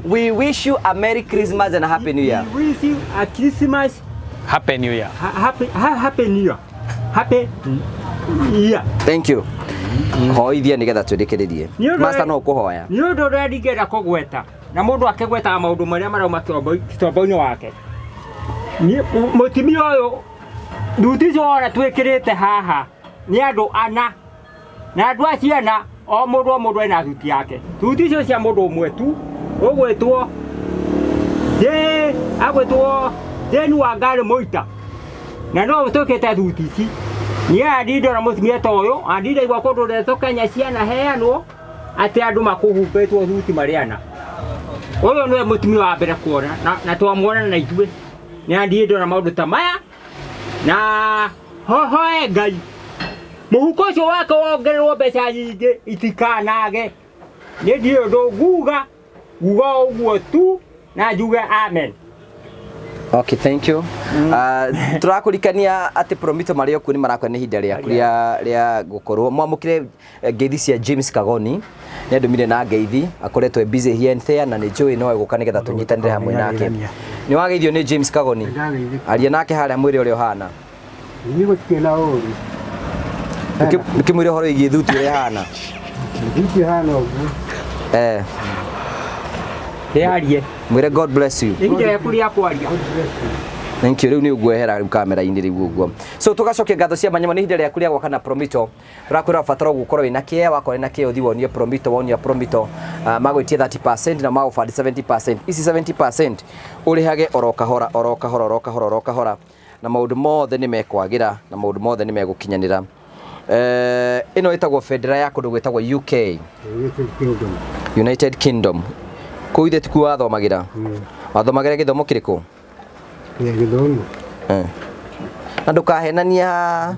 We wish you a merry Christmas and a happy new year. We wish you a Christmas Happy New Year. happy happy new year. Happy year. Thank you. Hoithia nĩgetha twĩrĩkĩrĩrie. Nĩ ũndũ Master no ũkũhoya. Nĩ ũndũ ũrĩa ndingĩenda kũgweta Na mũndũ akĩgwetaga maũndũ marĩa marauma kĩtombo-inĩ wake. Niĩ- Mũtumia ũyũ thuti icio wona twĩkĩrĩte haha nĩ andũ ana na andũ acio ana o mũndũ o mũndũ ena thuti yake. Thuti icio cia mũndũ ũmwe tu ũgwĩtwo Jane, agwĩtwo Jane Wangari Mũita na no twĩkĩte thuti ici. Niĩ andi ndona mũtumia ta ũyũ andi ndaigua kũndũ ndeto Kenya cianaheanwo atĩ andũ makũhumbĩtwo thuti marĩ ana. Ũyũ nĩwe mũtumia wa mbere kuona na twamuona na ithuĩ nĩ andi ndona maũndũ ta maya na hohoe Ngai mũhuko ũcio wake wongererwo mbeca nyingĩ itikanage. Niĩ ndirĩ ũndũ nguga, nguga o ũguo tu na njuge amen. Okay, thank you. Tũrakũrikania atĩ Promito marĩ o kuo nĩ marakwĩra nĩ ihinda rĩaku rĩa gũkorwo mwamũkĩre ngeithi cia James Kagoni. Nĩ andũmire na ngeithi, akoretwo e busy here and there na nĩ njũĩ no egũka nĩgetha tũnyitanĩre hamwe nake. Nĩ wageithio nĩ James Kagoni? Aria nake harĩa mwĩre ũrĩa ũhana. Niĩ gũtirĩ na ũru. Ndũkĩmwĩre ũhoro wĩgiĩ thuti ũrĩa ĩhana. Thuti ĩhana ũguo. Ndĩarie. Mwĩre God bless you. Ihinda rĩaku rĩa kwaria. Thank you. Rĩu nĩ ũguehera rĩu kamera-inĩ rĩu ũguo. So tũgacokia ngatho cia manyama nĩ ihinda rĩaku rĩa gwaka na Promito. Tũrakwĩra ũbatara gũkorwo wĩna kĩea, wakorwo wĩna kĩea ũthiĩ wonie Promito, wonia Promito magwĩtie 30% na magũbandi 70%. Ici 70% ũrĩhage oro kahora oro kahora oro kahora oro kahora na maũndũ mothe nĩ mekwagĩra na maũndũ mothe nĩ megũkinyanĩra. Ĩno ĩtagwo bendera ya kũndũ gwĩtagwo UK. United Kingdom. United Kingdom. Kũu ithe tikuo wathomagĩra? Wathomagĩra gĩthomo kĩrĩkũ? Kĩa gĩthomo. Na ndũkahenanie haha.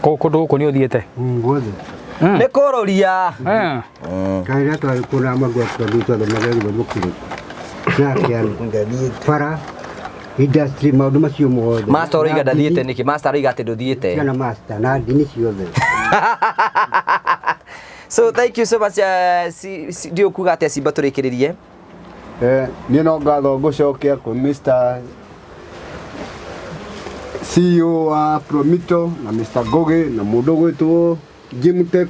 Kũndũ gũkũ nĩ ũthiĩte? Guothe. Nĩ kũrũria. Kaĩ rĩrĩa twarĩ kũu na magua tondũ twathomagĩra gĩthomo kĩrĩkũ? Na kĩano. Bara, industry, maũndũ macio mothe. Master ũroiga ndathiĩte nĩkĩ? Master aroiga atĩ ndũthiĩte. Ciana master na ndini ciothe. So thank you so much. Ndiũ kuga atĩa Simba tũrĩkĩrĩrie? Niĩ no ngatho ngũcokia kwĩ Mr. CEO wa Promito na Mr. Ngugi na mũndũ ũgwĩtwo Jimtex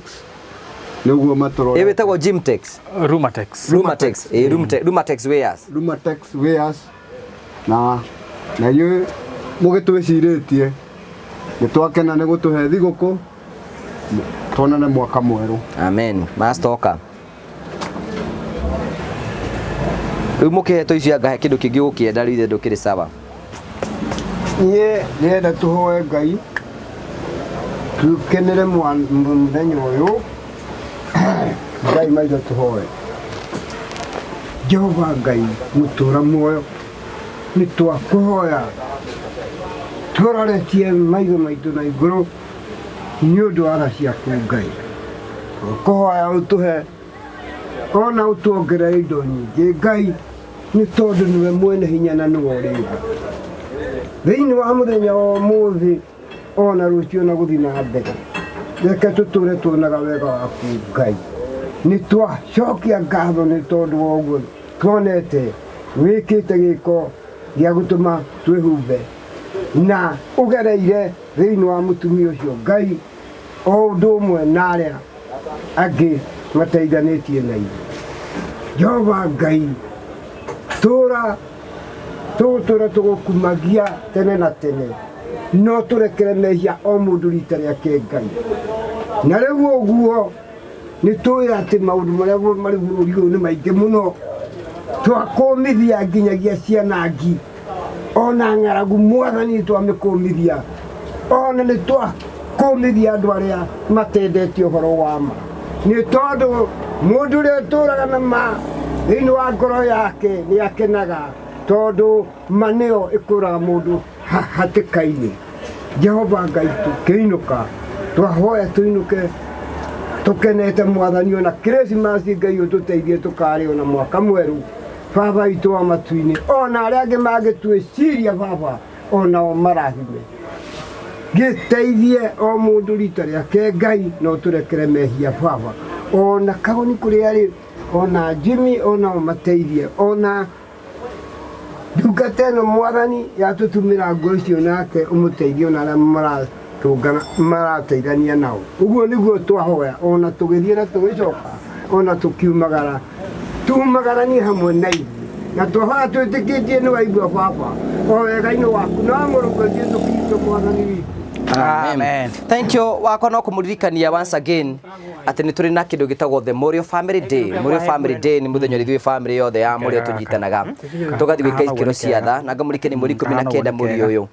nĩguo matũrore. Ĩ wĩtagwo Jimtex? Rumatex. Rumatex. Rumatex Wares. Rumatex Wares. Na inyuĩ mũgĩtwĩcirĩtie nĩ twakena nĩ gũtũhe thigũkũ tuonane mwaka mwerũ. Amen. Mastoka. Rĩu mũkĩhetwo icio angahe kĩndũ kĩngĩ ũgũkĩenda rĩu ithe ndũkĩrĩ sawa. Niĩ ndĩrenda tũhoe Ngai tũkenere mũthenya ũyũ. Ngai maitho tũhoe. Jehova Ngai mũtũra muoyo nĩ twakũhoya tũroretie maitho maitũ na igũrũ nĩ ũndũ wa tha ciaku Ngai. Tũkũhoya ũtũhe ona ũtuongerere indo nyingĩ Ngai nĩ tondũ nĩwe mwene hinya na nĩwe ũrĩ tha. Thĩinĩ wa mũthenya wa ũmũthĩ ona rũciũ na gũthiĩ na mbere reke tũtũre tuonaga wega waku Ngai. Nĩ twacokia ngatho nĩ tondũ wa ũguo tuonete wĩkĩte gĩko gĩa gũtũma twĩhumbe na ũgereire thĩinĩ wa mũtumia ũcio Ngai o ũndũ ũmwe na arĩa angĩ mateithanĩtie na ithuĩ. Jehova Ngai tũra tũgũtũra tũgũkumagia tene na tene no tũrekere mehia o mũndũ rita rĩake Ngai. Na rĩu ũguo nĩ tũĩ atĩ maũndũ marĩa marĩ bũrũri ũyũ nĩ maingĩ mũno twakũmithia nginyagia ciana ngi ona ng'aragu mwathani twamĩkũmithia ona nĩ twakũmithia andũ arĩa matendete ũhoro wa ma nĩ tondũ mũndũ ũrĩa ũtũraga na ma thĩinĩ wa ngoro yake nĩ akenaga tondũ ma nĩyo ĩkũraga mũndũ hatĩka-inĩ. Jehova Ngai tũkĩinũka twahoya tũinũke tũkenete mwathani ona Christmas Ngai ũtũteithie tũkarĩ ona mwaka mwerũ baba witũ wa matu-inĩ ona arĩa angĩ mangĩtwĩciria baba onao marathime gĩteithie o mũndũ rita rĩake Ngai no tũrekere mehia baba ona Kagoni kũrĩa arĩ ona Jimmy onao mateithie ona ndungata ĩno mwathani yatũtumĩra nguo icio nake ũmũteithie ona arĩa Maratũngana marateithania nao ũguo nĩguo twahoya ona tũgĩthiĩ na tũgĩcoka ona tũkiumagara tumagaranie hamwe na ithuĩ na twahoya twĩtĩkĩtie nĩ waigua baba o wega-inĩ waku na mũrũguo Jesũ Kristo mwathani witũ. Amen. Thank you. Wakwa no kũmũririkania once again atĩ nĩ tũrĩ na kĩndũ gĩtagwo the Morio Family Day. Morio Family Day nĩ mũthenya ũrĩa ithuĩ family yothe ya Morio tũnyitanaga tũgathiĩ gwĩka ikĩro cia tha na ngamũrike nĩ mweri 19 mweri ũyũ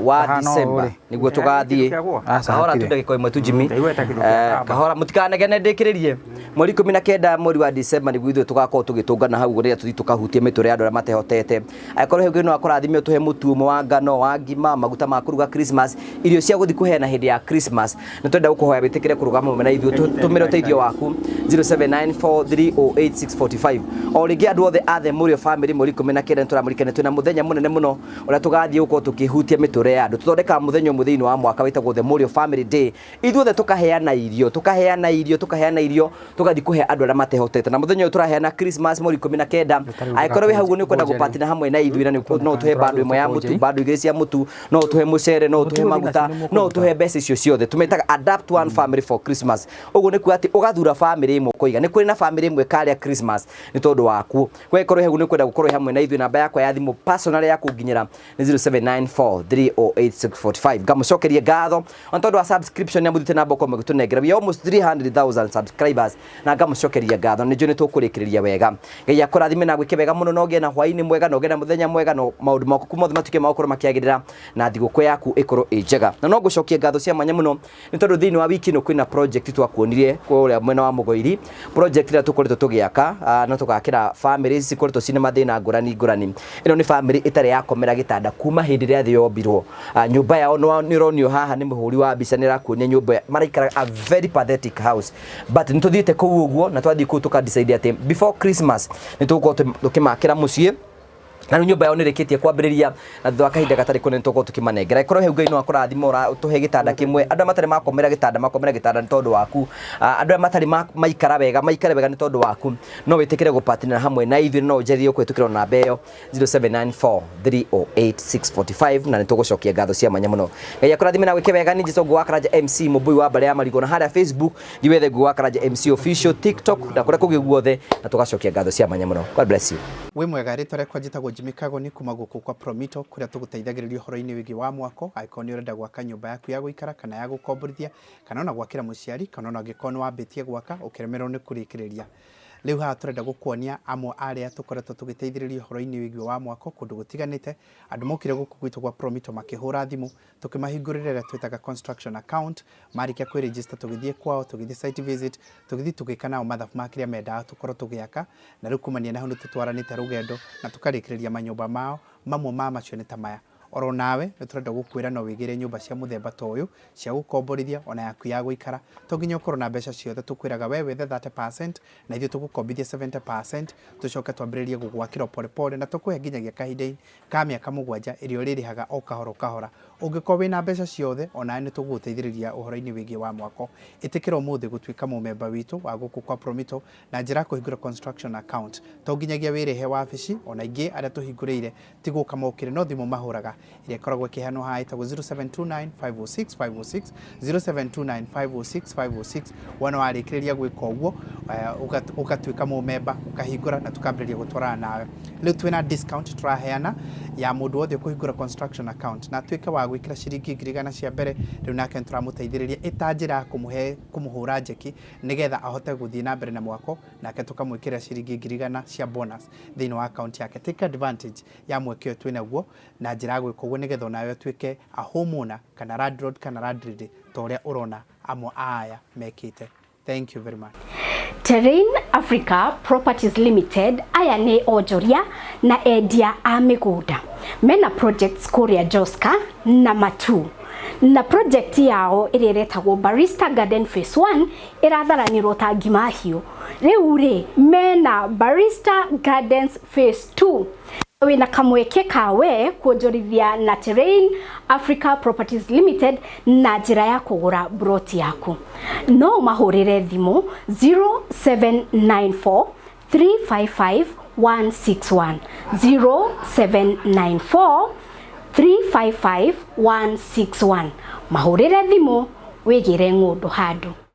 wa Kahana ũũ December rĩ. nĩguo tũgathiĩ. Aca, Kahora tu hatirĩ. ndagĩka ĩmwe tu Jimmy. Ndaigua ta kĩndũ kĩa kamba. Kahora mũtikanegene ndĩkĩrĩrie. Mweri 19 mweri wa December nĩguo ithuĩ tũgakorwo tũgĩtũngana hau rĩrĩa tũthiĩ tũkahutie mĩtũrĩre ya andũ arĩa matehotete. Angĩkorwo he no akũrathime ũtũhe mũtu ũmwe wa ngano wa ngima, maguta ma kũruga Christmas, irio cia gũthiĩ kũheana hĩndĩ ya Christmas, nĩ twenda gũkũhoya wĩtĩkĩre kũrũgama hamwe na ithuĩ tũmĩre ũteithio waku 0794308645. O rĩngĩ andũ othe a The Mũrĩo Family mweri 19 nĩ tũramũririkania twĩna mũthenya mũnene mũno ũrĩa tũgathiĩ gũkorwo tũkĩhutia mĩtũrĩre ya andũ. Tũthondekaga mũthenya ũmwe thĩinĩ wa mwaka wĩtagwo The Mũrĩo Family Day. Ithuothe tũkaheana irio, tũkaheana irio, tũkaheana irio, tũgathiĩ kũhe andũ arĩa matehotete. Na mũthenya ũyũ tũraheana Christmas mweri 19. Angĩkorwo wĩ hau nĩ ũkwenda gũpatina hamwe na ithuĩ na no ũtũhe bando ĩmwe ya mũtu, bando igĩrĩ cia mũtu, no ũtũhe mũcere, no ũtũhe maguta, no ũtũhe mbeca icio ciothe. Tũmetaga Adapt One Family for Christmas. Ũguo nĩ kuga atĩ ũgathura family ĩmwe ũkoiga nĩ kũrĩ na family ĩmwe ĩkarĩa Christmas nĩ tondũ waku. We korwo hau nĩ ũkwenda gũkorwo hamwe na ithuĩ, namba yakwa ya thimũ personal ya kũnginyĩra nĩ 0794308645. Ngamũcokeria ngatho on tondũ wa subscription ya mũthiĩte namba ũkorwo mũgĩtũnengera. We are almost 300,000 subscribers na ngamũcokeria ngatho nĩ njũĩ nĩ tũkũrĩkĩrĩria wega. Ngai akũrathime na gwĩke wega mũno na ũgĩe na hwaĩ-inĩ mwega na ũgĩe na mũthenya mwega na maũndũ maku mothe matuĩke ma gũkorwo makĩagĩrĩra na thigũkũ yaku ĩkorwo ĩ njega. Na no ngũcokia ngatho cia mwanya mũno nĩ tondũ thĩinĩ wa wiki ĩno kwĩna project twakuonire kũrĩa mwena wa Mũgoiri, project ĩrĩa tũkoretwo tũgĩaka na tũgakĩra families cikoretwo ciĩna mathĩna ngũrani ngũrani. Ĩno nĩ family ĩtarĩ yakomera gĩtanda kuma hĩndĩ ĩrĩa thĩ yombirwo. Nyũmba yao nĩ ũronio haha nĩ mũhũri wa mbica, nĩ ĩrakuonia nyũmba maraikara, a very pathetic house, but nĩ tũthiĩte kũu ũguo na twathiĩ kũu tũka decide atĩ before Christmas nĩ tũgũkorwo tũkĩmakĩra mũciĩ na rĩu nyũmba yao nĩ ĩrĩkĩtie kwambĩrĩria na thutha wa kahinda gatarĩ kũnene tũgũkorwo tũkĩmanengera. Ĩkorwo hau Ngai no akũrathima ũtũhe gĩtanda kĩmwe. Andũ arĩa matarĩ makomera gĩtanda makomera gĩtanda nĩ tondũ waku. Andũ arĩa matarĩ maikara wega maikare wega nĩ tondũ waku. No wĩtĩkĩre gũpatinĩra hamwe na ithuĩ, no ũnjarĩrie kũhĩtũkĩra namba ĩyo 0794308645 na nĩ tũgũcokia ngatho cia mwanya mũno. Ngai akũrathime na gwĩke wega. Nĩ Njĩtwo Ngũgĩ wa Karanja MC mũmbui wa mbarĩ ya marigũ, na harĩa Facebook thiĩ wethe Ngũgĩ wa Karanja MC official, TikTok na kũrĩa kũngĩ guothe, na tũgacokia ngatho cia mwanya mũno. God bless you. Wĩ mwega, rĩtwa rĩakwa njĩtagwo Jimmy Kagoni kuma gũkũ kwa Promito kũrĩa tũgũteithagĩrĩria ũhoro-inĩ wĩgiĩ wa mwako. Angĩkorwo nĩ ũrenda gwaka nyũmba yaku ya gũikara kana ya gũkomborithia kana ona gwakĩra mũciari kana ona angĩkorwo nĩ wambĩtie gwaka ũkĩremererwo nĩ kũrĩkĩrĩria. Rĩu haha tũrenda gũkuonia amwe arĩa tũkoretwo tũgĩteithĩrĩria ũhoro-inĩ wĩgiĩ wa mwako kũndũ gũtiganĩte. Andũ mokire gũkũ gwitũ gwa Promito makĩhũra thimũ tũkĩmahingũrĩra ĩrĩa twĩtaga construction account. Marĩkia kwĩ-register tũgĩthiĩ kwao, tũgĩthiĩ site visit, tũgĩthiĩ tũgĩka nao mathabu ma kĩrĩa mendaga tũkorwo tũgĩaka, na rĩu kumania na hau nĩ tũtwaranĩte rũgendo na tũkarĩkĩrĩria manyũmba mao. Mamwe ma macio nĩ ta maya. Oro nawe nĩ tũrenda gũkwĩra no wĩgĩre nyũmba cia mũthemba ta ũyũ cia gũkomborithia ona yaku ya gũikara. To nginya ũkorwo na mbeca ciothe, tũkwĩraga we wethe 30% na ithuĩ tũgũkombithia 70%, tũcoke twambĩrĩrie gũgwakĩra pole pole na tũkũhe nginyagia kahinda ka mĩaka 7 ĩrĩa ũrĩrĩhaga o kahora o kahora. Ũngĩkorwo wĩna mbeca ciothe onawe nĩ tũgũgũteithĩrĩria ũhoro-inĩ wĩgiĩ wa mwako. Ĩtĩkĩra ũmũthĩ gũtuĩka mũmemba witũ wa gũkũ kwa Promito na njĩra ya kũhingũra construction account. To nginyagia wĩrĩhe wabici, ona ingĩ arĩa tũhingũrĩire ti gũka mokire no thimũ mahũraga ĩrĩa ĩkoragwo ĩkĩheanwo haha ĩtagwo 0729 506 506, 0729 506 506. Wona warĩkĩrĩria gwĩka ũguo ũgatuĩka mũmemba, ũkahingũra na tũkambĩrĩria gũtwarana nawe. Rĩu twĩna discount tũraheana ya mũndũ wothe ũkũhingũra construction account na atuĩke wa gwĩkĩra ciringi 100,000 cia mbere. Rĩu nake nĩtũramũteithĩrĩria ĩta njĩra ya kũmũhe kũmũhũra njeki nĩgetha ahote gũthiĩ na mbere na mwako, nake tũkamwĩkĩrĩra ciringi 100,000 cia bonus thĩinĩ wa account yake. Take advantage ya mweke ũyũ twĩnaguo na njĩra ya gwĩka ũguo nĩgetha onawe ũtuĩke a homeowner kana landlord kana landlady ta ũrĩa ũrona amwe a aya mekĩte. Thank you very much. Terrain Africa Properties Limited aya nĩ onjoria na endia a mĩgũnda mena projects kũrĩa Joska na Matu, na project yao ĩrĩa ĩretagwo Barista Garden Phase 1 ĩratharanĩrwo ta ngima hiũ. Rĩu rĩ mena Barista Gardens Phase 2. Wĩna kamweke kawe kuonjorithia na Terrain Africa Properties Limited na njĩra ya kũgũra broti yaku. No ũmahũrĩre thimũ 0794 355 161, 0794 355 161. Mahũrĩre thimũ wĩgĩre ng'ũndũ handũ.